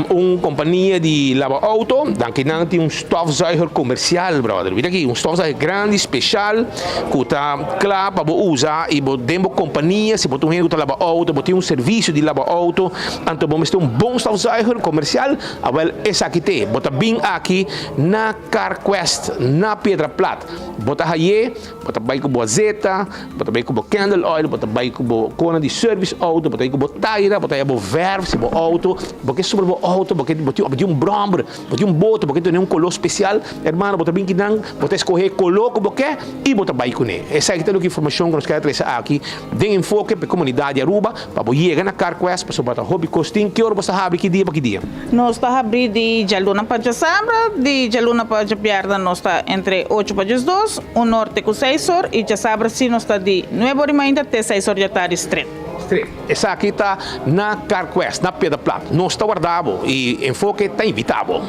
un kompania di laba outo, dan kinan tin un stofzuiger komersial, brother. Mira aki, un stofzuiger grandi, speshal, ku ta kla pa bo usa i bo den bo kompania, si bo ta un hende ku ta laba outo, bo tin un servisio di laba outo, Anto bo mester un bon stofzuiger comercial, awel esaki t'e. Bo ta bin aki na Carquest na Piedra Plat. Bo ta haye, bo ta bai ku bo azeta, bo ta bai ku bo candle oil, bo ta bai ku bo kona di service auto, bo ta bai ku bo taira, bo ta haya bo verf si bo auto, bo ke sobra bo auto, bo ke bo tin un bromber, bo tin un boto, bo ke tene un kolo spesial, hermano bo ta bin kinan, bo ta eskohe e kolo ku bo ke i bo ta bai kuné. Esaki ta loke informashon ku nos kere trese aki den Enfoke pa e komunidat di Aruba. Pa bo yega na Carquest pasobra ta hopi kos tin. Ki ora bo sa habri ki dia pa ki dia? Nos ta habri di djaluna pa djasabra, di djaluna pa djabièrnè nos ta entre ocho pa diesdos, un or te ku seis or, i djasabra si nos ta di nuebe or i mainta te seis or djatardi stret. Stret. Esaki ta na Carquest, na Piedra Plat. Nos ta warda bo i Enfoke ta invita bo.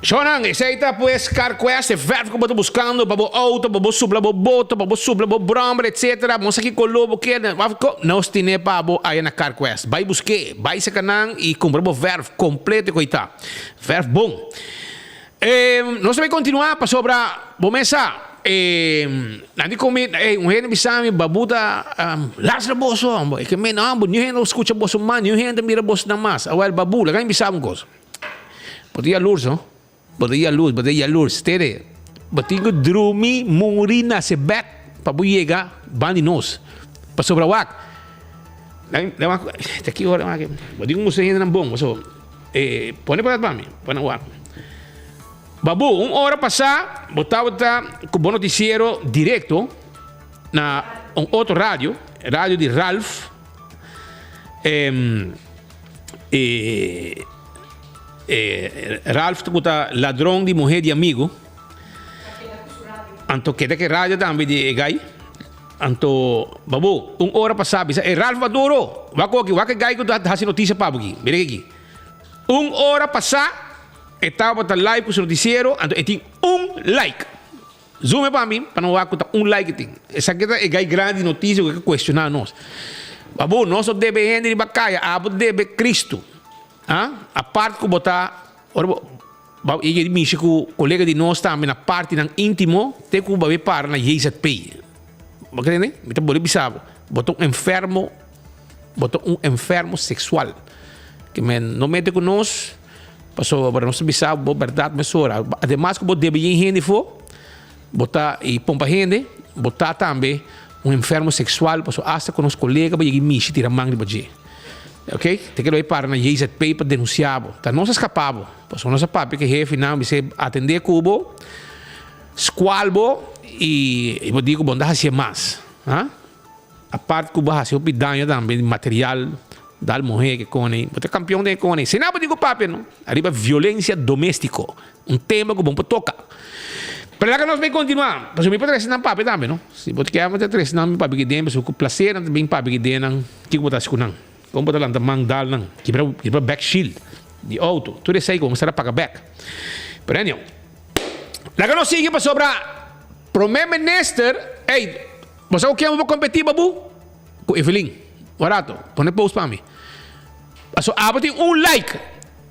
Shownan, esei ta pues CarQuest, e verf ku bo ta buskando pa bo outo, pa bo supla bo boto, pa bo supla bo brommer, etc. Bo sa ki koló bo kier, nos tine pa bo aya na CarQuest. Bai busk'é, bai saka nan i kumpra bo verf kompleto ku ei ta. Verf bon. Nos ta bai kontinuá pasobra bo mes sa, nan di komi, ey, un hende bisa mi, Babu ta lastra boso, homber. E ke men, no, niun hende no skucha boso mas, niun hende ta mira boso nan mas. Awel, Babu, laga mi bisa bo un kos. Bo ta yalurs, no? Bo ta yalurs, bo ta yalurs. Tere, bo tin ku drumi, muri, nase bèk pa bo yega ban di nos. Pasobra wak, ta ki ora wak? Bo tin ku mustra hendenan bon, pasobra pone pa pa mi, pone wak. Babu, un ora pasá bo tabata ku bo notisiero direkto na un otro radio, radio di Ralph. E e Ralph ku ta ladron di muher di amigo. Anto keda ke radio tambe di e gai. Anto babu un ora pasá bisa e Ralph Maduro wak oki wak e gai ku ta hasi notisia pa bo aki. Mira aki. Un ora pasá e tabata live ku su notisiero anto e tin un like. Zoom e pa mi pa no wak ku ta un like e tin. Esaki ta e gai grandi notisia ku e ka kuestioná nos. Babu, nos no debe hende riba kaya, abo debe Kristu. Ha? Apart ku bo ta, ora bo bo yega di mishi ku kolega di nos tambe na partinan íntimo, te ku bo bai para na JZP. Bo kende? Mi ta bolbe bisa bo, bo ta un enfermo, bo ta un enfermo seksual. Ke men no mete ku nos. Pasobra nos ta bisa bo bèrdat mesora. Ademas ku bo debe yen hende afó, bo ta i pompa hende, bo ta tambe un enfermo seksual, pasobra asta ku nos kolega bo yega i mishi tira man riba dje. Ok? Te keda bai para na JZP pa denunsiá bo. Ta nos a skapá bo, pasobra nos a papia ku e hefenan, bis'é atendé ku bo, skual bo i bo di ku bo no ta hasié mas. Ha? Apart ku bo hasi hopi daño tambe di material, dal muhé ke kone, bo ta kampion den e kone. Sina bo tin ku papia no, ariba violensia doméstiko, un tema ku bo no por toka. Pero laga nos bay kontinuá, pasobra mi por trese nan papia tambe no. Si bo ta kier mi ta trese nan mi papia ki den, pasobra ku plaser nan ta bin papia ki den nan, kiko bo ta hasi ku nan? Kon bo ta lanta man dal nan, kibra kibra back shield di outo, tur esei ku bo mester a paga bek. Pero anyhow, laga nos sigui pasobra Prome Minister, ey, Bo sa ku ken bo por kompetí babu? Ku Evelyn. Un rato, pone post pa mi. Paso abo tin un like.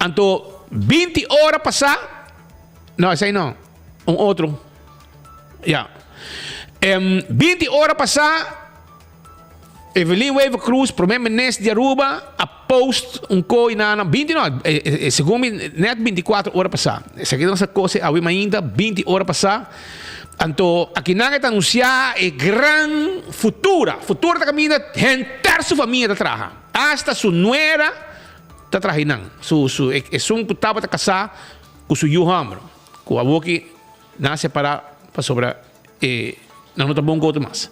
Anto 20 ora pasá, no esei no, un otro. Ya. Em 20 ora pasá Evelyn Wever Croes, prome minister di Aruba, a post un koi na nan 20 no, segun mi net 24 ora pasá. Esaki nos a kose awe mainta 20 ora pasá. Anto akinan e ta anunsiá e gran futura. Futura ta kaminda henter su famia ta traha. Asta su nuera ta traha einan. Su su esun ku tabata kasá ku su yu hòmber ku awoki nan a separá pasobra e nan no ta bon ku otro mas.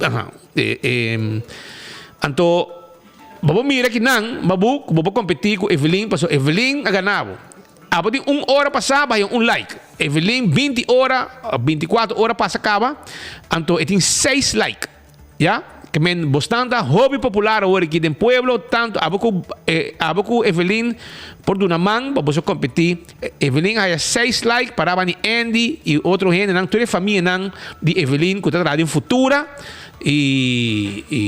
Aha e e anto bo por mira kinan babu ku bo por kompetí ku Evelyn pasobra Evelyn a gana bo. Abo tin un ora pasá bai un like. Evelyn 20 ora, 24 ora pasa kaba, anto e tin 6 like. Ya? Ke men bosnan ta hopi popular awor aki den pueblo, tanto abo ku eh, abo ku Evelyn por duna man pa boso kompetí. Evelyn haya 6 like para bani Andy i otro hendenan, tur e famianan di Evelyn ku ta traha den Futura i i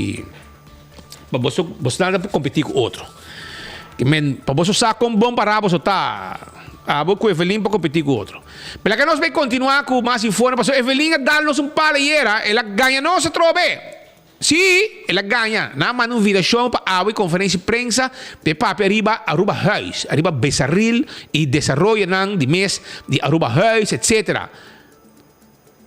Pa boso, bosnan ta por kompetí ku otro. Ke men, pa boso sa kon bon pará boso ta, abo ku Evelyn por kompetí ku otro. Pero laga nos bai kontinuá ku mas informe, pasobra Evelyn a dal nos un pala ayera, el a gaña nos atrobe. Sí, el a gaña. Nan a manda un invitashon pa awe konferensia di prensa pa e papia riba Aruba Huis, ariba besaril i desaroyonan di mes di Aruba Huis, etcetera.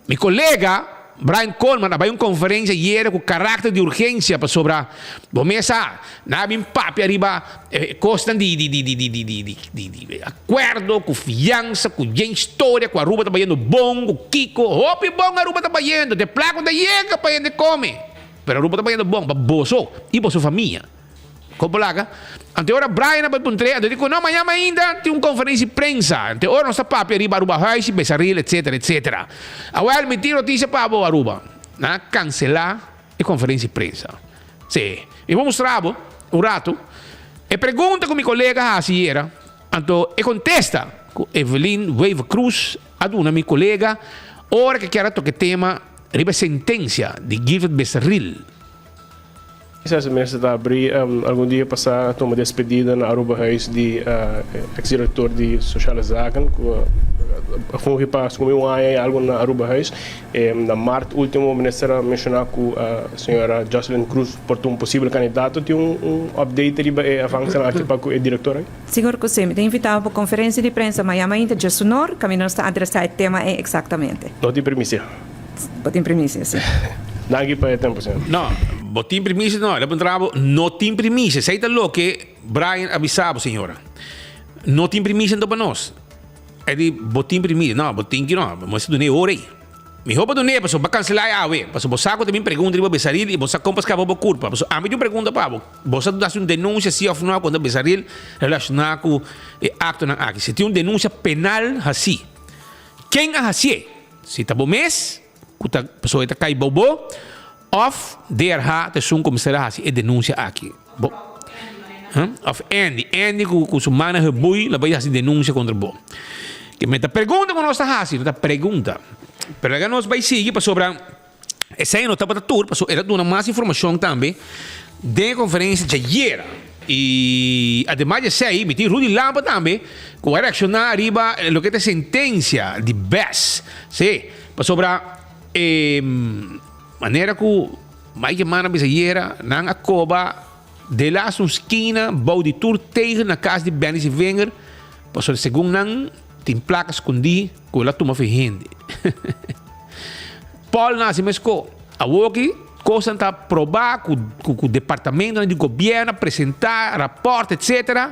Mi kolega Brian Coleman a bai un konferensia ayera ku karakter di urgensia pasobra bo mes sa nan a bin papia riba e kosnan di di di di di di di di di di akuerdo ku fiansa ku yen historia ku Aruba ta bayendo bon ku kiko hopi bon Aruba ta bayendo te plak no ta yega pa hende kome pero Aruba ta bayendo bon pa boso i boso famia. Kon por laga? Ante ora Brian a bai puntr'é, anto e di ku no, mañana mainta tin un konferensia di prensa. Ante ora nos ta papia riba Aruba Huis i Besaril, etsetera, etsetera. Awèl, mi tin notisia pa bo, Aruba. Nan a kanselá e konferensia di prensa. Sí. Mi por mustra bo un ratu e pregunta ku mi kolega a hasi ayera, anto e kontesta. ku Evelyn Wever-Croes a duna mi kolega ora ku kier a toka e tema riba e sentensia di Gilbert Becerril. Esaki mester ta abri algun dia pasá a toma despedida na Arubahuis di ex director di Sociale Zaken cu a fungi pa scomi un aña y algo na Arubahuis. Na maart ultimo minister a menciona cu señora Jocelyn Cruz por ta un posibel candidato. Tin un update riba e avancenan aki pa cu e director aki? Sigur cu si. Mi ta invita bo pa conferencia di prensa mañana mainta djesunor caminda nos ta adresa e tema ey exactamente. No tin primicia. Bo tin primisia, si. Danki pa e tempu, señor. No, bo tin primisia no. El a puntra bo, no tin primisia. Esei ta loke Brian a bisa bo, señora. No tin primisia anto pa nos. E di, bo tin primisia. No, bo tin ki no. Bo mester dun'é ora ei. Mihó bo dun'é pasobra bo a kanselá e awe. Pasobra bo sa ku ta bin pregunta riba Besaril i bo sa kon pa skapa bo kurpa. Pasobra ami tin un pregunta pa bo. Bo sa hasi un denunsia si òf no kontra Besaril relashoná ku e aktonan aki. Si tin un denunsia penal hasí, ken a hasié? Si ta bo mes ku ta pasobra e ta kai bou bo òf DRH ta esun ku mester a hasi e denunsia aki. Bo òf Andy, Andy ku ku su mana hebui lo bai hasi denunsia kontra bo. Ke men ta pregunta ku nos ta hasi, no ta pregunta. Pero laga nos bai sigui pasobra Esei no tabata tur, pasobra el a duna mas informashon tambe den e konferensia djayera. I ademas di esei, mi tin Rudy Lampe tambe ku a reakshoná riba loke ta e sentensia di bes. Sí, pasobra e manera ku Mike Eman a bisa ayera, nan a koba delas un skina bou di tur tegel na kas di Benny Sevinger, pasobra segun nan tin plaka skondí ku el a tuma for hende. Paul na hasi mesco. Awoki cosnan ta proba cu cu departamentonan di gobierno a presenta raport etc.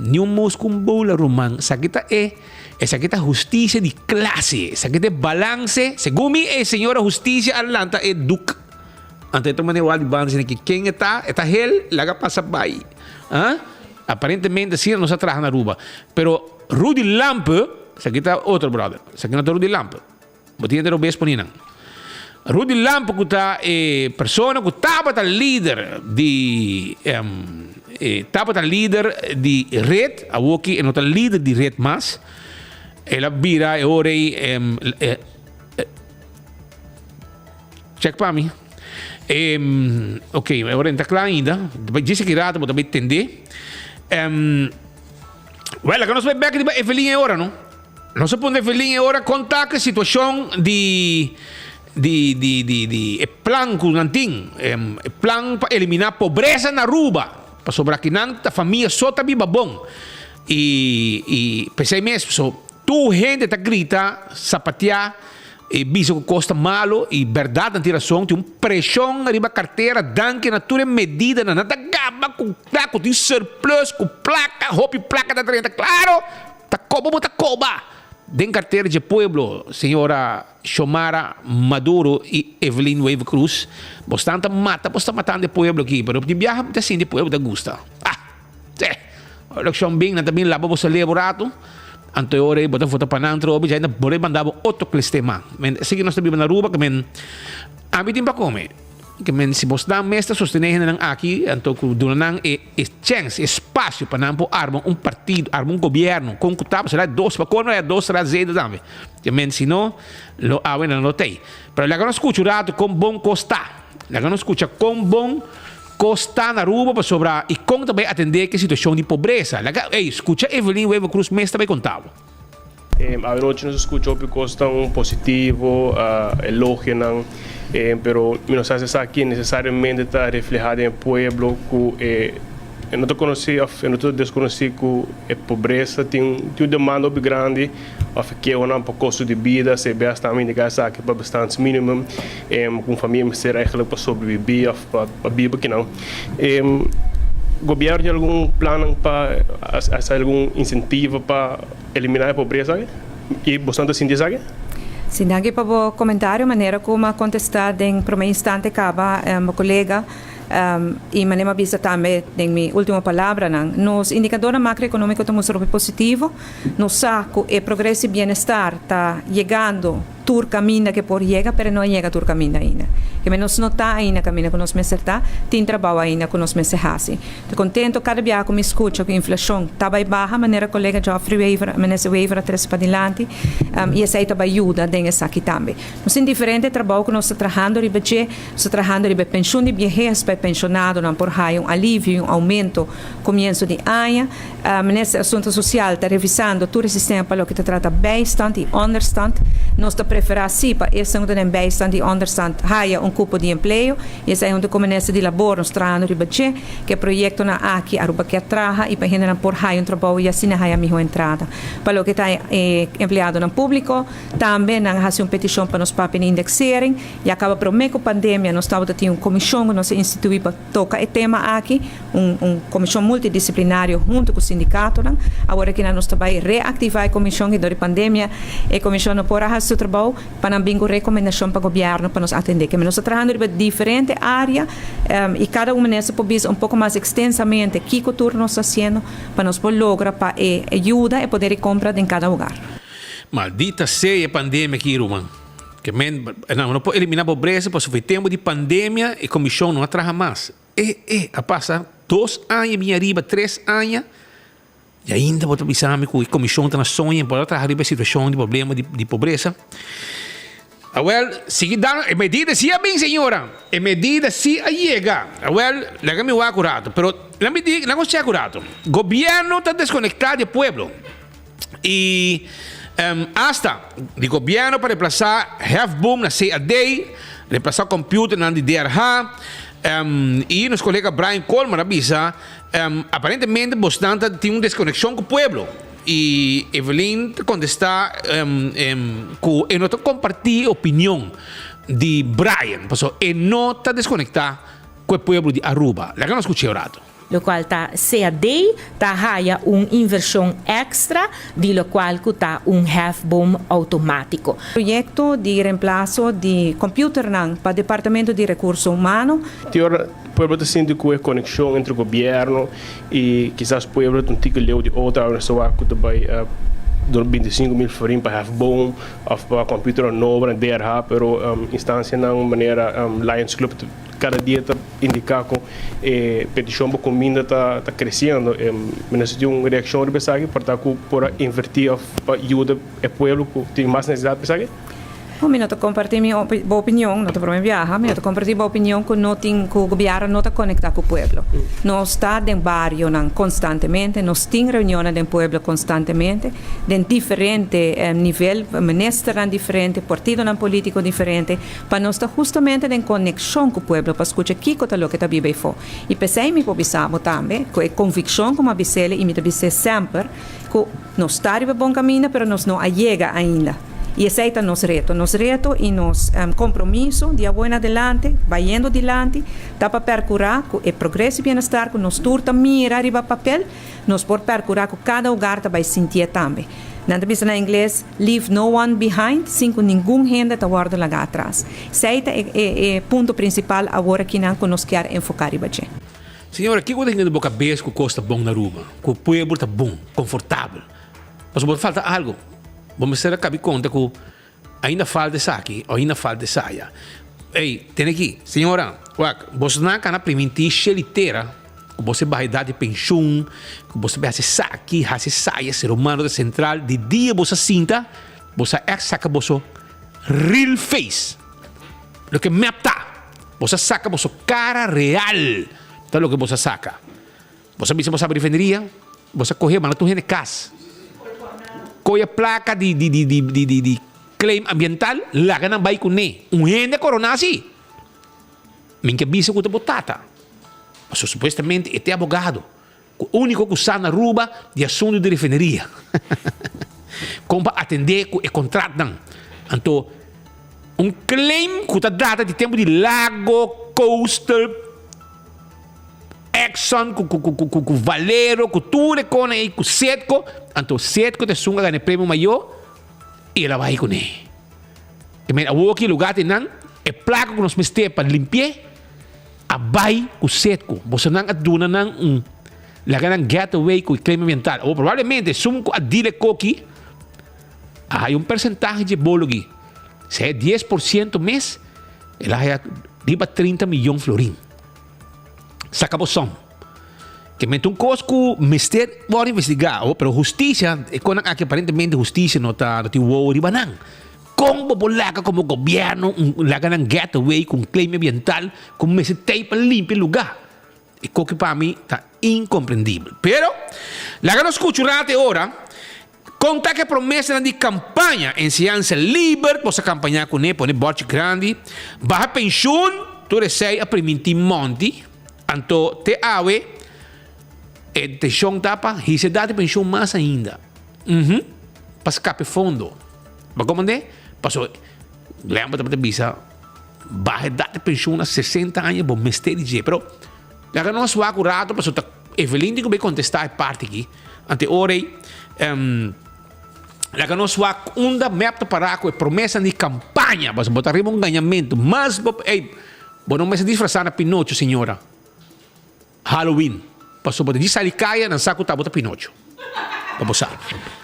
Ni un mosca un bola ruman. Esaki ta e esaki ta husticia di clase. Esaki ta e balance. Segun mi e señora husticia a lanta e duk. Anto e ta manera wak di banda asina ki ken e ta? E ta hel? Laga pasa bay. Ah? Aparentemente asina nos a traha na Aruba. Pero Rudy Lampe, esaki ta otro brother. Esaki no ta Rudy Lampe. Bo tin hende robes poni nan. Rudy Lampe ku ta e persona ku tabata lider di e tabata lider di red, awoki e no ta lider di red mas. El a bira e ora ei check pa mi. Ok, e ora e no ta kla ainda. Djis aki rato bo ta bai tende. Wèl, laga nos bai bèk riba Evelyn e ora no. Nos a puntra Evelyn e ora kon ta ku e situashon di di di di di e plan ku nan tin, e plan pa eliminá pobresa na Aruba, pasobra akinan ta famia so ta biba bon i i p'esei mes so tur hende ta grita, sapateá i bisa ku kos ta malo i bèrdat nan tin rason, tin un preshon riba kartera danki na tur e medidanan, nan ta gaba ku ta ku tin surplus ku plaka, hopi plaka ta drenta, klaro! Ta koba bo ta koba den kartera dje pueblo, señora Xiomara Maduro i Evelyn Wever Croes. Bosnan ta mata, bos ta matando e pueblo aki, pero di biaha mi ta sinti e pueblo ta gusta. Ah! Tse! Elekshon bin, nan ta bin laba bo selebro rato, anto e ora ei bo ta vota pa nan atrobe, djai nan por e manda bo otro klistema. Men, esaki nos ta biba na Aruba, ke men ami tin pa kome. Ke men si bosnan mes ta sostené hendenan aki, anto ku duna nan e. E chèns, e spasio pa nan por arma un partido, arma un gobièrnu, kon ku ta, pasobra dos, pa kolmo e dos será zeta tambe. Te men si no, lo awe nan lo tei. Pero laga nos skucha un ratu kon bon kos ta. Laga nos skucha kon bon kos ta na Aruba pasobra i kon ta bai atendé ku e situashon di pobresa. Laga, ey, skucha Evelyn Wever Croes mes ta bai konta bo. Anochi nos a skucha hopi kosnan positivo, elogionan, pero mi no sa si esaki nesesariamente ta reflehá den e pueblo ku e no ta konosí òf e no ta deskonosí ku e pobresa tin un demanda hopi grandi òf e kehonan pa kosto di bida, CBS tambe indiká esaki pa bestaansminimum ku un famia mester eigentlik pa sobrebibí òf pa biba kinan. Gobièrnu tin algun plannan pa hasi algun insentivo pa eliminá e pobresa aki? I boso ta sinti esaki? Sí, danki pa bo komentario. Manera ku mi a kontestá den promé instante kaba bo kolega i manera mi a bisa tambe den mi último palabranan, nos indikadornan makroekonómiko ta mustra hopi positivo. Nos sa ku e progres di bienestar ta yegando. tur kaminda ku e por yega, pero e no a yega tur kaminda ainda. Keme nos no ta ainda kaminda ku nos mester ta, tin trabou ainda ku nos mester hasi. Ta kontento kada biaha ku mi skucha ku inflashon ta bai baha, manera kolega Geoffrey Wever, Minister Wever a trese padilanti, i esei ta bai yuda den esaki tambe. Nos tin diferente trabou ku nos ta trahando riba dje. Nos ta trahando riba e penshun di biehes pa e penshonadonan por haya un alivio i un oumento komienso di aña. Minister Asunto Sosial ta revisando tur e sistema pa loke ta trata bijstand i onderstand. Nos ta preferá si pa esnan ku ta den bijstand i onderstand haya un kupo di empleo i esei huntu ku Minister di Labor nos trahando riba dje ku e proyektonan aki Aruba kier traha i pa hendenan por haya un trabou i asina haya miho entrada. Pa loke ta e empleadonan públiko tambe nan a hasi un petishon pa nos papia di indexering. Ya kaba promé ku pandemia nos tabata tin un komishon ku nos a instituí pa toka e tema aki, un un komishon multidisiplinario huntu ku sindikatonan. Awor aki nan nos ta bai reaktivá e komishon i dor di pandemia e komishon no por a hasi su trabou pa nan bin ku rekomendashon pa gobièrnu pa nos atendé. Keme nos ta trahando riba diferente área i kada un minister por bisa un poko mas ekstensamente kiko tur nos ta hasiendo pa nos por logra pa e yuda e poder di kompra den kada hogar. Maldita sea e pandemia aki ruman. Ke men, nan no por eliminá pobresa pasobra e tempu di pandemia e komishon no a traha mas. E, e, a pasa dos aña bin ariba, tres aña, i ainda bo ta bisa mi ku e komishon ta na soña i por a traha riba e situashon di problema di di pobresa. Awel, sigui dan e medida si a bin señora, e medida si a yega. Awel, laga mi wak un rato, pero laga mi di, laga nos chek un rato. Gobièrnu ta deskonektá di e pueblo. Y hasta di gobierno pa reemplaza hefboom na CAD, reemplaza computernan di DRH. Y nos colega Brian Coleman a bisa, aparentemente bosnan ta tin un desconexion cu pueblo. Y Evelyn ta contesta cu e no ta comparti e opinion di Brian, pasobra e no ta desconecta cu e pueblo di Aruba. Laga nos scucha e un rato. Locual ta CAD ta haya un inversion extra di locual cu ta un hefboom automatico. Proyecto di reemplaso di computernan pa Departamento di Recurso Humano. Tin ora pueblo ta sinti cu e conexion entre gobierno y kisas pueblo ta un tiki leu di otro, awe nos ta wak cu ta bay duna 25 mil florin pa hefboom of pa computernan nobo na DRH, pero instancianan manera Lions Club ta. Kada dia ta indiká ku e petishon pa kuminda ta kresiendo. Minister tin un reakshon riba esaki por ta ku por a invertí òf pa yuda e pueblo ku tin mas nesesidat pa esaki? No, mi no ta kompartí mi bo opinion, no ta promé biaha, mi no ta kompartí bo opinion ku no tin ku gobièrnu no ta konektá ku pueblo. Nos ta den barionan konstantemente, nos tin reunionnan den pueblo konstantemente, den diferente nivel, ministernan diferente, partidonan polítiko diferente. Pa nos ta hustamente den konekshon ku pueblo pa skucha kiko ta loke ta biba efó. I p'esei mi por bisa bo tambe ku e konvikshon ku mi a bis'el i mi ta bis'é semper ku nos ta riba bon kaminda pero nos no a yega ainda. I esei ta nos reto. Nos reto i nos kompromiso di awor en adelante, bayendo dilanti, ta pa perkurá ku e progreso i bienestar ku nos tur ta mira riba papel, nos por perkurá ku kada hogar ta bai sintié tambe. Nan ta bisa na ingles, Leave no one behind, sin ku ningun hende ta wòrdu lagá atras. Esei ta e e punto prinsipal awor akinan ku nos kier enfoká riba dje. Señora, kiko ta hende bo kabes ku kos ta bon na Aruba, ku pueblo ta bon, konfortabel? Pasobra bo ta falta algu. Bo mester a kabi konta ku ainda falta esaki o ainda falta esaya. Ey, tene aki, señora, wak, bosonan kana primintí shel i tera ku boso baha edat di penshun, ku boso bai hasi esaki, hasi esaya, ser humano ta sentral. Di dia boso a sinta, boso a ègt saka boso real face, loke mep ta. Boso a saka boso kara real, ta loke boso a saka. Boso a bisa boso a refineria, boso a kohe manda tur hende kas. Kohe plaka di di di di di di di claim ambiental, laga nan bai kuné. Un hende a korona asi. Mi ke bisa ku ta bo tata. Pasobra supuestamente e ta e abogado ku úniko ku sa na Aruba di asuntu di refineria. Kon pa atendé ku e kontratnan. Anto un claim ku ta data di tempu di Lago Coastal. Exxon ku ku ku ku ku Valero ku tur e kona ei ku Setco anto Setco ta esun a gana e premio mayor i el a bai kuné. Te mira awor ki lugar tin nan e plaka ku nos mester pa limpi'é a bai ku Setco. Bosonan a duna nan un laga nan get away ku e claim ambiental. Awor probablemente esun ku a deal e koki a haya un persentahe dje bolo aki. Si e 10% mes, el a haya riba 30 miyon florin. Saca bo som. Ke men ta un kos ku mester wòrdu investigá, oh, pero hustisia, e konan aki aparentemente hustisia no ta, no tin wowo riba nan. Kon bo por laga komo gobièrnu un laga nan get away ku un claim ambiental ku mester tei pa limpia e lugá? E koki pa mi ta inkomprendibel. Pero, laga nos skucha un rato e ora kon ta ku e promesanan di kampaña, enseñansa liber, boso a kampañá kuné, pone bòrchi grandi, baha penshun, tur esei a primintí Monti, anto te awe e intenshon ta pa hisa edat di penshun mas ainda. Uhum, pa skapa e fondo. Bo komprendé? Pasobra Glenn tabata bisa. Baha edat di penshun na 60 aña bo mester di dje. Pero laga nos wak un rato pasobra ta Evelyn tin ku bay kontestá e parti aki. Ante ora ei laga nos wak unda mep ta pará ku e promesanan di kampaña pasobra bo ta riba un gañamentu. Mas bo ey bo no mester disfrasá na Pinocho señora. Halloween. Pasobra bo ta djis sali kaya nan sa ku ta bo ta Pinocho. Pa bo sa.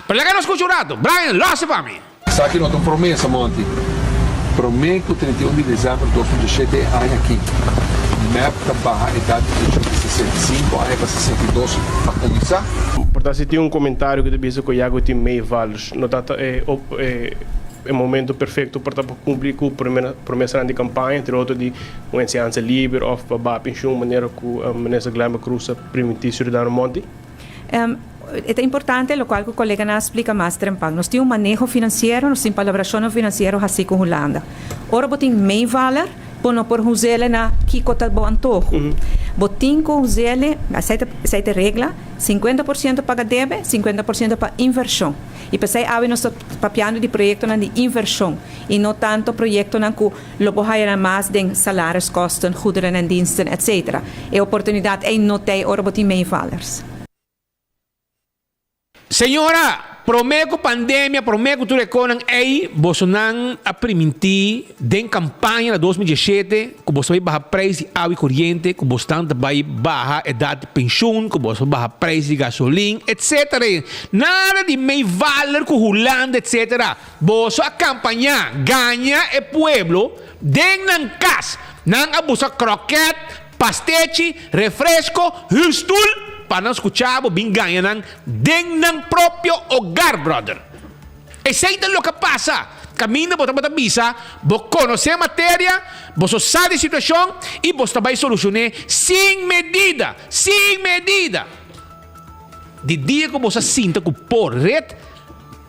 Pero laga nos skucha un rato. Brian, lòs e pa mi. Esaki no ta un promesa, Monty. Promé ku 31 di desèmber 2017 e aña aki, mep ta baha edat di penshon di 65 aña pa 62 pa kuminsá. Por ta si tin un komentario ku ta bisa ku ya ku tin meevallers no ta ta e e momento perfecto por ta pa cumpli cu promesanan di campaña, entre otro di un enseñansa liber of pa baha pensioen manera cu Minister Glenbert Croes a primintí ciudadano Monti? E ta importante locual cu coleganan a splica mas trempan. Nos tin un maneho financiero, nos tin palabracionnan financiero haci cu Hulanda. Ora bo tin meevaller, bo no por huzele na kico ta bo antoho. Bo tin cu huzele, esey ta esey ta e regla, 50% paga debe, 50% pa inversion. I p'esei awe nos ta papiando di proyektonan di invershon i no tanto proyektonan ku lo bo haya nan mas den salariskosten, goederen en diensten, etc. E oportunidat ei no t'ei ora bo tin meevallers. Señora, promé ku pandemia, promé ku tur e konan ei, bosonan a primintí den kampaña na 2017 ku boso bai baha preis di awa i koriente, ku bosnan ta bai baha edat di penshun, ku boso baha preis di gasolin, etc. Nada di meevaller ku Hulanda, etc. Boso a kampañá, gaña e pueblo den nan kas. Nan a buska kroket, pastechi, refresko, huurstoel pa nan skucha bo bin gaña nan den nan propio hogar, brother. Esei ta loke a pasa. Kaminda bo tabata bisa, bo konosé materia, boso sa di situashon i boso ta bai solushon'é sin medida, sin medida. Di dia ku boso a sinta ku por ret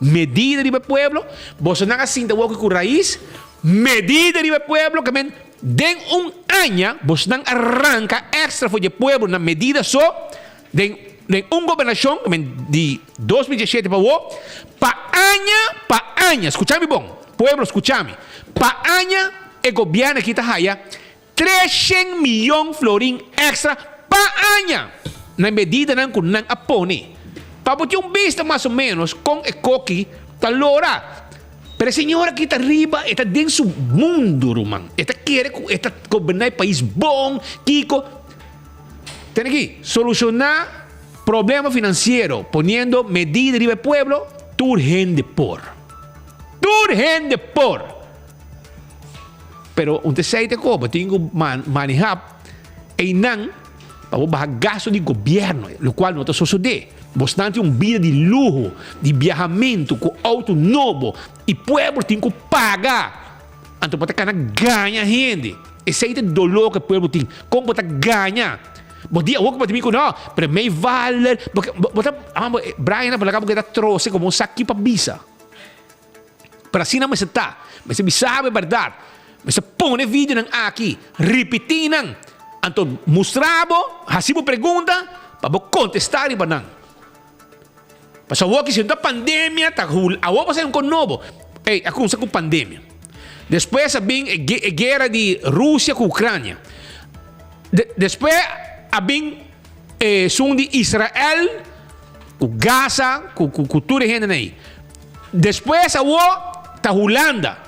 medida riba e pueblo, bosonan a sinta woki ku rais medida riba e pueblo, ke men den un aña bosonan a ranka extra for di e pueblo na medida so den den un gobernashon, ke men di 2017 pa awo, pa aña pa aña, skucha mi bon, pueblo skucha mi, pa aña e gobièrnu aki ta haya 300 miyon florin extra pa aña na e medidanan ku nan a pone. Pa bo tin un bista mas o menos kon e koki ta lora. Pero e señor aki ta riba, e ta den su mundo, ruman. E ta kere ku e ta goberná e pais bon, kiko. Tene aki, solushoná problema finansiero poniendo medida riba e pueblo, tur hende por. Tur hende por! Pero un tesei ta koba tin ku maneha einan pa bo baha gasto di gobierno, lokual no ta sosodé. Bosnan tin un bida di luho, di biahamentu ku outo nobo i pueblo tin ku paga. Anto bo ta kana gaña hende. Esei ta e doló ku e pueblo tin. Kon bo ta gaña? Bo di awor ku bo ta bin ku no, pero mei valer, bo ta, Brian a por laga bo keda trose komo un saki pa bisa. Pero asina mester ta. Mester bisa bo e bèrdat. Mester pone videonan aki, ripití nan. Anto mustra bo, hasi bo pregunta pa bo kontestá riba nan. Pasobra awor ki si no ta pandemia ta hul, awor bo sa un kos nobo. Ey, a kumsa ku pandemia. Despues a bin e e guera di Rusia ku Ucrania. De despues a bin esun di Israel ku Gaza ku ku ku tur e hendenan ei. Despues awo ta Hulanda.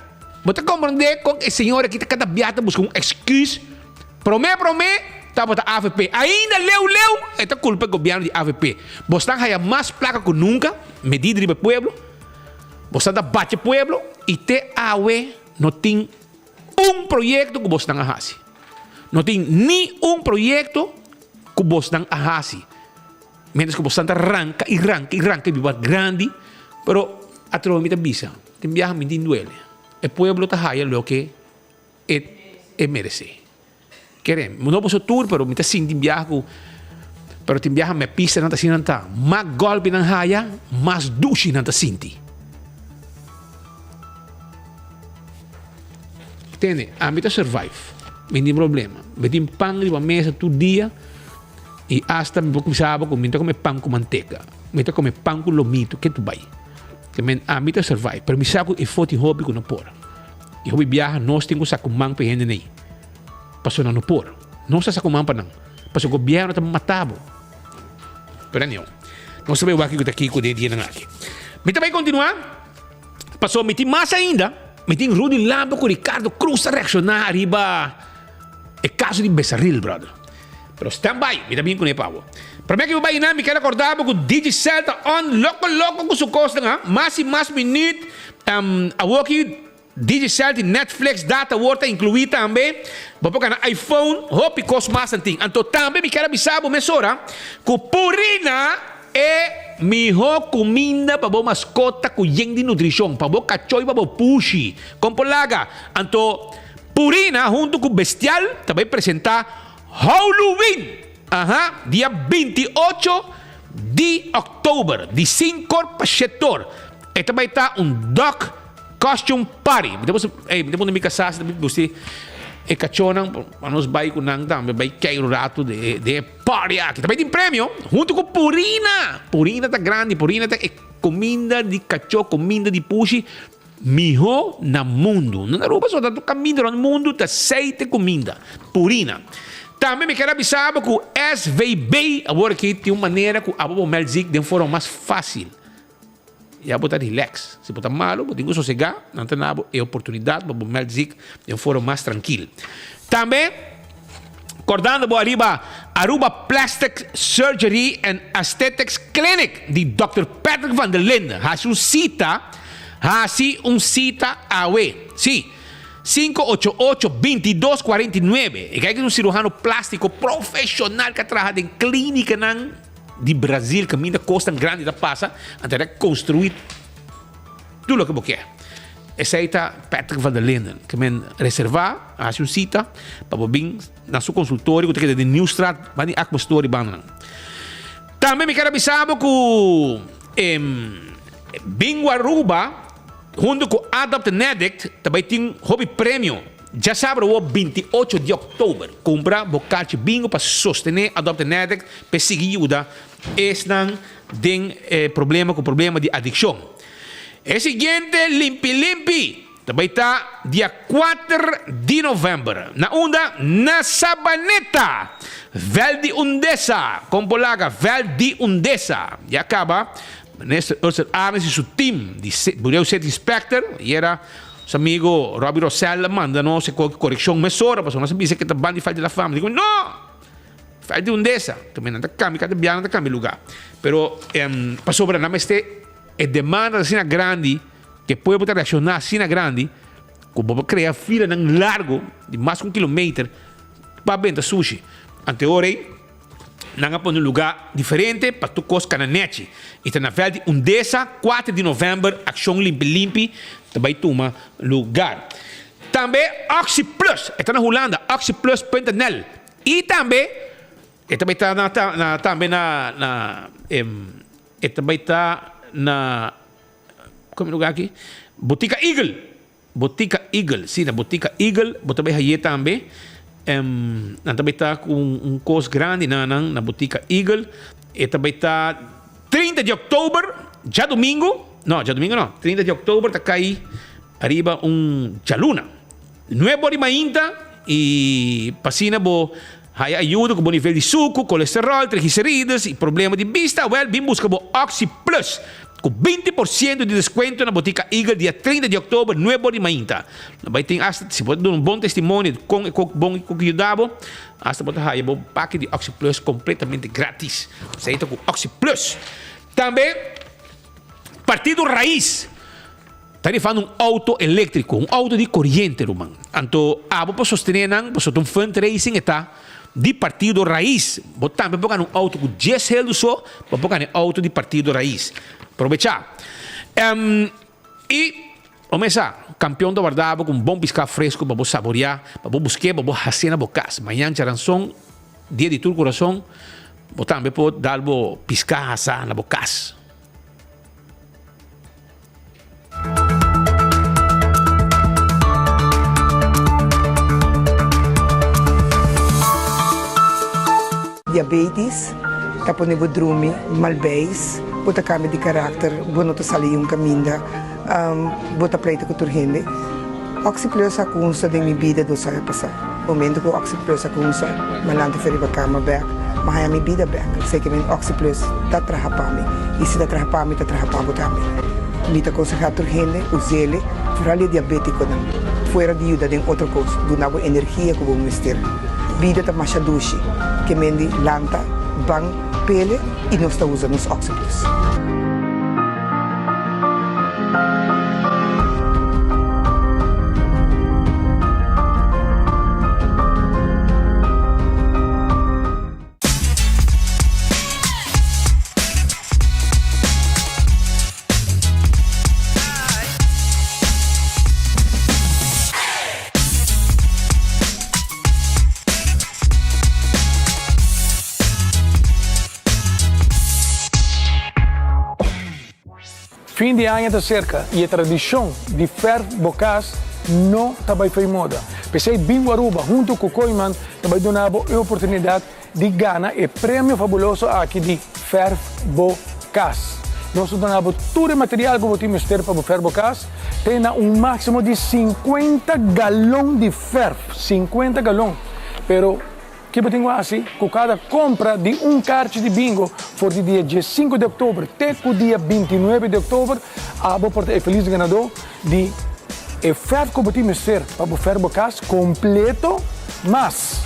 Bo ta comprende con e señor aki ta cada bia ta busca un excuse. Prome prome tabata avp. Ainda leu leu e ta culpa e gobierno di avp. Bosnan haya mas placa cu nunca, medida riba e pueblo. Bosnan ta bacha e pueblo y te awe. No tin un proyecto cu bosnan a haci. No tin ni un proyecto cu bosnan a haci. Mientras cu bosnan ta ranca y ranca y ranca y biba grandi, pero atrobe mi ta bisa, tin biaha mi tin duele. E pueblo ta haya loke e e merece. Kere, no boso tur, pero mi ta sinti biaha cu, pero tin biaha me pista nan ta asina nan ta. Mas golpe nan haya, mas dushi nan ta sinti. Tende, ami ta survive, mi tin problema. Mi tin pan riba mesa tur dia y hasta mi por cuminsa cu mi ta come pan cu manteca, mi ta come pan cu lomito, ke tu bay. Ke men, ami ta survive, pero mi sa cu e foti hopi cu no por. Y hopi biaha nos tin cu sa cu man pa e hende nei. Pasobra nan no por. Nos ta sa cu man pa nan. Pasobra gobierno ta mata bo. Pero anyhow, nos ta bay wak kico ta kico den e dianan aki. Mi ta bay continua, pasobra mi tin mas ainda. Mi tin Rudy Lampe cu Ricardo Cruz ta reacciona ariba e caso di Besaril, brother. Pero stand by, mi ta bin cune pa bo. Prome cu mi bay nan, mi kier acorda bo cu Digicel ta on loco loco cu su cosnan, ha. Mas y mas minuut, awoki Digicel tin Netflix, data awor ta inclui tambe. Bo por gana iPhone, hopi cos mas nan tin. Anto tambe mi kier a bisa bo mesora cu Purina e miho cuminda pa bo mascota cu yen di nutricion, pa bo cacho y pa bo pushi. Con por laga? Anto Purina hunto cu Bestial ta bay presenta Halloween! Aha, dia 28 di october, di sinkor pa shetor. E ta bay ta un dog costume party. Mi ta busti, ey, mi ta pone mi kasá si ta busti e kachónan pa nos bai ku nan tambe bai kei un ratu den e party aki. Ta bai tin premio huntu ku Purina. Purina ta grandi, Purina ta e kuminda di kachó, kuminda di pushi mihó na mundu. No na Aruba so, ta tur kaminda rònt mundu ta seite kuminda, Purina. Tambe mi ker a bisa bo ku SVB awor aki tin un manera ku abo bo mèld zik den forma mas fásil. Ya bo ta relax. Si bo ta malo, bo tin ku sosegá, nan ta na bo e oportunidat pa bo mèld zik den un forma mas trankil. Tambe, kòrdando bo ariba Aruba Plastic Surgery and Aesthetics Clinic di Dòkter Patrick van der Linden. Hasi un sita, hasi un sita awe. Sí, 588 22 49. E kai ku un siruhano plástiko profeshonal ku a traha den klínikanan. Di Brazil kaminda kosnan grandi ta pasa, anto e ta konstruí tur loke bo ke. Esei ta Patrick van der Linden, ke men reservá, a hasi un sita pa bo bin na su konsultorio ku ta keda den Nieuwstraat, banda di Akma Store di bandanan. Tambe mi ker a bisa bo ku Bingo Aruba huntu ku Adopt an Addict ta bai tin hopi premio. Djasabra awor 28 di òktober, kumpra bo karchi bingo pa sostené Adopt an Addict pa e sigui yuda esnan den problema ku problema di adikshon. E siguiente Limpi Limpi ta bai ta dia kuater di novèmber. Na unda? Na Sabaneta! Vèlt di Undesa! Kon por laga Vèlt di Undesa? Ya kaba Minister Ursel Arends i su team di Bureu City Inspector yera Su amigo Robbie Rosell a manda nos e korekshon mesora pasobra nos a bisa ke ta ban di Veld di la Fama. Dico, no! Veld di Undesa. Tambe nan ta kambia, kada biaha nan ta kambia luga. Pero pasobra nan mester e demanda ta asina grandi ke pueblo ta reakshoná asina grandi ku bo por krea filanan largo di mas ku un kilometer pa benta sushi. Ante ora ei. Nan a pone un lugá diferente pa tur kos kana nèchi. I ta na vèlt di Undesa, kuater di novèmber, Akshon Limpi Limpi ta bai tuma lugar. Tambe Oxi Plus, e ta na Hulanda, oxiplus punt nl. I tambe e ta bai ta na na tambe na na e ta bai ta na komo e lugá aki? Botika Eagle. Botica Eagle, si na Botica Eagle bo ta bay haye tambe. Nan ta bay ta cu un cos grandi na nan na Botica Eagle. E ta bay ta 30 di october, djadomingo, no djadomingo no, 30 di october ta cay ariba un djaluna. Nuebe ora di mainta y pa asina bo haya ayuda cu bo nivel di sucu, colesterol, triglicerides y problema di bista, wel bin busca bo Oxi Plus. Ku 20% di deskuento na Botika Eagle dia 30 di òktober nuebe or di mainta. No bai tin asta si bo ta duna un bon testimonio di kon e kok bon i kok yuda bo, asta bo ta haya bo paki di Oxi Plus kompletamente gratis. Esei ta ku Oxi Plus. Tambe Partido Raiz. Ta rifando un auto eléktriko, un auto di koriente ruman. Anto abo por sostené nan pasobra ta un fundraising e ta di Partido Raiz. Bo tambe por gana un auto ku dies heldu so, bo por gana e auto di Partido Raiz. Probechá. I bo mes sa, kampion ta warda bo ku un bon piská fresku pa bo saboriá, pa bo busk'é, pa bo hasié na bo kas. Mañan djaranson, dia di tur kurason, bo tambe por dal bo piská hasá na bo kas. Diabetes ta pone bo drumi mal beis, bo ta cambia di karakter, bo no ta sali un caminda, bo ta pleita cu tur hende. Oxyplus a cunsa den mi bida dos aña pasa. Momento cu Oxyplus a cunsa, mi a lanta for riba cama bek, mi a haya mi bida bek. Esey ke men Oxyplus ta traha pa mi. Y si ta traha pa mi, ta traha pa bo tambe. Mi ta conseha tur hende usele, foral e diabeticonan. Fuera di yuda den otro cos, duna bo energia cu bo mester. Bida ta masha dushi, ke men di lanta, ban, pele y nos ta usa nos Oxyplus. Fin di aña ta serka i e tradishon di fèrf bo kas no ta bai fo'i moda. P'esei Bingo Aruba huntu ku Kooyman ta bai duna bo e oportunidat di gana e premio fabuloso aki di fèrf bo kas. Nos ta duna bo tur e material ku bo tin mester pa bo fèrf bo kas te na un máksimo di sinkuenta galon di fèrf, sinkuenta galon! Pero Ki bo tin ku hasi ku kada kompra di un karchi di bingo for di dia diesinku di oktober te ku dia bintinuebe di oktober? Abo por ta e felis ganadó di e fèrf ku bo tin mester pa bo fèrf bo kas kompleto mas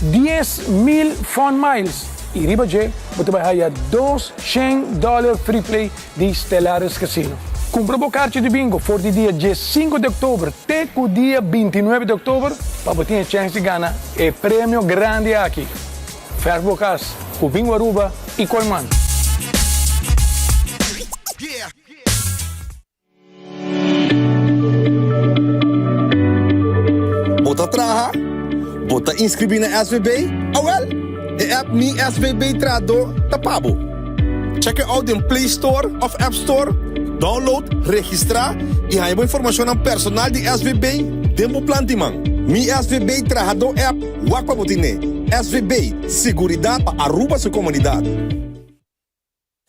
10,000 Fun Miles i riba dje bo ta bai haya 200 dòler free play di Stellaris Casino. Kumpra bo karchi di bingo for di dia diesinku di oktober te ku dia bintinuebe di oktober pa bo tin e chèns di gana e premio grandi aki. Fèrf bo kas ku Bingo Aruba i Kooyman. Bo ta traha? Bo ta inscribi na SVB? Awel, e app Mi SVB Trahador ta pa bo. Check e out den Play Store of App Store, download, registra y haña bo informacionnan personal di SVB den bo plan di man. Mi SVB Trahador app, wak pa bo tine. SVB, siguridad pa Aruba su comunidad.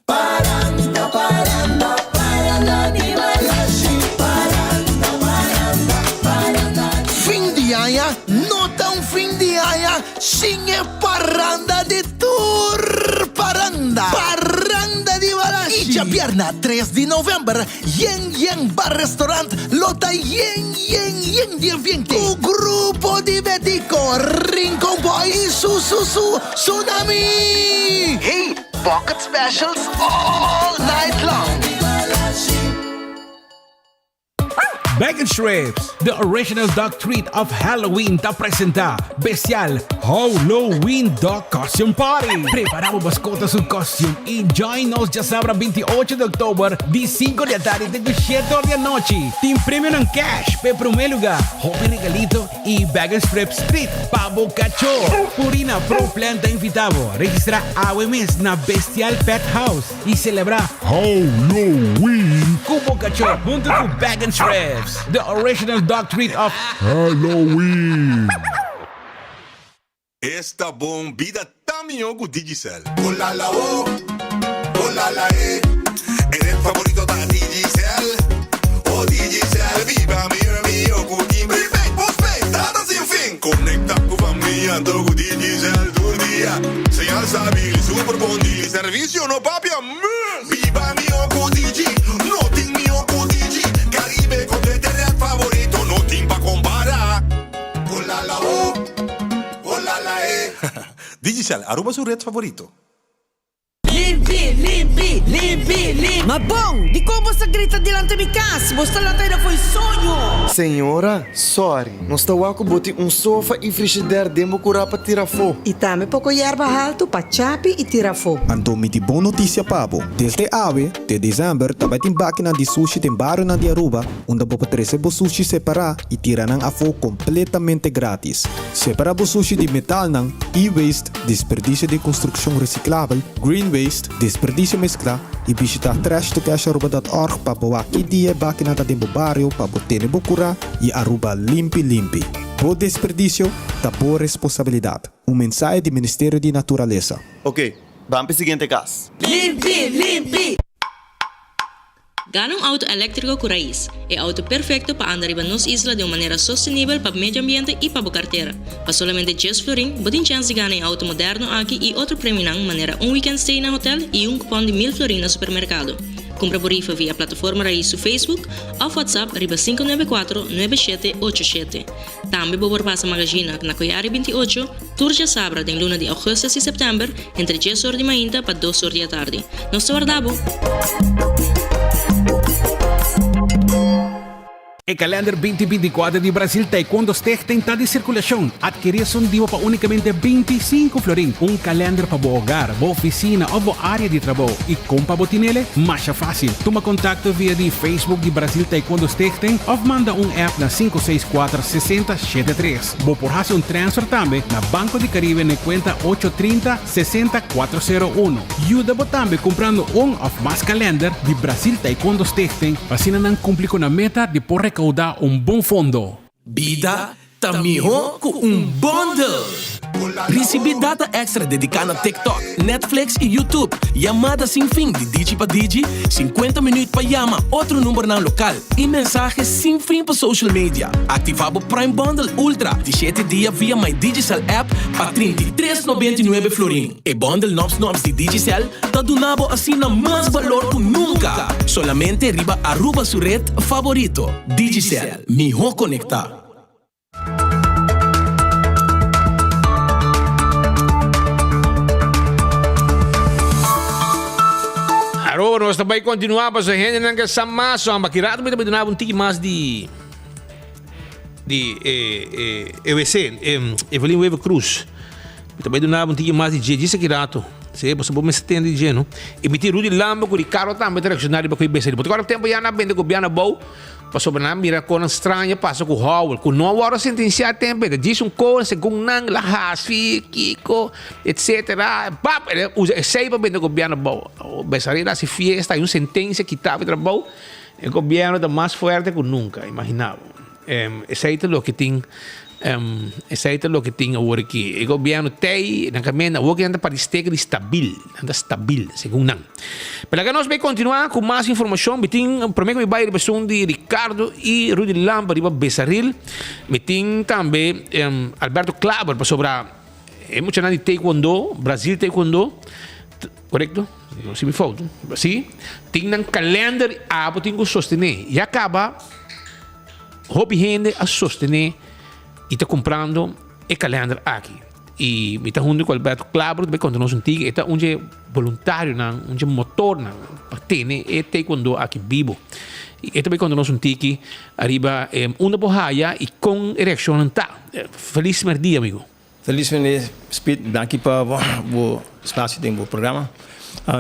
Paranda, paranda, paranda di Balashi. Paranda, paranda, paranda di Fin di aña no ta un fin di aña sin e paranda di tur paranda. Paranda di Balashi. I djabièrnè tres di novèmber Yen Yen Bar Restaurant lo ta yen yen yen di ambiente ku grupo di Betico, Rincon Boys i Su Su Su Tsunami! Hey! Pocket specials all night long! Bag and Strips, the original dog treat of Halloween ta presenta Bestial Halloween Dog Costume Party. Prepara bo mascota su costume y join nos djasabra 28 di october di 5 di atardi te cu 7 or di anochi. Tin premionan cash p'e prome luga, hopi regalito y Bag and Strips treat pa bo cacho. Purina Pro Plan ta invita bo registra awe mes na Bestial Pet House y celebra Halloween cu bo cacho hunto cu Bag and Strips, the original dog treat of Halloween. Esta bon bida ta mihó ku Digicel. Olala o, olala e, e red favorito ta Digicel. Oh Digicel, biba mihó mihó ku tin prepaid, postpaid, data sin fin. Konekta ku famia anto ku Digicel tur dia. Señal stabil i super bon di servisio no papia mes. Biba mihó ku Digi, no tin mihó ku Digi. Karibe kompleto e red favorito, no tin pa kompara. Olala o, olala e. Digicel, Aruba su red favorito. Limpi, limpi, limpi, limpi. Ma bon, dikon bos ta grita dilanti mi kas? Bos ta lanta aida fo'i soño! Señora, sorry, nos ta wak ku bo tin un sofa i frishider den bo kurá pa tira afó. I tambe poko yerba haltu pa chapi i tira afó. Anto mi tin bon notisia pa bo. Desde awe te desèmber ta bai tin bakinan di sushi den barionan di Aruba unda bo por trese bo sushi separá i tira nan afó kompletamente grátis. Separá bo sushi di metalnan, e-waste, desperdisio di konstrukshon resiklabel, green waste, Desperdicio mescla y bishita trashtocasharuba.org pa bo wak ki dia e bakinan ta den bo bario pa bo tene bo cura y Aruba limpi limpi. Bo desperdicio ta bo responsabilidad. Un mensahe di Ministerio di Naturalesa. Ok, ban p'e siguiente cas. Limpi, limpi! Gana un auto eléktriko ku rais, e auto perfekto pa anda riba nos isla den un manera sostenibel pa medio ambiente i pa bo kartera. Pa solamente djes florin, bo tin chèns di gana e auto moderno aki i otro premionan manera un weekend stay na hotel i un kupòn di mil florin na supermerkado. Kumpra bo rifa via Plataforma Rais su Facebook òf WhatsApp riba 594 9787. Tambe bo por pasa Magazina na Koyari 28, tur djasabra den luna di augustus i september entre djes or di mainta pa dos or di atardi. Nos ta warda bo! E kalender binti 24 di Brasil Taekwondo Stichting ta di sirkulashon. Adkerí esun dibo pa únikamente 25 florin. Un kalender pa bo hogar, bo ofisina òf bo área di trabou. I kon pa bo tinele? Masha fásil. Tuma kontakto via di Facebook di Brasil Taekwondo Stichting òf manda un app na 564 60 73. Bo por hasi un transfer tambe na Banco di Caribe na e kuenta ocho trinta sesenta kuatro sero uno. Yuda bo tambe kumprando un òf mas kalender di Brasil Taekwondo Stichting pa asina nan kumpli ku nan meta di por rekoudá un bon fondo. Bida ta mihó ku un bundle! Risibí data èkstra dediká na TikTok, Netflix i YouTube, yamada sin fin di Digi pa Digi, 50 minüt pa yama otro numbernan lokal i mensahe sin fin pa social media. Aktivá bo Prime Bundle Ultra di shete dia via My Digicel app pa 33,99 florin. E bundle Nòps Nòps di Digicel ta duna bo asina mas balor ku nunka! Solamente riba Aruba su red faborito, Digicel. Mihó konektá. Aroba nos ta bai kontinuá pasobra hendenan ke sa mas so amba ki rato mi ta bai duna bo un tiki mas di di EWC, Evelyn Wever Croes. Mi ta bai duna bo un tiki mas di dje djis aki rato. Sí, pasobra bo mester tende di dje no. I mi tin Rudy Lambe ku Ricardo tambe ta reakshoná riba ku e bestia. Bo ta kòrda tempu ya nan a bende gobièrnu abou. Pasobra nan a mira kon nan straño pasa ku Howell, ku no a wòrdu sentensiá tempu, e ta djis un kos segun nan la hasi, kiko, etsetera. Bap! El a usa esei pa bende gobièrnu abou. Besaril a hasi fiesta, hay un sentensia kitá pa e trabou. E gobièrnu ta mas fuerte ku nunka, imaginá bo. Esei ta loke tin Esei ta loke tin awor aki. E gobièrnu t'ei, nan kaminda, awor ki nan ta parti steka di stabil. Nan ta stabil, segun nan. Pero laga nos bai kontinuá ku mas informashon. Mi tin, promé ku mi bai riba esun di Ricardo i Rudy Lampe riba Besaril, mi tin tambe Alberto Klaber pasobra e muchanan di Taekwondo, Brazil Taekwondo, korekto? No si mi fout. Si, tin nan kalender, abo tin ku sostené. Ya kaba. Hopi hende a sostené i ta kumprando e kalender aki. I mi ta huntu ku Alberto Klaber ta bai konta nos un tiki. E ta un dje boluntarionan, un dje motornan pa tene e taekwondo aki bibo. I e ta bai konta nos un tiki ariba unda bo haya i kon e reakshonnan ta. Felis merdia amigo. Felis merdia Speed, danki pa bo spasio den bo programa.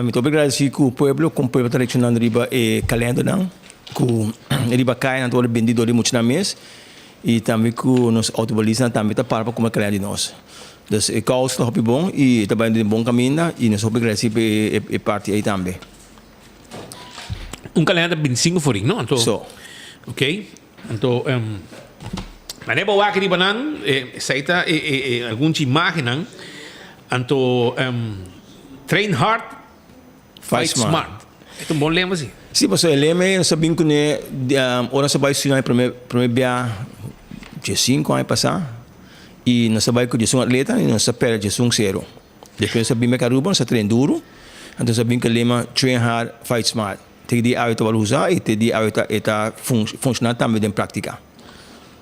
Mi ta hopi agradeci ku pueblo, kon pueblo ta reakshonando riba e kalendernan ku riba kaya nan ta wòrdu bendí dor di muchanan mes i tambe ku nos outomobilisnan tambe ta para pa kumpra kalender di nos. Dus e kous ta hopi bon i ta bai den bon kaminda i nos hopi agradeci pa e parti ei tambe. Un kalender 25 forin, no? Anto, So. Ok. Anto, manera bo wak riba nan, esei ta e algun dje imágennan. Anto, train hard, fight smart. E ta un bon lema si. Si, pasobra e lema ei nos a bin kuné ora nos a bai Surinam e promé promé bia diesinku aña pasá i nos a bai ku diesun atleta i nos a pèrdè diesun sero. Despues nos a bin bek Aruba nos a train duru, anto nos a bin ku e lema train hard, fight smart. Te di awe ta wòrdu usá i te di awe ta e ta funshoná tambe den práktika.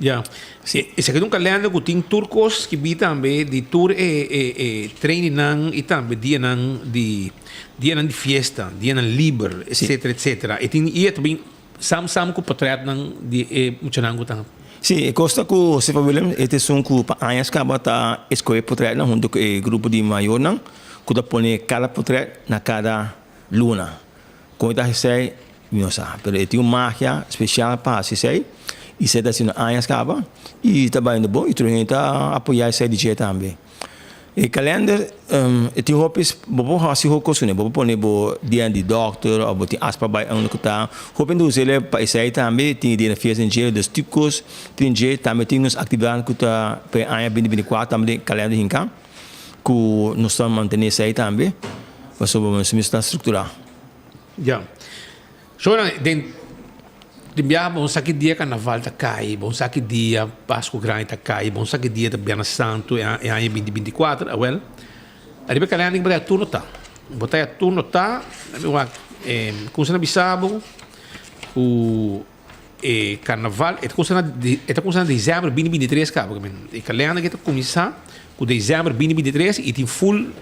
Ya. Si, esaki ta un kalender ku tin tur kos skibí tambe di tur e e e trainingnan i tambe dianan di dianan di fiesta, dianan liber, etcetera, etcetera. E tin i e ta bin sam sam ku potretnan di e muchanan ku ta. Si, e kos ta ku Sefa Willem e ta esun ku pa añas kaba ta eskohe potretnan huntu ku e grupo di mayornan ku ta pone kada potret na kada luna. Kon e ta hasi esei? Mi no sa, pero e tin un magia special pa hasi esei y esei ta haciendo añas caba y ta bayendo bon y tur hende ta apoya esei di dje tambe. E kalender e tin hopi, bo por hasi hopi cos cune, bo por pone bo dia di dokter of bo tin afspraak bay unda cu ta, hopi hende usa el pa esei tambe, tin e dia di fiesta den dje, dus tur cos tin dje, tambe tin nos actividad cu ta pa e aña binti 24 tambe den kalender hinca cu nos ta mantene esei tambe pasobra nos mes ta structura. Ya. Shona, den den biaha bon sa ki dia karnaval ta kai, bon sa ki dia Pasku Grandi ta kai, bon sa ki dia ta Biernes Santu e e aña binti 24, awel, ariba e kalender bo ta turno ta. Bo ta turno ta, mi wak kumsa na bisa bo ku e karnaval e ta kumsa na e ta kumsa na desèmber binti 23 kaba. E kalender aki ta kuminsá ku desèmber binti 23 i tin ful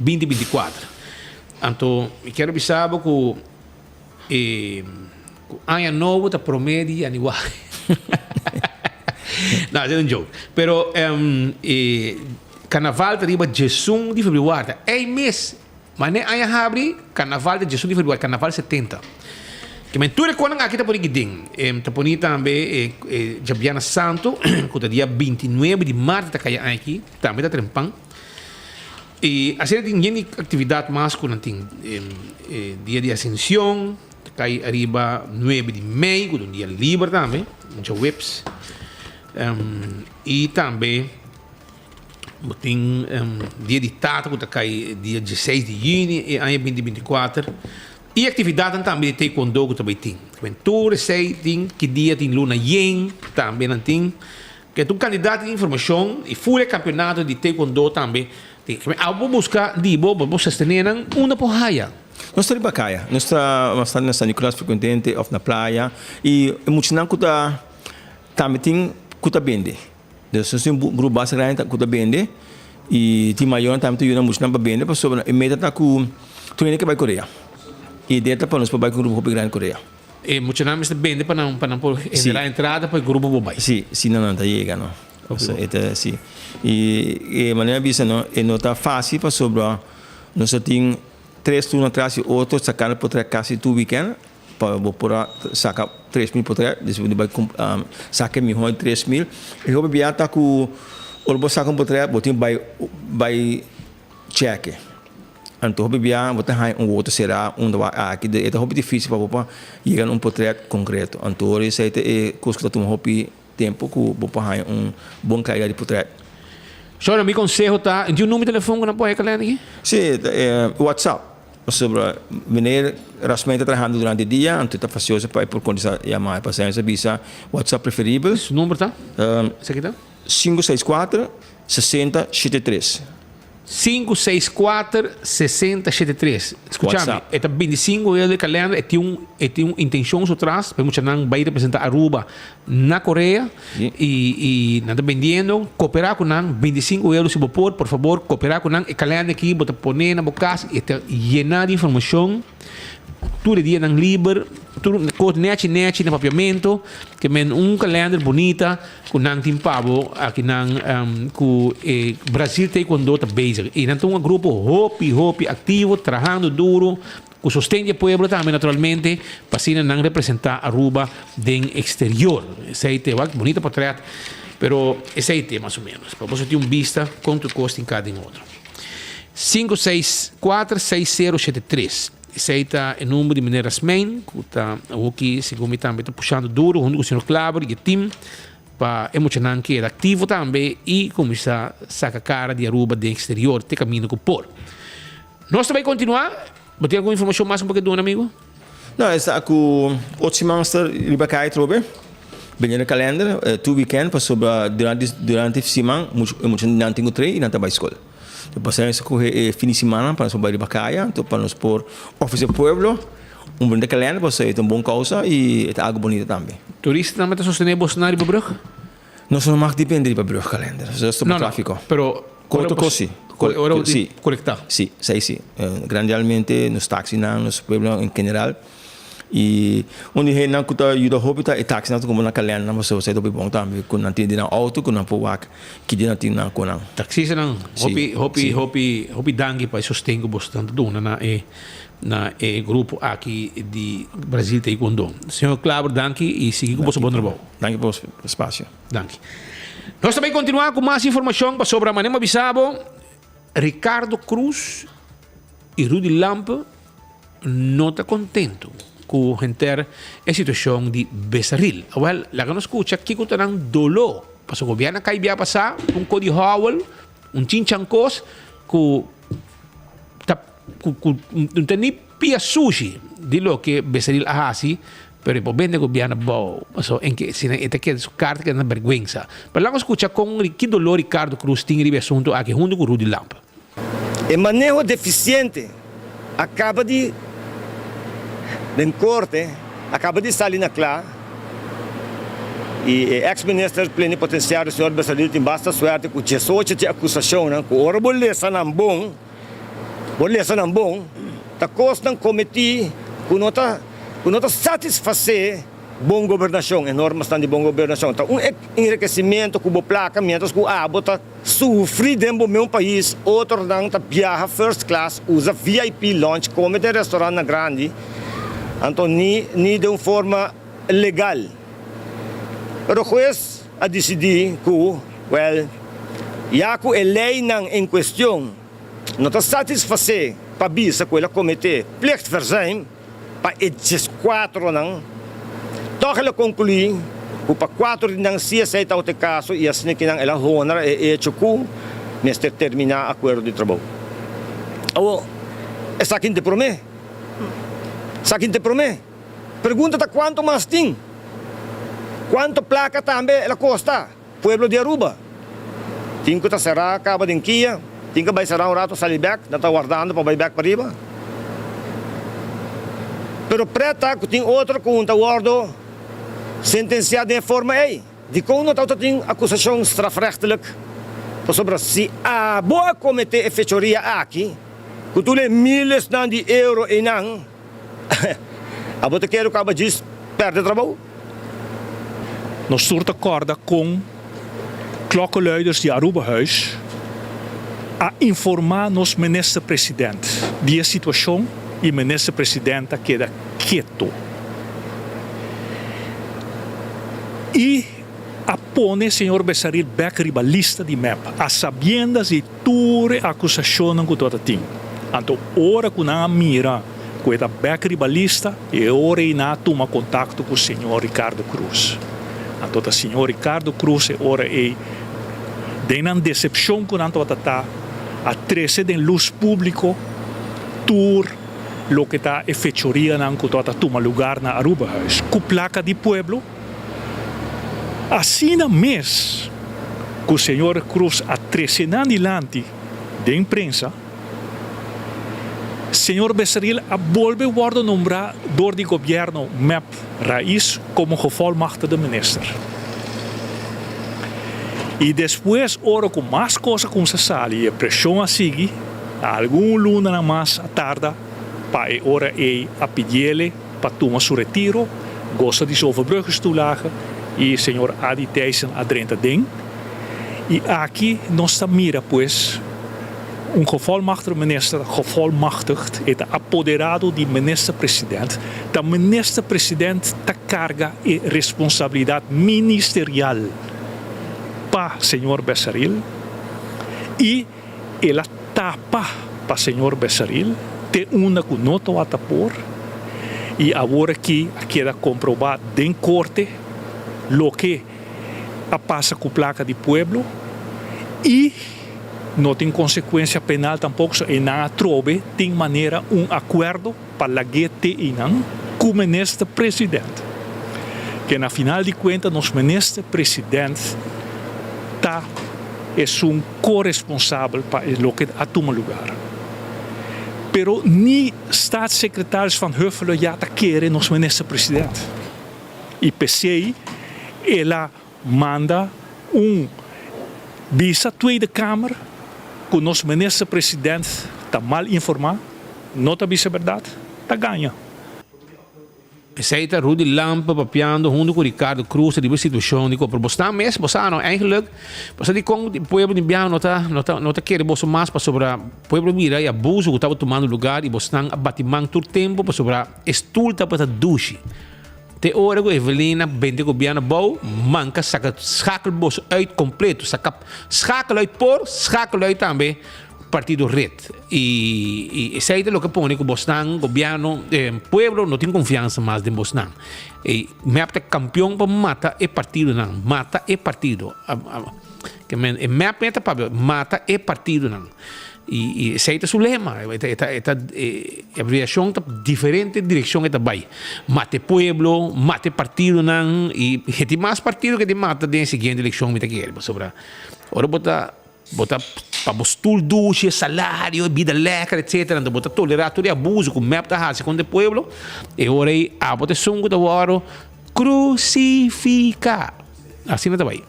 binti 24. Anto mi kier bisa bo ku e ku aña nobo ta prome di yanüari. No, esei ta un joke. Pero e karnaval ta riba diesun di febrüari, ta ei mes. Mane aña habri, karnaval ta diesun di febrüari, karnaval 70. Ke men tur e konan aki ta pone aki den. Ta pone tambe e e djabièrnè santu ku ta dia 29 di mart ta kai aña aki, tambe ta trempan. I asina tin yen di aktividat mas ku nan tin. E dia di Asension ta kai ariba nuebe di mei, ku ta un dia liber tambe, un djaweps. I tambe bo tin dia di Tata ku ta kai dia dieseis di yüni e aña binti 24. I aktividatnan tambe di taekwondo ku ta bai tin. Tur esei tin ki dia tin luna yen tambe nan tin. Ke ta un kandidat di informashon i ful e kampionato di taekwondo tambe tin. Abo por buska di bo, bo por sostené nan unda por haya. Nos ta riba kaya, nos ta bastante na San Nicolas frekuentemente òf na playa i e muchanan ku ta tambe tin ku ta bende. Dus nos tin un grupo basta grandi ku ta bende i tin mayornan tambe ta yuda muchanan pa bende pasobra e meta ta ku tur hende ke bai Korea i e idea ta pa nos por bai ku un grupo hopi grandi Korea. E muchanan mester bende pa nan pa nan por generá entrada pa e grupo por bai. Sí, si no nan ta yega no. So e ta si. I e manera a bisa no, e no ta fásil pasobra nos a tin tres luna tras di otro sakando potrèt kasi tur wikènt pa bo por a saka 3000 potrèt, despues bo bai saka e mihó di 3000. E hopi bia ta ku ora bo saka un potrèt bo tin bai bai chèke. Anto hopi bia bo ta haña un woto será unda wak aki, e ta hopi difícil pa bo pa yega na un potret konkreto. Anto ora esei ta e kos ku ta tuma hopi tempu ku bo por haña un bon kalidat di potret. Shona, mi konseho ta, tin un numero di telefon ku nan por haña kalèn aki? Sí, ta e WhatsApp. Pasobra meneer Rasmijn ta trahando durante dia, anto e ta fasioso pa e por kontestá yamada. Pasobra nos a bisa WhatsApp preferibel. Su number ta? Esaki ta? 564 60 73. 5, 6, 4, 60, 7, 3. Skucha mi, e ta 25 euro di kalender, e tin un, e tin un intencion su tras, pa e muchanan bai representa Aruba na Korea, i, i nan ta bendiendo, koopera ku nan, 25 euro si bo por, por fabor, koopera ku nan, e kalender aki bo ta pone na bo kas, e ta yena di informacion. Tur e dianan liber, tur kos nechi nechi na papiamento, ke men un kalender bunita ku nan tin pa bo aki nan ku e Brazil Taekwondo ta bezig. I nan ta un grupo hopi hopi aktivo, trahando duro, ku sosten di e pueblo tambe naturalmente, pa asina nan representa Aruba den eksterior. Esei te wak bunita portret, pero esei te mas o menos, pa boso tin un bista kon tur kos tin ka den otro. 5646073. Esei ta e number di meneer Rasmijn, ku ta awoki segun mi tambe ta pushando duro huntu ku señor Klaber i e team pa e muchanan keda aktivo tambe i kuminsá saka kara di Aruba den eksterior te kaminda ku por. Nos ta bai kontinuá. Bo tin algun informashon mas ku bo ke duna, amigo? No, e sa ku otro siman nos ta riba kai atrobe. Bini na kalender tur weekend pasobra durante durante siman mucha e muchanan tin ku train i nan ta bai skol. Pasá nos a kohe e fin di simannan pa nos por bai riba kaya anto pa nos por ofresé pueblo un bunita kalender pasobra e ta un bon kousa i e ta algu bunita tambe. Turistanan ta sostené bosnan riba brug? Nos no mag depende riba brugkalender. Nos ta No, no, trafiko. pero Ku otro kos si. Ora bo Si. kolektá. Si, esei si. Grandialmente nos taxinan, nos pueblo en general. I un di hendenan ku ta yuda hopi ta e taxinan ta kumpra nan kalendernan pasobra esei ta hopi bon tambe ku nan tin di nan outo ku nan por wak ki dia nan tin nan ku nan. Taxistanan, Si, hopi, hopi, si. hopi, hopi danki pa e sosten ku boso ta duna na e na e grupo aki di Brazil Taekwondo. Señor Klaber danki i sigui ku boso bon trabou. Danki pa bo spasio. Danki. Nos ta bay continua cu mas informacion pasobra manera mi a bisa bo, Ricardo Croes y Rudy Lampe no ta contento cu henter e situacion di Besaril. Awel, laga nos scucha kico ta nan dolo pasobra gobierno a cay bia pasa un co di howel, un chinchancos cu ta cu cu no ta ni pia sushi di loke Besaril a haci Pero e por bende gobierno abou, paso en ke si e ta keda su kar ta keda na bergwensa. Pero laga nos skucha kon ki dolor Ricardo Croes tin riba e asuntu aki huntu ku Rudy Lampe. E maneho defisiente a kaba di den korte a kaba di sali na kla i e eks minister plenipotensiario señor Besaril tin basta suerte ku diesocho di akusashonnan ku ora bo lesa nan bon Bo lesa nan bon, ta kosnan kometí ku no ta ku no ta satisfasé bon gobernashon, e normasnan di bon gobernashon. Ta un enrikesimentu ku bo plaka miéntras ku abo ta sufri den bo meun pais, otronan ta biaha first class, usa VIP lounge, kome den restorantnan grandi, anto ni ni den un forma legal. Pero hues a disidí ku, wèl, ya ku e leinan en kuestion no ta satisfasé pa bisa ku el a kometé plichtverzuim pa e dieskuatronan, tòg el a konkluí ku pa kuatro di nan sí esei tabata e kaso i asina ki nan el a honra e echo ku mester terminá akuerdo di trabou. Awor, esaki n'te promé. Esaki n'te promé. Pregunta ta cuanto mas tin? Cuanto placa tambe el a costa pueblo di Aruba? Tin cu ta cera caba den kia, tin cu bay cera un rato sali bek, nan ta wardando pa bay bek pariba. Pero pret ta cu tin otro cu un ta wordo sentencia den e forma ey. Dikon no tabata tin akusashon strafrechtelijk? Pasobra si abo a kometé e fechoria aki, ku tur e mílesnan di euro einan, abo ta kere ku abo djis pèrdè trabou? Nos tur ta kòrda kon klokkenluiders di Arubahuis a informá nos minister-president di e situashon i minister-president a keda keto. I a pone señor Besaril bek riba lista di mep, a sabiendas di tur e akusashonnan ku tabata tin. Anto ora ku nan a mira ku e ta bek riba lista, e ora ei nan a tuma kontakto ku señor Ricardo Croes. Anto ta señor Ricardo Croes e ora ei, den nan desepshon ku nan tabata ta, a trese den lus públiko tur. Loke ta e fechorianan ku tabata tuma lugar na Arubahuis ku plaka di pueblo. Asina mes ku señor Croes a trese nan dilanti den prensa, señor Becerril a bolbe wordo nombrá dor di gobierno mep Raiz komo gevolmachtigde minister. I despues ora ku mas kos a kumsa sali i e preshon a sigui, Algun lunanan mas a tarda pa e ora ei a pidiele pa tuma su retiro, gosa di su overbruggerstoelage i señor Adi Thijssen a drenta den. I aki nos ta mira pues un gevolmachtigde minister, gevolmachtigd, e ta apoderado di minister-president, ta minister-president ta carga e responsabilidad ministerial pa señor Besaril i El a tapa pa señor Besaril te unda cu no tawata por y awor aki a keda comproba den corte loke a pasa cu placa di pueblo y no tin consecuencia penal tampoco, so eynan atrobe tin manera un acuerdo pa lag'é te einan ku minister president. Ke na final di kuenta nos minister president ta esun koresponsabel pa e loke a tuma lugar. Pero ni staatssecretaris Van Huffelen ya ta kere nos minister president. I p'esei el a manda. Un bisa Tweede Kamer ku nos minister president ta mal informá, no ta bisa bèrdat, ta gaña. Esei ta Rudy Lampe papiando hunto ku Ricardo Croes riba e situashon di Koper. Bo sta mes, bo sa no, eigenlijk bo sa dikon di pueblo di biaha no ta no ta no ta kere boso mas pasobra pueblo mira e abuso ku tabata tumando lugar i bosnan a bati man tur tempu pasobra e stul tabata dushi. Te ora ku Evelina bende gobièrnu abou, manka saka schakel boso uit kompleto, saka schakel uit por, schakel uit tambe. Partido Red y y esey ta loke pone cu bosnan gobierno pueblo no tin confiansa mas den bosnan y mep ta campeon pa mata e partidonan mata e partido ke men e mep meta papia mata e partidonan y y esey ta su lema e ta e ta e ta e abreviacion ta diferente direccion e ta bay mata e pueblo mata e partidonan y e tin mas partido ke tin mata den e siguiente eleccion mi ta kere pasobra ora bo ta Bo ta pa bo stoel dushi, e salario, e bida lekker, etcetera, anto bo ta tolera tur e abuso ku mep ta hasi kontra e pueblo, e ora ei abo ta esun ku ta wòrdu krusifiká. Asina ta bai.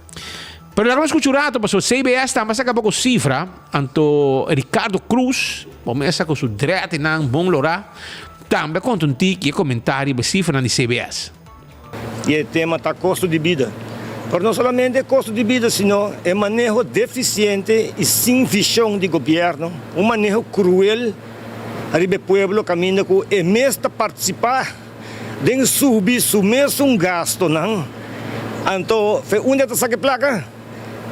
Pero laga nos skucha un rato, pasobra CBS tambe a saka poko sifra, anto Ricardo Croes, bo mester ku su dretenan bon lorá, tambe a konta un tiki e komentario riba e sifranan di CBS. I e tema ta kosto di bida. Pero no solamente e kosto di bida sino e maneho defisiente i sin vishon di gobièrnu, un maneho kruel riba e pueblo kaminda ku e mes ta partisipá den subi su mesun gastonan. Anto fe unda e ta saka e plaka?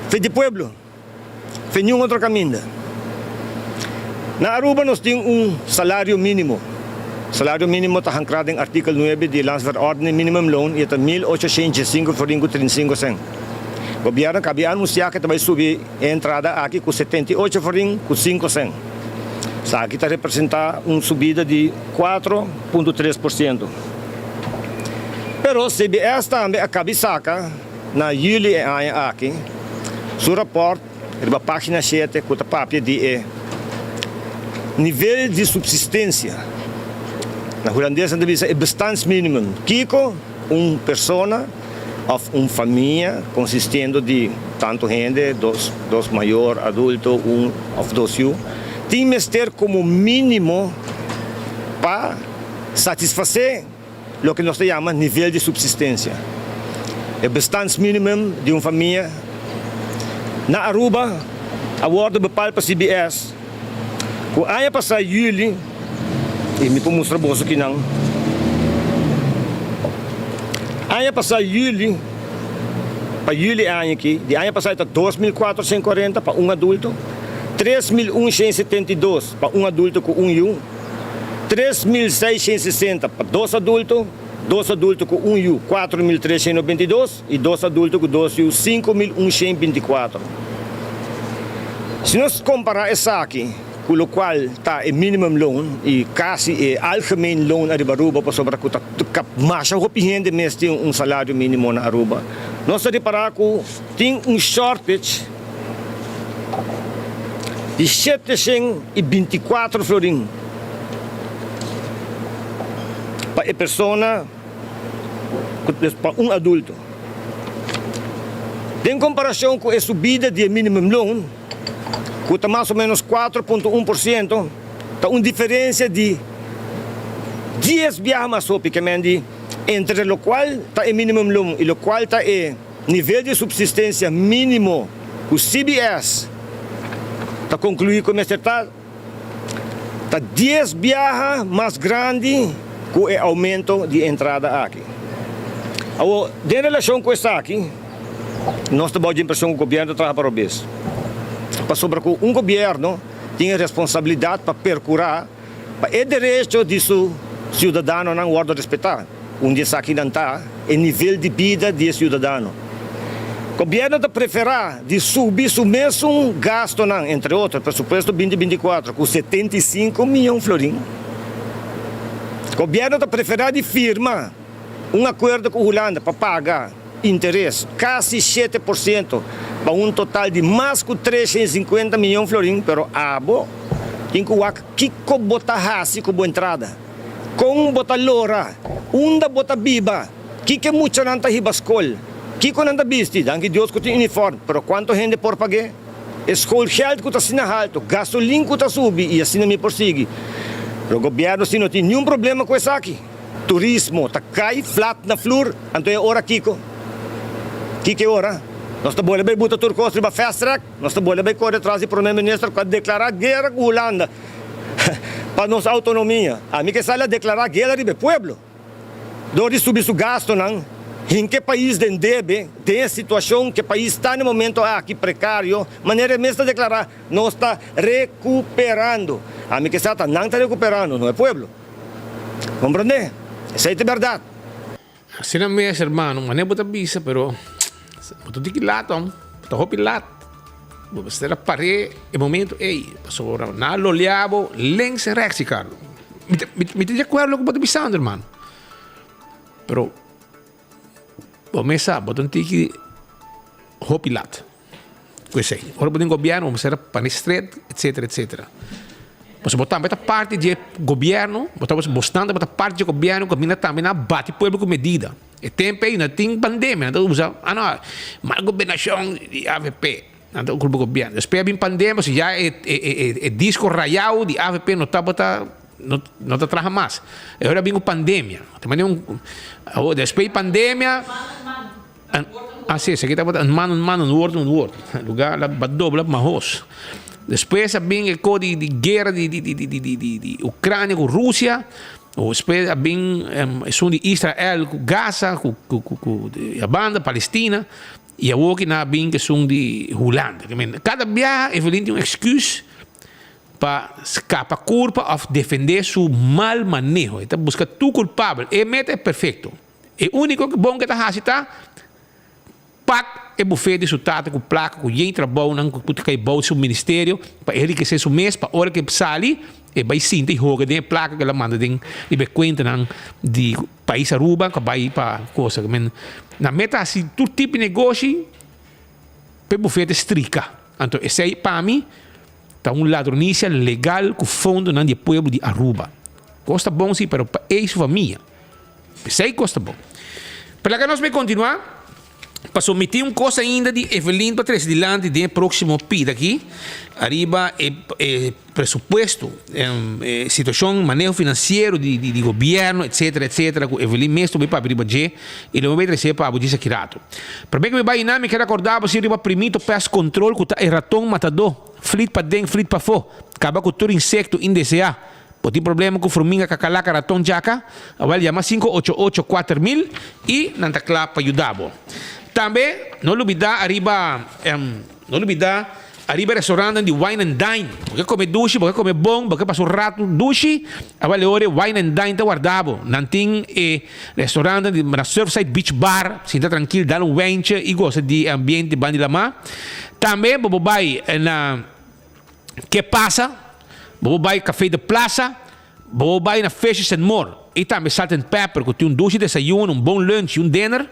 Fe di pueblo. Fe niun otro kaminda. Na Aruba nos tin un salario minimo. Salario minimo ta hankrá den artikel nuebe di Landsverordening Minimumloon i e ta 1805 florin ku 35 sen. Gobièrnu kabi anunsiá ku e ta bai subi e entrada aki ku 78 florin ku 5 sen. Esaki ta representá un subida di 4.3%. Pero CBS tambe a kabi saka. Na juli e aña aki, su rapòrt riba página shete ku ta papia di e nivel di supsistensia, na hulandes nan ta bisa e bestaansminimum, kiko un persona òf un famia konsistiendo di tantu hende, dos dos mayor adulto, un òf dos yu, tin mester komo mínimo pa satisfasé. Loke nos ta yama nivel di subsistencia, e bestaansminimum di un famia na Aruba a wordo bepal pa CBS cu aña pasa juli, y mi por mustra boso kinan, aña pasa juli, pa juli e aña aki, di aña pasa e ta 2440 pa un adulto, 3172 pa un adulto cu un yu. 3660 pa dos adulto, dos adulto ku un yu 4392 i dos adulto ku dos yu 5124. Si nos kompará esaki ku lokual ta e minimumloon i kasi e algemeen loon ariba Aruba pasobra ku ta masha hopi hende mes tin un salario minimo na Aruba, nos ta ripará ku tin un shortage di 724 florin pa e persona ku pa un adulto. Den komparashon ku e subida di e minimumloon ku ta mas o ménos 4.1%, ta un diferensia di dies biaha mas hopi ke men di entre lokual ta e minimumloon i lokual ta e Nivel di subsistencia minimo cu CBS ta conclui cu mester ta, ta dies biaha mas grandi cu e aumento di entrada aki. Awor, den relacion cu esaki, nos ta bao di impresion cu gobierno ta traha pa robes. Pasobra cu un gobierno tin e responsabilidad pa percura pa e derecho di su ciudadanonan wordo respeta. Un di esakinan ta e nivel di bida di e siudadano. Gobièrnu ta preferá di subi su mesun gastonan, entre otro e presupuesto 2024 ku 75 mion florin. Gobièrnu ta preferá di firma un akuerdo ku Hulanda pa paga interes kasi 7% pa un total di mas ku 350 mion florin, pero abo tin ku wak kiko bo ta hasi ku bo entrada. Kon bo ta lora? Unda bo ta biba? Kiko e muchanan ta hiba skol? Kiko nan ta bisti? Danki Dios ku tin uniform, pero kuantu hende por pag'é? E schoolgeld ku ta asina haltu, gasolin ku ta subi i asina mi por sigui. Pero gobièrnu si no tin niun problema ku esaki. Turismo ta kai flat na flur, anto e ora kiko? Kiko e ora? Nos ta bolbe bai buta tur kos riba fast track? Nos ta bolbe bai kore tras di prome minister ku a deklará guera ku Hulanda pa nos outonomia? Ami ke sali a deklará guera riba e pueblo. Dor di subi su gastonan, hinka e pais den debe, den e situacion cu e pais ta na e momento aki, precario, manera e mes ta declara, nos ta recuperando. Ami ke sa ta nan ta recuperando, no e pueblo. Comprende? Esey ta e berdad. Asina mes hermano, manera bo ta bisa pero bo ta diki lat hom, bo ta hopi lat. Bo mester a par'é e momento ei, pasobra nan a lolea bo links en rechts, Ricardo. Mi ta, mi ta di akuerdo loke bo ta bisando, hermano. Pero bo mes sa, bo ta un tiki hopi lat ku esei. Ora bo den gobièrnu bo mester a pone stret, etsetera, etsetera. Pasobra bo tambe ta parti di e gobièrnu, bo ta, bosnan tabata parti di e gobièrnu kaminda tambe nan a bati pueblo ku medida. E tempu ei no tin pandemia, nan ta usa, ah no, mal gobernashon di avp, nan ta kulpa gobièrnu. Despues a bin pandemia, pasobra ya e e disko rayau di avp no tabata, no no ta traha mas. E ora a bin ku pandemia, ta manera un, awor despues di pandemia, ah si, esaki tabata un man un man, un woord un woord, lugar la dobla mahos. Despues a bin e ko di di guera di di di di di di Ucrania ku Rusia. Despues a bin esun di Israel ku Gaza ku ku e banda Palestina i awor ki nan a bin ku esun di Hulanda. Kada biaha Evelyn tin un excuse pa skapa kurpa òf defendé su mal maneho. E ta buska tur kulpabel. E meta e perfekto. E úniko bon ku e ta hasi ta Pak e bufet di su tata ku plaka ku yen trabounan ku ta kai bou di su ministerio pa e enrikesé su mes pa ora ku e sali e bai sinta i hoga den e plaka ku el a manda den riba e kuentanan di pais Aruba ku a bai pa kosa. Nan meta hasi tur tipo di negoshi pa e bufet strika. Anto esei pa mi ta un ladronisia legal ku fondonan di e pueblo di Aruba. Kos ta bon si pero pa e i su famia. Esei kos ta bon. Pero laga nos bay kontinuá. Pasobra mi tin un kos ainda di Evelyn pa trese dilanti den e próksimo pida aki, ariba e e presupuesto, e situashon, maneho finansiero di di gobièrnu, etsetera, etsetera, ku Evelyn mes ta bay papia riba dje i lo mi bay trese pa bo djis aki rato. Promé ku mi bay einan mi ke rekordá bo si riba Primito Pest Control ku ta e raton matadó, flit paden, flit pafó, kaba ku tur insekto indeseá. Bo tin problema ku fruminga, kakalaka, raton, djaka? Awel yama 588 4000 i nan ta kla pa yuda bo. Tambe no lubida ariba no lubida ariba e restaurantnan di Wine and Dine. Bo ke kome dushi, bo ke kome bon, bo ke pasa un ratu dushi, awel e ora e Wine and Dine ta warda bo. Nan tin e restaurantnan di na Surfside Beach Bar, sinta trankil, dal un wijntje i gosa di e ambiente banda di lamá. Tambe bo por bai na. Ke pasa? Bo por bai Café de Plaza, bo por bai na Fishes and More i tambe Salt and Pepper ku tin un dushi desayuno, un bon lunch i un dinner.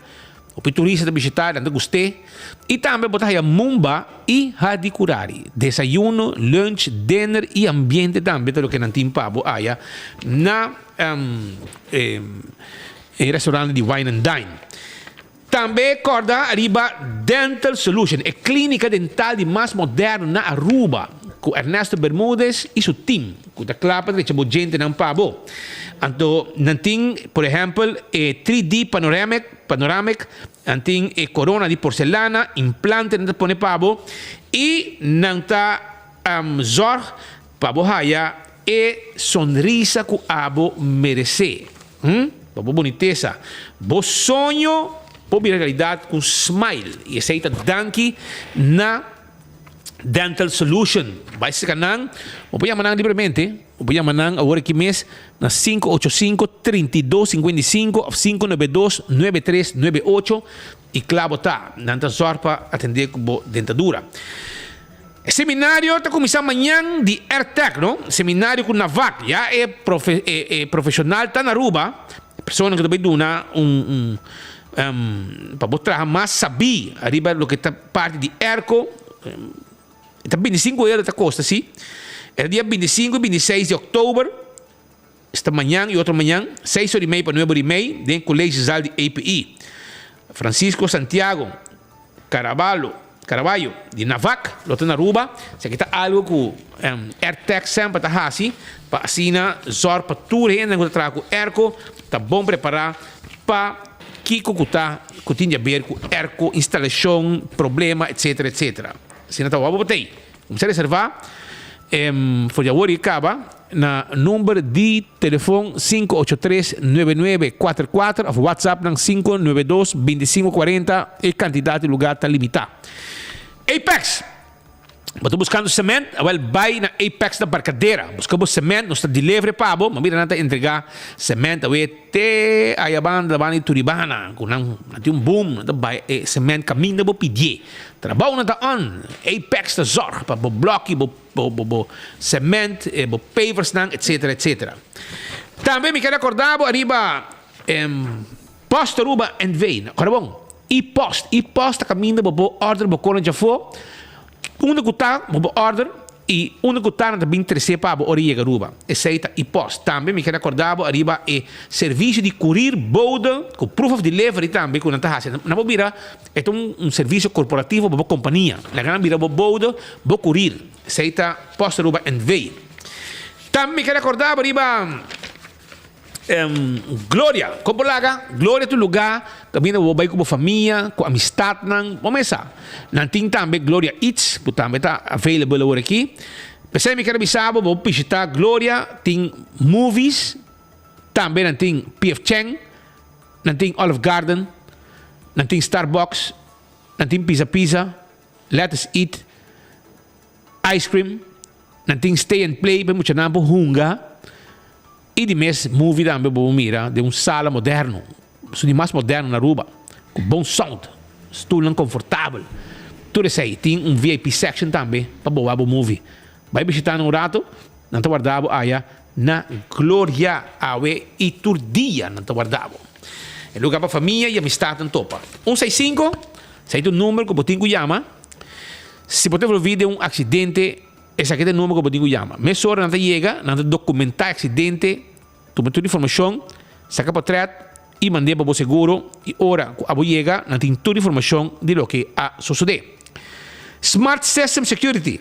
Hopi turista ta bishitá, nan ta gust'é. I tambe bo ta haya Mumba i Hadicurari. Desayuno, lunch, dinner i ambiente tambe ta loke nan tin pa bo aya na e restaurant di Wine and Dine. Tambe corda riba Dental Solution, e clinica dental di mas moderno na Aruba, cu Ernesto Bermudez y su team, cu ta cla pa drecha bo djentenan pa bo. Anto nan tin, por ehempel, e 3D panoramic, panoramic, nan tin e corona di porcelana, implante nan ta pone pa bo, y nan ta zorg pa bo haya e sonrisa cu abo merece. Hm, pa bo bonitesa. Bo soño por bira realidad cu un smile. Y esey ta danki na Dental Solution. Bay cerca nan, bo por yama nan libremente. Bo por yama nan awor aki mes na 585 32 55 of 592 9398 y cla bo ta. Nan ta zorg pa atende cu bo dentadura. E seminario ta kuminsá mañan di Airtech, no? Seminario ku Navac. Ya e profe e e profeshonal ta na Aruba, e persona ku ta bai duna un un pa bo traha mas sabí ariba loke ta parti di airco. E ta bintisinko euro ta kosta si. E ta dia bintisinko i bintiseis di òktober. Esta mañan y otro mañan, seis ora y mei pa nuebe ora y mei, den Collegezaal di API. Francisco Santiago Caraballo, Caraballo di Navac lo ta na Aruba. Esaki ta algo cu Airtec semper ta haci pa asina zorg pa tur hende cu ta traha cu airco ta bon prepara pa kico cu ta cu tin di haber cu airco, instalacion, problema etc. Etc. Asina ta wou bo tey. Kumsa reserva for di awor i kaba na number di telefon 583 9944 of WhatsApp nan 592 2540. E kantidat di lugar ta limitá. Apex! Bo ta buskando sement? Awel bai na Apex na Barcadera. Buska bo sement, nos ta delivery pa bo. Ma mira nan ta entrega sement awe te aya banda banda di Turibana ku nan tin un boom, nan ta bai e sement kaminda bo pidié. Trabounan ta on, Apex ta zorg pa bo blokkie, bo bo bo cement, bo paversnan etc. Etc. Tambe mi ker acorda bo ariba Post Aruba NV. Acorda bon, e-post, e-post ta caminda bo por order bo cona djafo, unda cu ta bo por order y unda cu ta nan ta bin trece pa bo ora yega Aruba. Esey ta e-post. Tambe mi ker acorda bo ariba e servicio di courier bode cu proof of delivery tambe cu nan ta haci. Nan por bira E ta un servisio korporativo pa bo kompania. Laga nan bira bo boude, bo kurir. Esei ta Post Aruba NV. Tambe mi ke rekordá bo riba Gloria. Kon bo laga? Gloria ta un lugá kaminda bo bai ku bo famia, ku amistatnan. Bo mesa. Nan tin tambe Gloria Eats ku tambe ta available awor aki. P'esei mi ker a bisa bo, bo bishitá Gloria, tin movies, tambe nan tin PF Chang. Nan tin Olive Garden, nan tin Starbucks, nan tin Pizza Pizza, Let Us Eat, Ice Cream, nan tin Stay and Play pa e muchanan por hunga y di mes movie tambe bo por mira den un sala moderno, esun di mas moderno na Aruba, cu bon sound, stoelnan comfortabel, tur esey. Tin un VIP section tambe pa bo wak bo movie. Bai bishita nan un rato, nan ta warda bo aya na gloria awe i tur dia nan ta warda bo. E luga pa famia i amistatnan topa. Un seis sinku, esei ta un number ku bo tin ku yama si bo ta envolví den un aksidente, esaki ta e number ku bo tin ku yama. Mesora nan ta yega, nan ta dokumentá e aksidente, tuma tur informashon, saka potrèt i mand'é pa bo seguro i ora ku abo yega nan tin tur informashon di loke a sosodé. Smart System Security.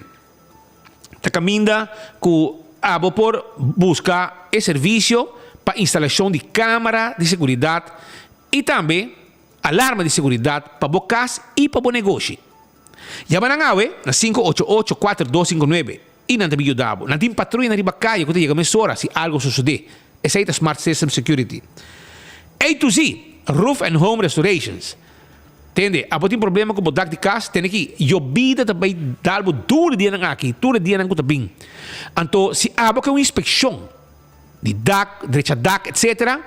Ta kaminda ku abo por buska e servisio pa instalashon di kamera di seguridat i tambe alarma di seguridat pa bo kas i pa bo negoshi. Yama nan awe na 588 4259 i nan ta bin yuda bo. Nan tin patruyanan riba kaya ku ta yega mesora si algu sosodé. Esei ta Smart System Security. A to Z, Roof and Home Restorations. Tende, abo tin problema ku bo dak di kas? Tende ki, yobida ta bai dal bo tur e dianan aki, tur e dianan ku ta bin. Anto, si abo ke un inspekshon di dak, drecha dak, etsetera,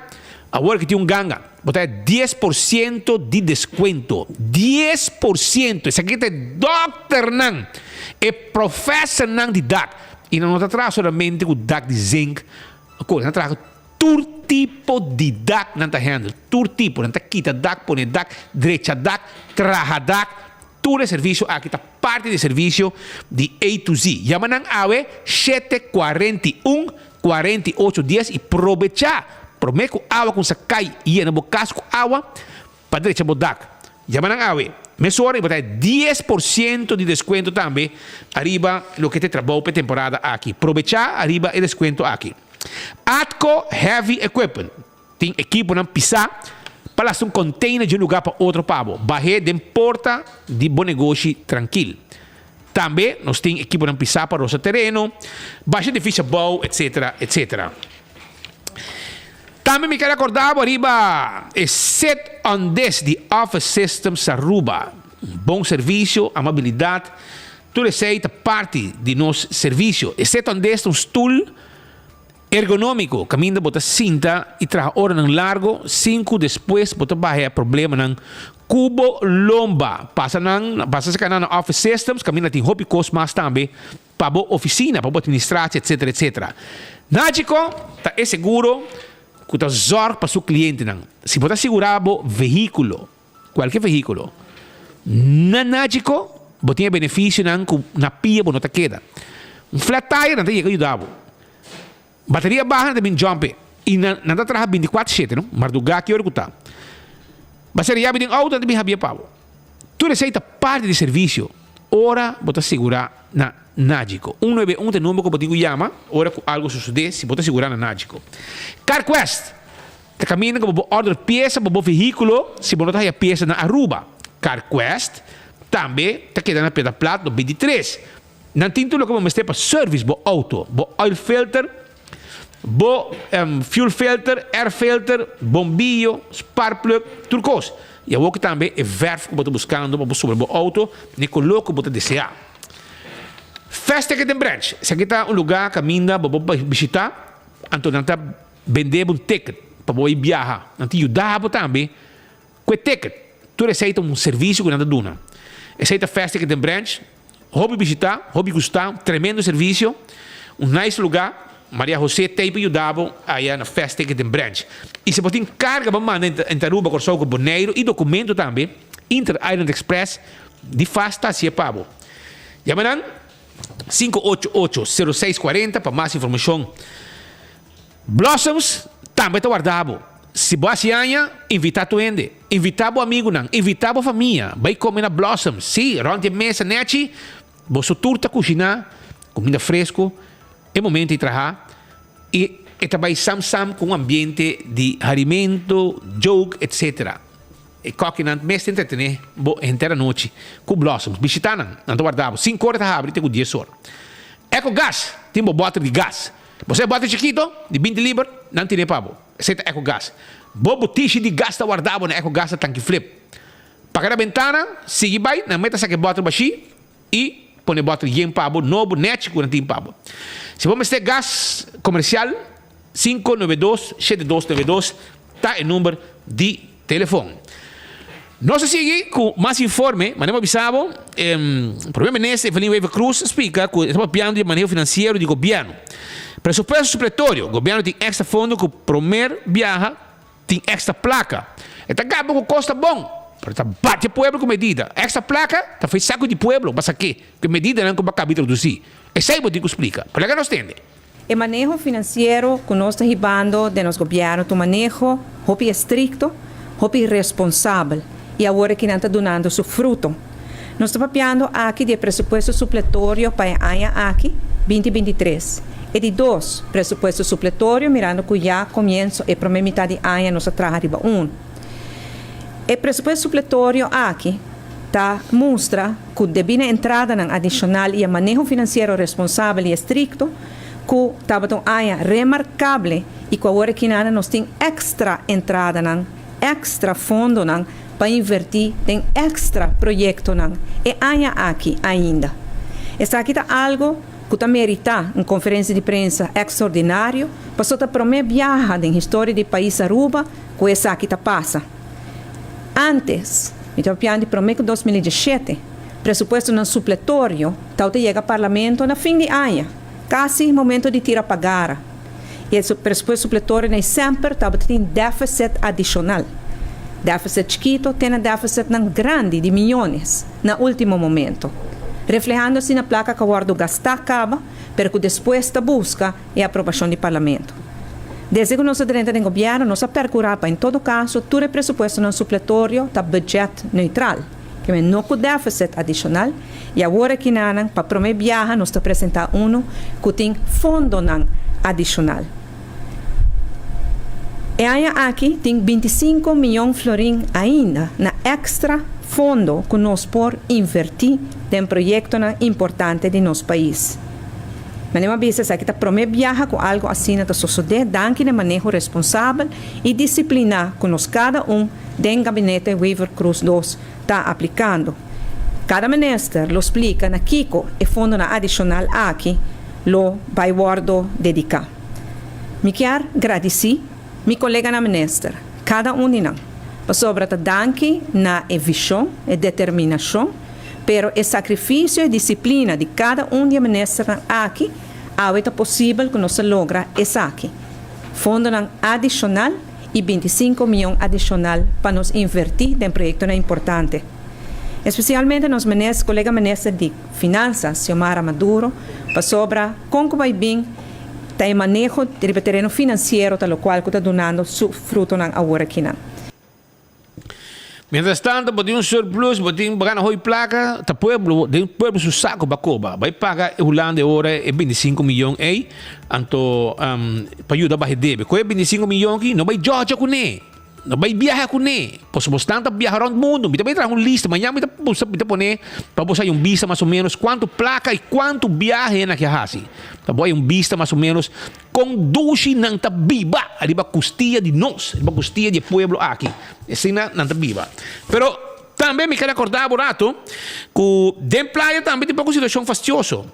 awor ki tin un ganga, bo ta haña 10% di deskuento. 10%! Esaki ta e dòkternan, e profèsernan di dak. I nan no ta traha solamente ku dak di zink, nan ta traha ku. Tur tipo di dak nan ta handle, tur tipo, nan ta kita dak, pone dak, drecha dak, traha dak, tur e servicio aki ta parti di e servicio di A to Z. Yama nan awe shete 41 48 dies y probecha prome cu awa cunsa cay y yena bo cas cu awa pa drecha bo dak. Yama nan awe mesora y bo ta haya 10% di descuento tambe ariba loke ta e trabou pa e temporada aki. Probecha ariba e descuento aki. Atco Heavy Equipment tin ekiponan pisá pa lasta un container di un lugá pa otro pa bo bah'é den porta di bo negoshi trankil. Tambe nos tin ekiponan pisá pa rosa tereno, basha edifisio abou, etc. Etc. Tambe mi ker akorda bo riba e Sit on This di Office Systems Aruba. Un bon servisio, amabilidat, Tur esei ta parti di nos servisio. E setondes ta un stul ergonómiko kaminda bo ta sinta i traha oranan largo sin ku despues bo ta baha e problemanan ku bo lomba. Pasa nan, pasa seka nan na Office Systems kaminda tin hopi kos mas tambe pa bo ofisina, pa bo administratie etsetera etsetera. Nagico ta e seguro ku ta zòrg pa su klientenan. Si bo ta sigurá bo vehíkulo. Kualke vehíkulo. Na Nagico bo tin e benefisionan ku na pia bo no ta keda. Un flat tire nan ta yega yuda bo. Bateria baha nan ta bin jump e. I nan nan ta traha 24 shete no. Mardugá ki ora ku ta. Bo a sera yabi den outo, nan ta bin habia pa bo. Tur esei ta parti di servisio ora bo ta sigurá na Nagico. Un nuebe un ta e number ku bo tin ku yama ora ku algu sosodé si bo ta sigurá na Nagico. CarQuest ta kaminda ku bo por order piesa pa bo vehíkulo si bo no ta haya piesa na Aruba. CarQuest tambe ta keda na Piedra Plat no 23. Nan tin tur loke bo mester pa service bo auto, bo oil filter, bo fuel filter, air filter, bombillo, spark plug, tur kos. I awoki tambe e verf ku bo ta buskando pa bo sobra bo auto na e koló ku bo ta deseá. Fast Ticket den Branch, Esaki ta un lugá kaminda bo por bishitá, anto nan ta bende bo un ticket pa bo bai biaha. Nan ta yuda bo tambe ku e ticket. Tur esei ta un servisio ku nan ta duna. Esei ta Fast Ticket den Branch. Hopi bishita, hopi gusta, tremendo servicio, un nice lugar, Maria Jose t'ey pa yuda bo aya na Fast Ticket den Branch. Y si bo tin carga pa manda entre Aruba, Corsou cu Boneiru y documento tambe, Inter Island Express di Fast ta haci'e pa bo. Yama nan 588 06 40 pa mas informacion. Blossoms tambe ta warda bo. Si bo hasi aña, invitá tur hende. Invitá bo amigunan, invitá bo famia. Bai kome na Blossoms. Sí, rònt e mesa nèchi, boso tur ta kushiná kuminda fresku e momento di traha i e ta bai sam sam ku un ambiente di harimentu, joke, etsetera. E kòkinan mes ta entretené bo henter anochi ku Blossoms. Bishitá nan, nan ta warda bo. Sinku ora ta habri te ku dies or. Ecogas tin bo bòter di gas. Bo sa e bòter chikito di binti liber? Nan tine pa bo. Esei ta Ecogas. Bo butishi di gas ta warda bo na Ecogas na tanki flip. Paga na bentana, sigui bai, nan meta saka e bòter bashí i pone e bòter yen pa bo, nobo, nèchi ku nan tin pa bo. Si bo mester gas komersial, 592 7292 ta e number di telefon. Nos a sigui ku mas informe, manera bo a bisa bo, Prome Minister Evelyn Wever Croes a splika ku e ta papiando di e maneho finansiero di gobièrnu. Presupuesto supletorio, gobièrnu tin èkstra fondo ku promer biaha tin èkstra plaka. E ta gaba ku kos ta bon, pero ta bati e pueblo ku medida. Èkstra plaka ta fai saku di pueblo, basak'é ku e medidanan ku bo a kaba introdusí. Esei bo tin ku splika. Pero laga nos tende. E maneho finansiero ku nos ta hibando den nos gobièrnu ta un maneho hopi estrikto, hopi responsabel i awor aki nan ta dunando su fruto. Nos ta papiando aki di e presupuesto supletorio pa e aña aki, binti 23. E di dos presupuesto supletorio mirando ku ya komienso e promé mitad di aña nos a traha riba un. E presupuesto supletorio aki ta mustra ku debí na entradanan adishonal i e maneho finansiero responsabel i estrikto, ku tabata un aña remarkable i ku awor akinana nos tin èkstra entradanan, èkstra fondonan pa invertí den èkstra proyektonan e aña aki ainda. Esaki ta algu ku ta meritá un konferensia di prensa ekstraordinario, paso ta promé biaha den historia di pais Aruba ku esaki ta pasa. Antes, mi ta papiando di promé ku 2017, presupuestonan supletorio tawata yega Parlamento na fin di aña, kasi momento di tira pa gara. I e presupuesto supletorio nei semper tabata tin deficit adishonal, deficit chikito te na deficitnan grandi di miyones na ultimo momento, reflehando asina plaka ku a wòrdu gastá kaba pero ku despues ta buska e aprobashon di Parlamento. Desde ku nos a drenta den gobièrnu nos a perkurá pa en todo kaso tur e presupuestonan supletorio ta budget neutral, ke men no ku deficit adishonal, i awor akinanan pa promé biaha nos ta presentá unu ku tin fondonan adishonal. E aña aki tin 25 miyon florin ainda na èkstra fondo ku nos por invertí den proyektonan importante di nos pais. Manera mi a bisa esaki ta prome biaha ku algu asina ta sosodé danki na e maneho responsabel i disipliná ku nos kada un den Gabinete Wever-Croes dos ta aplikando. Kada minister lo splika na kiko e fondonan adishonal aki lo bai wòrdu dediká. Mi kier gradisí mi koleganan minister, kada un di nan, pasobra ta danki na e vishon, e determinashon, Pero e sacrificio y disciplina di cada un di e ministernan aki, awe ta posibel cu nos a logra esaki. Fondonan adicional y 25 miyon adicional pa nos inverti den proyectonan importante. Especialmente nos minister, colega minister di Finanzas, Xiomara Maduro, pasobra con cu bay bin ta e maneho riba tereno financiero ta locual cu ta dunando su frutonan awor akinan. Mientras tanto bo tin un surplus, bo tin bo gana hopi placa, ta pueblo, den pueblo su saco bo a coba. Bay paga e Hulanda e ora e 25 miyon ey, anto pa yuda baha e debe. Cu e 25 miyon aki no bay djodja cune, no bay biaha cune, pasobra bo stan ta biaha rond mundo. Mi ta bay traha un lista, mañana mi ta mi ta pone pa bo sa un bista mas o menos cuanto placa y cuanto biahe nan ke haci. Pa bo hay un bista mas o menos Kon dushi nan ta biba riba kustia di nos, riba kustia di e pueblo aki. Asina nan ta biba. Pero tambe mi ker akorda bo rato ku den playa tambe tin poko situashon fastioso.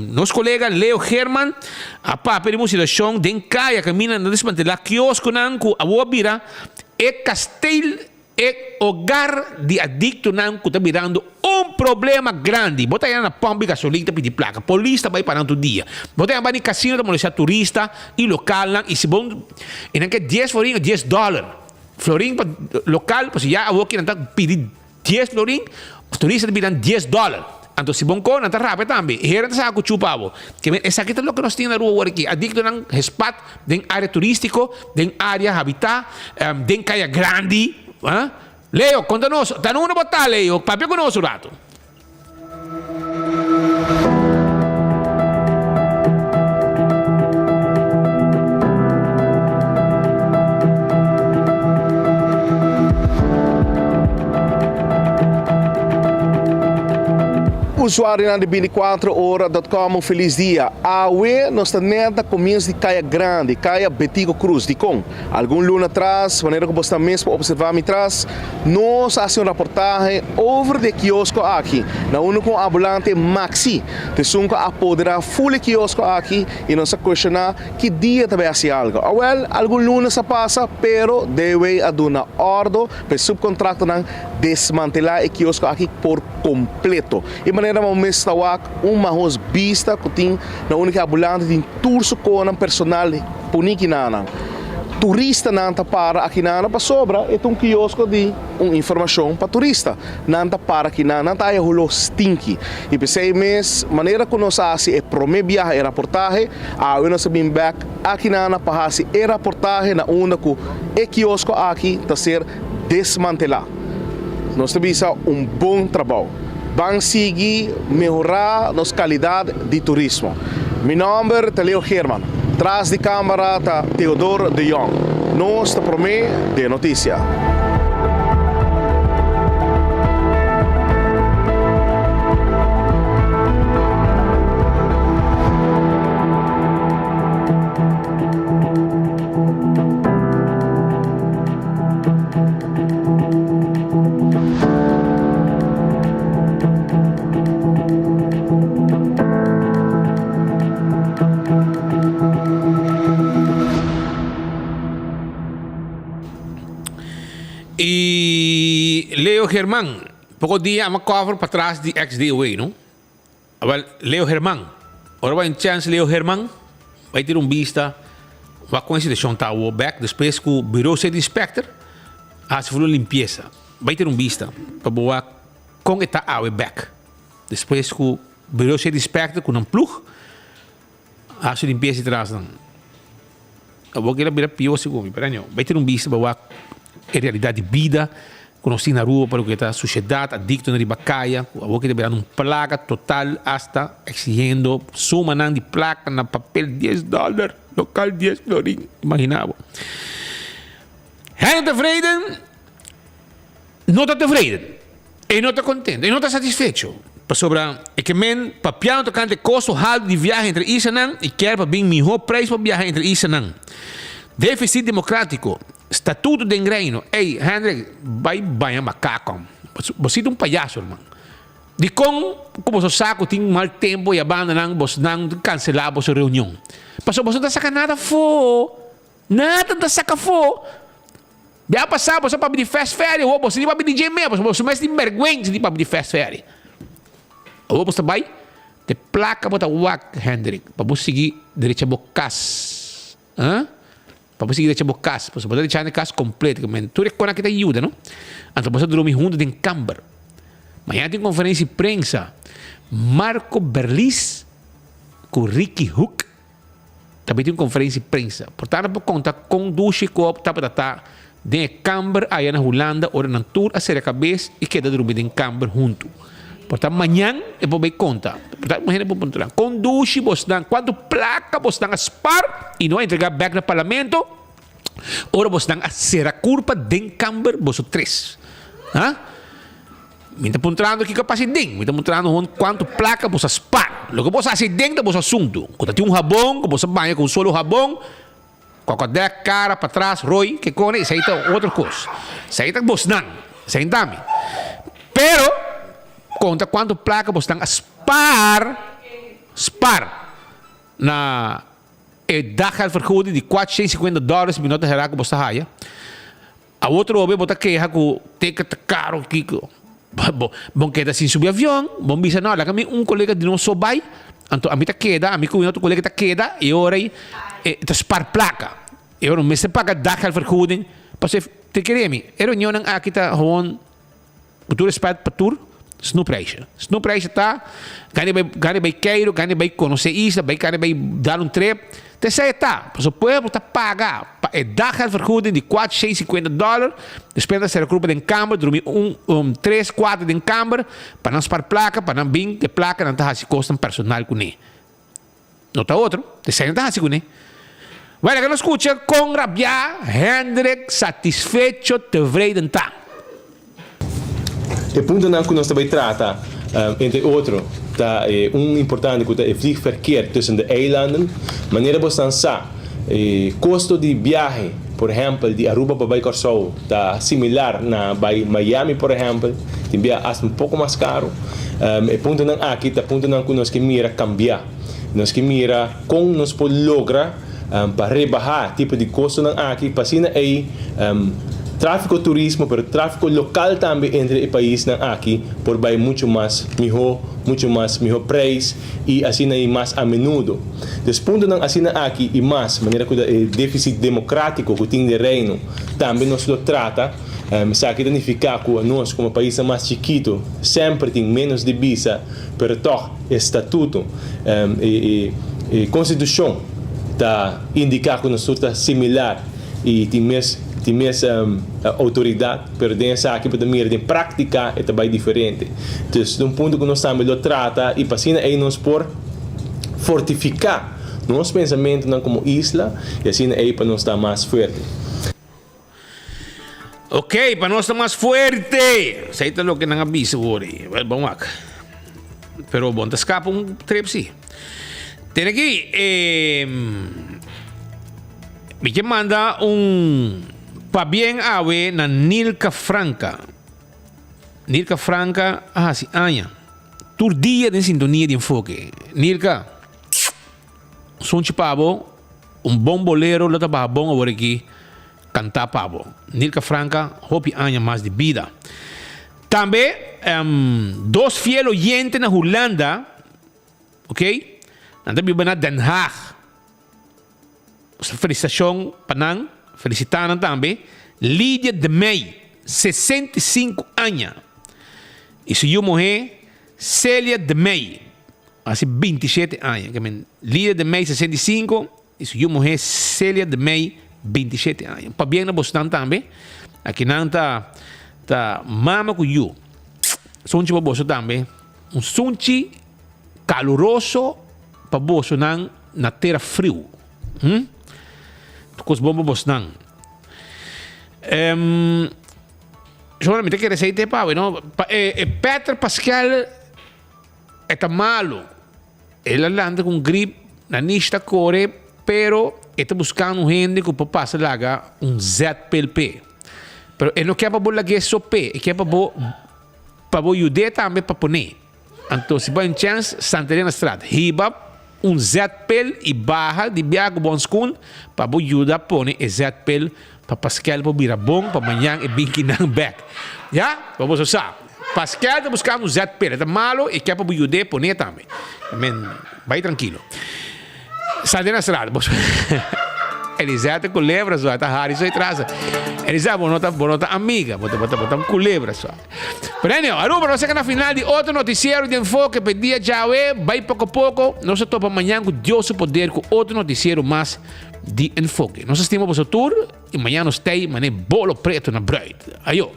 Nos kolega Leo Herman a papia riba un situashon den kaya kaminda nan ta desmantelá kioskonan ku awor a bira e kasteel E hogar di adictonan cu ta birando un problema grandi. Bo ta yanda na pump di gasolin ta pidi placa. Polis ta bay pa nan tur dia. Bo ta yanda bay di casino ta molestia turista y localnan y si bo y nan ke dies florin o dies dollar. Florin pa local pasobra ya awor ki nan ta pidi dies florin turista ta pidi nan dies dollar. Anto si bon ko nan ta rabia tambe. E heren ta saka ku chupa bo. Ke men esaki ta loke nos tin na Aruba awor aki. Adictonan gespat den area turistico, den area habita, den caya grandi. Leo, konta nos. Ta unda bo ta, Leo? Papia ku nos un rato. Usuarionan di 24 ora dot com un felis dia. Awe nos ta net na comienso di Caya Grandi, Caya Betico Cruz. Dicon? Algun luna atras, manera cu bo sta mes por observa mi tras, nos a haci un raportahe over di e kiosco aki na unda cu un ambulante Maxi ta esun cu a apodera full e kiosco aki y nos a cuestiona Ki dia ta bay haci algo? Awel, algun lunes a pasa, pero DW a duna ordo pa e subcontractonan desmantela e kiosko aki por completo. E manera bo mes ta wak un mahos bista cu tin na unda ki ambulante tin tur su conan personal poni kinanan. Turistanan ta para akinanan pasobra e ta un kiosko di un informacion pa turista. Nan ta para kinan, nan ta haya holó stinky. I p'esei mes, manera ku nos a hasi e promé biaha e raportahe, awe nos a bin bèk akinana pa hasi e raportahe na unda ku e kiosko aki ta ser desmantelá. Nos ta bisa un bon trabou. Ban sigui mehorá nos kalidat di turismo. Mi nòmber ta Leo Geerman. Tras di kámara ta Theodor de Jong. Nos ta promé den notisia. Y Leo Germán, poco dia ama cover patras di XDOA, no? Awel, Leo Germán, ora bay un chance Leo Germán, bay tira un bista, wak con e situacion ta awo bek despues cu Bureau State Inspector a haci full un limpieza. Bay tira un bista pa bo wak con e ta awe bek despues cu Bureau State Inspector cu nan ploeg a haci limpieza di tras nan. Awor kila bira pio segun mi, pero anyway, bay tira un bista pa wak e realidad di bida cu nos tin na Aruba pa loke ta suciedad, adictonan riba caya, cu awor kita birando un plaga total hasta exigiendo sumanan di placa na papel dies dollar, local dies florin, imagina bo. Henry tevreden no ta tevreden, e no ta contento, e no ta satisfecho, pasobra e ke men papiando tocante costo halto di viahe entre islanan y kier pa bin miho prijs pa biaha entre islanan. Deficit democratico, statuto den Reino, ey Hendrik bay baña macaco, bo si ta un payaso herman. Dikon ku boso sa ku tin mal tempu i a bandanan bosnan kanselá boso reunion? Pasobra boso no ta saka nada afó. Nada ta saka afó. Bia pasá boso a papia di fast ferry, awor boso tin papia di dje mes, pasobra boso mes tin bèrgwensa di papia di fast ferry. Awor boso ta bai, te plaka bo ta wak, Hendrik, pa bo sigui drecha bo kas. Huh? Pa bo sigui drecha bo kas, pasobra bo ta drechando e kas kompleto, ke men tur e kona aki ta yuda, no? Anto boso ta drumi huntu den kamber. Mañana tin konferensia di prensa. Marco Berlis ku Ricky Hoek. Ta bin tin un konferensia di prensa. Por tanto por konta kon dushi ku tabata ta. Den e kamber aya na Hulanda ora nan tur a sera kabes i keda drumi den kamber huntu. Por ta mañan e por bay konta. Por ta hende por puntra, kon dushi bosnan, kuantu plaka bosnan a spar i no a entrega bek na parlamento ora bosnan a sera kurpa den kamber boso tres? Ha? Mi ta puntrando kiko a pasa den. Mi ta puntrando hon kuantu plaka boso a spar. Loke boso a hasi den ta boso asuntu. Ku ta tin un habon, ku boso a baña ku un solo habon, Kokodek, kara, patras, rooi, ke kone, esei ta otro kos. Esei ta bosnan, esei ta mi. Pero, konta kuantu plaka bosnan a spaar, spaar, na e daggeldvergoeding di 450 dòlars mi no ta hera ku bos ta haya. Awor trobe bo ta keha ku ticket ta karo kiko. Bo bo keda sin subi avion, bo bisa no laga mi un kolega di nos so bai, anto ami ta keda, ami ku mi otro kolega ta keda i ora ei e ta spar plaka. E ora no mester paga daggeldvergoeding pasobra te kere mi e reunionnan aki ta gewoon Ku tur respet pa tur snoepreisje. Snoepreisje ta gana bai gana bai keiru, gana bai konosé isla, bai gana bai dal un trip. Ta esei e ta. Pasobra pueblo ta paga pa e daggeldvergoeding di kuater shei sinkuenta dòler. Despues nan ta sera grupo den kamber, drumi un un tres kuater den kamber pa nan spar plaka, pa nan bin ku e plaka nan ta hasi kosnan personal kuné. No ta otro, ta esei nan ta hasi kuné. Bueno, laga nos skucha kon rabiá Hendrik satisfecho tevreden ta. E puntonan ku nos ta bai trata, entre otro, ta e un importante ku ta e vliegverkeer tussen de eilanden. Manera bosnan sa, e kosto di biahe, por ehèmpel, di Aruba pa bai Kòrsou ta similar na bai Miami, por ehèmpel, tin bia asta un poko mas karu. E puntonan aki ta puntonan ku nos ke mira kambiá. Nos ke mira kon nos por logra pa rebahá tipo di kostonan aki pa asina ei tráfiko turismo pero tráfiko lokal tambe entre e paisnan aki por bai muchu mas mihó, muchu mas mihó preis i asina ei mas a menudo. Dus puntonan asina aki i mas, manera ku ta e défisit demokrátiko ku tin den Reino tambe nos lo trata. Esaki ta nifiká ku anos komo paisnan mas chikitu semper tin ménos di bisa, pero tòg e statuto, e konstitushon ta indiká ku nos tur ta similar i tin mes tin mes outoridat, pero den esaki bo ta mira den práktika e ta bai diferente. Dus ta un punto ku nos tambe lo trata i pa asina ei nos por fortifiká nos pensamentunan komo isla i asina ei pa nos ta mas fuerte. Ok, pa nos ta mas fuerte. Esei ta loke nan a bisa wor ei. Wel, bon wak. Pero bon ta skapa un trip si. Tene aki, eh, mi ke manda un pabien awe na Nilka Franca. Nilka Franca a hasi aña. Tur dia den sintonia di Enfoke. Nilka, sunchi pa bo. Un bon bolero lo ta baha bon awor aki kantá pa bo. Nilka Franca hopi aña mas di bida. Tambe dos fiel oyente na Hulanda, ok, nan ta biba na Den Haag. Felisitashon pa nan, felisitá nan tambe. Lidia de Meij, 65 aña, i su yu muhé Celia de Meij, Hasi bintishete aña ke men Lidia de Mey 65 i su yu muhé Celia de Mey bintishete aña. Pabien na bosnan tambe. Akinan ta ta mama ku yu. Sunchi pa boso tambe. Un sunchi kaluroso pa bosonan na tera friu. Hm? Kos bon pa bosnan. Um, Shona, mi ta kere sei te pawe, no? Pa, eh, eh, Peter Pascal E ta malu. El a lanta ku un grip, nanish ta kore, pero e ta buskando un hende ku por pasa laga un zetpil p'e. Pero e no ke pa bo lag'é so p'e, e ke pa bo pa bo yud'é tambe pa pon'é. Anto si bo hay un chèns, Santa Elena Straat, hiba un zetpil i baha di biaha ku bon skun pa bo yuda pone e zetpil pa Paskel por bira bon pa mañan e bin kinan bèk. Ya? Pa boso sa. Paskel ta buskando un ZP, e ta malo e ke pa bo yud'é pon'é tambe. Men, bai trankilo. Sal den Astrada, bo Elisette Culebra so, ta hari so e trasa. Elisa, bo no ta, bo no ta amiga, bo ta, bo ta, bo ta un culebra so. Pero anyhow, Aruba, nos a na final di otro noticiero di Enfoke pe dia djawe, bai poco poco, nos a topa mañan cu Dios su poder cu otro noticiero mas di Enfoke. Nos a stima boso tur y mañan nos tey mane bolo preto na bruid. Ayo.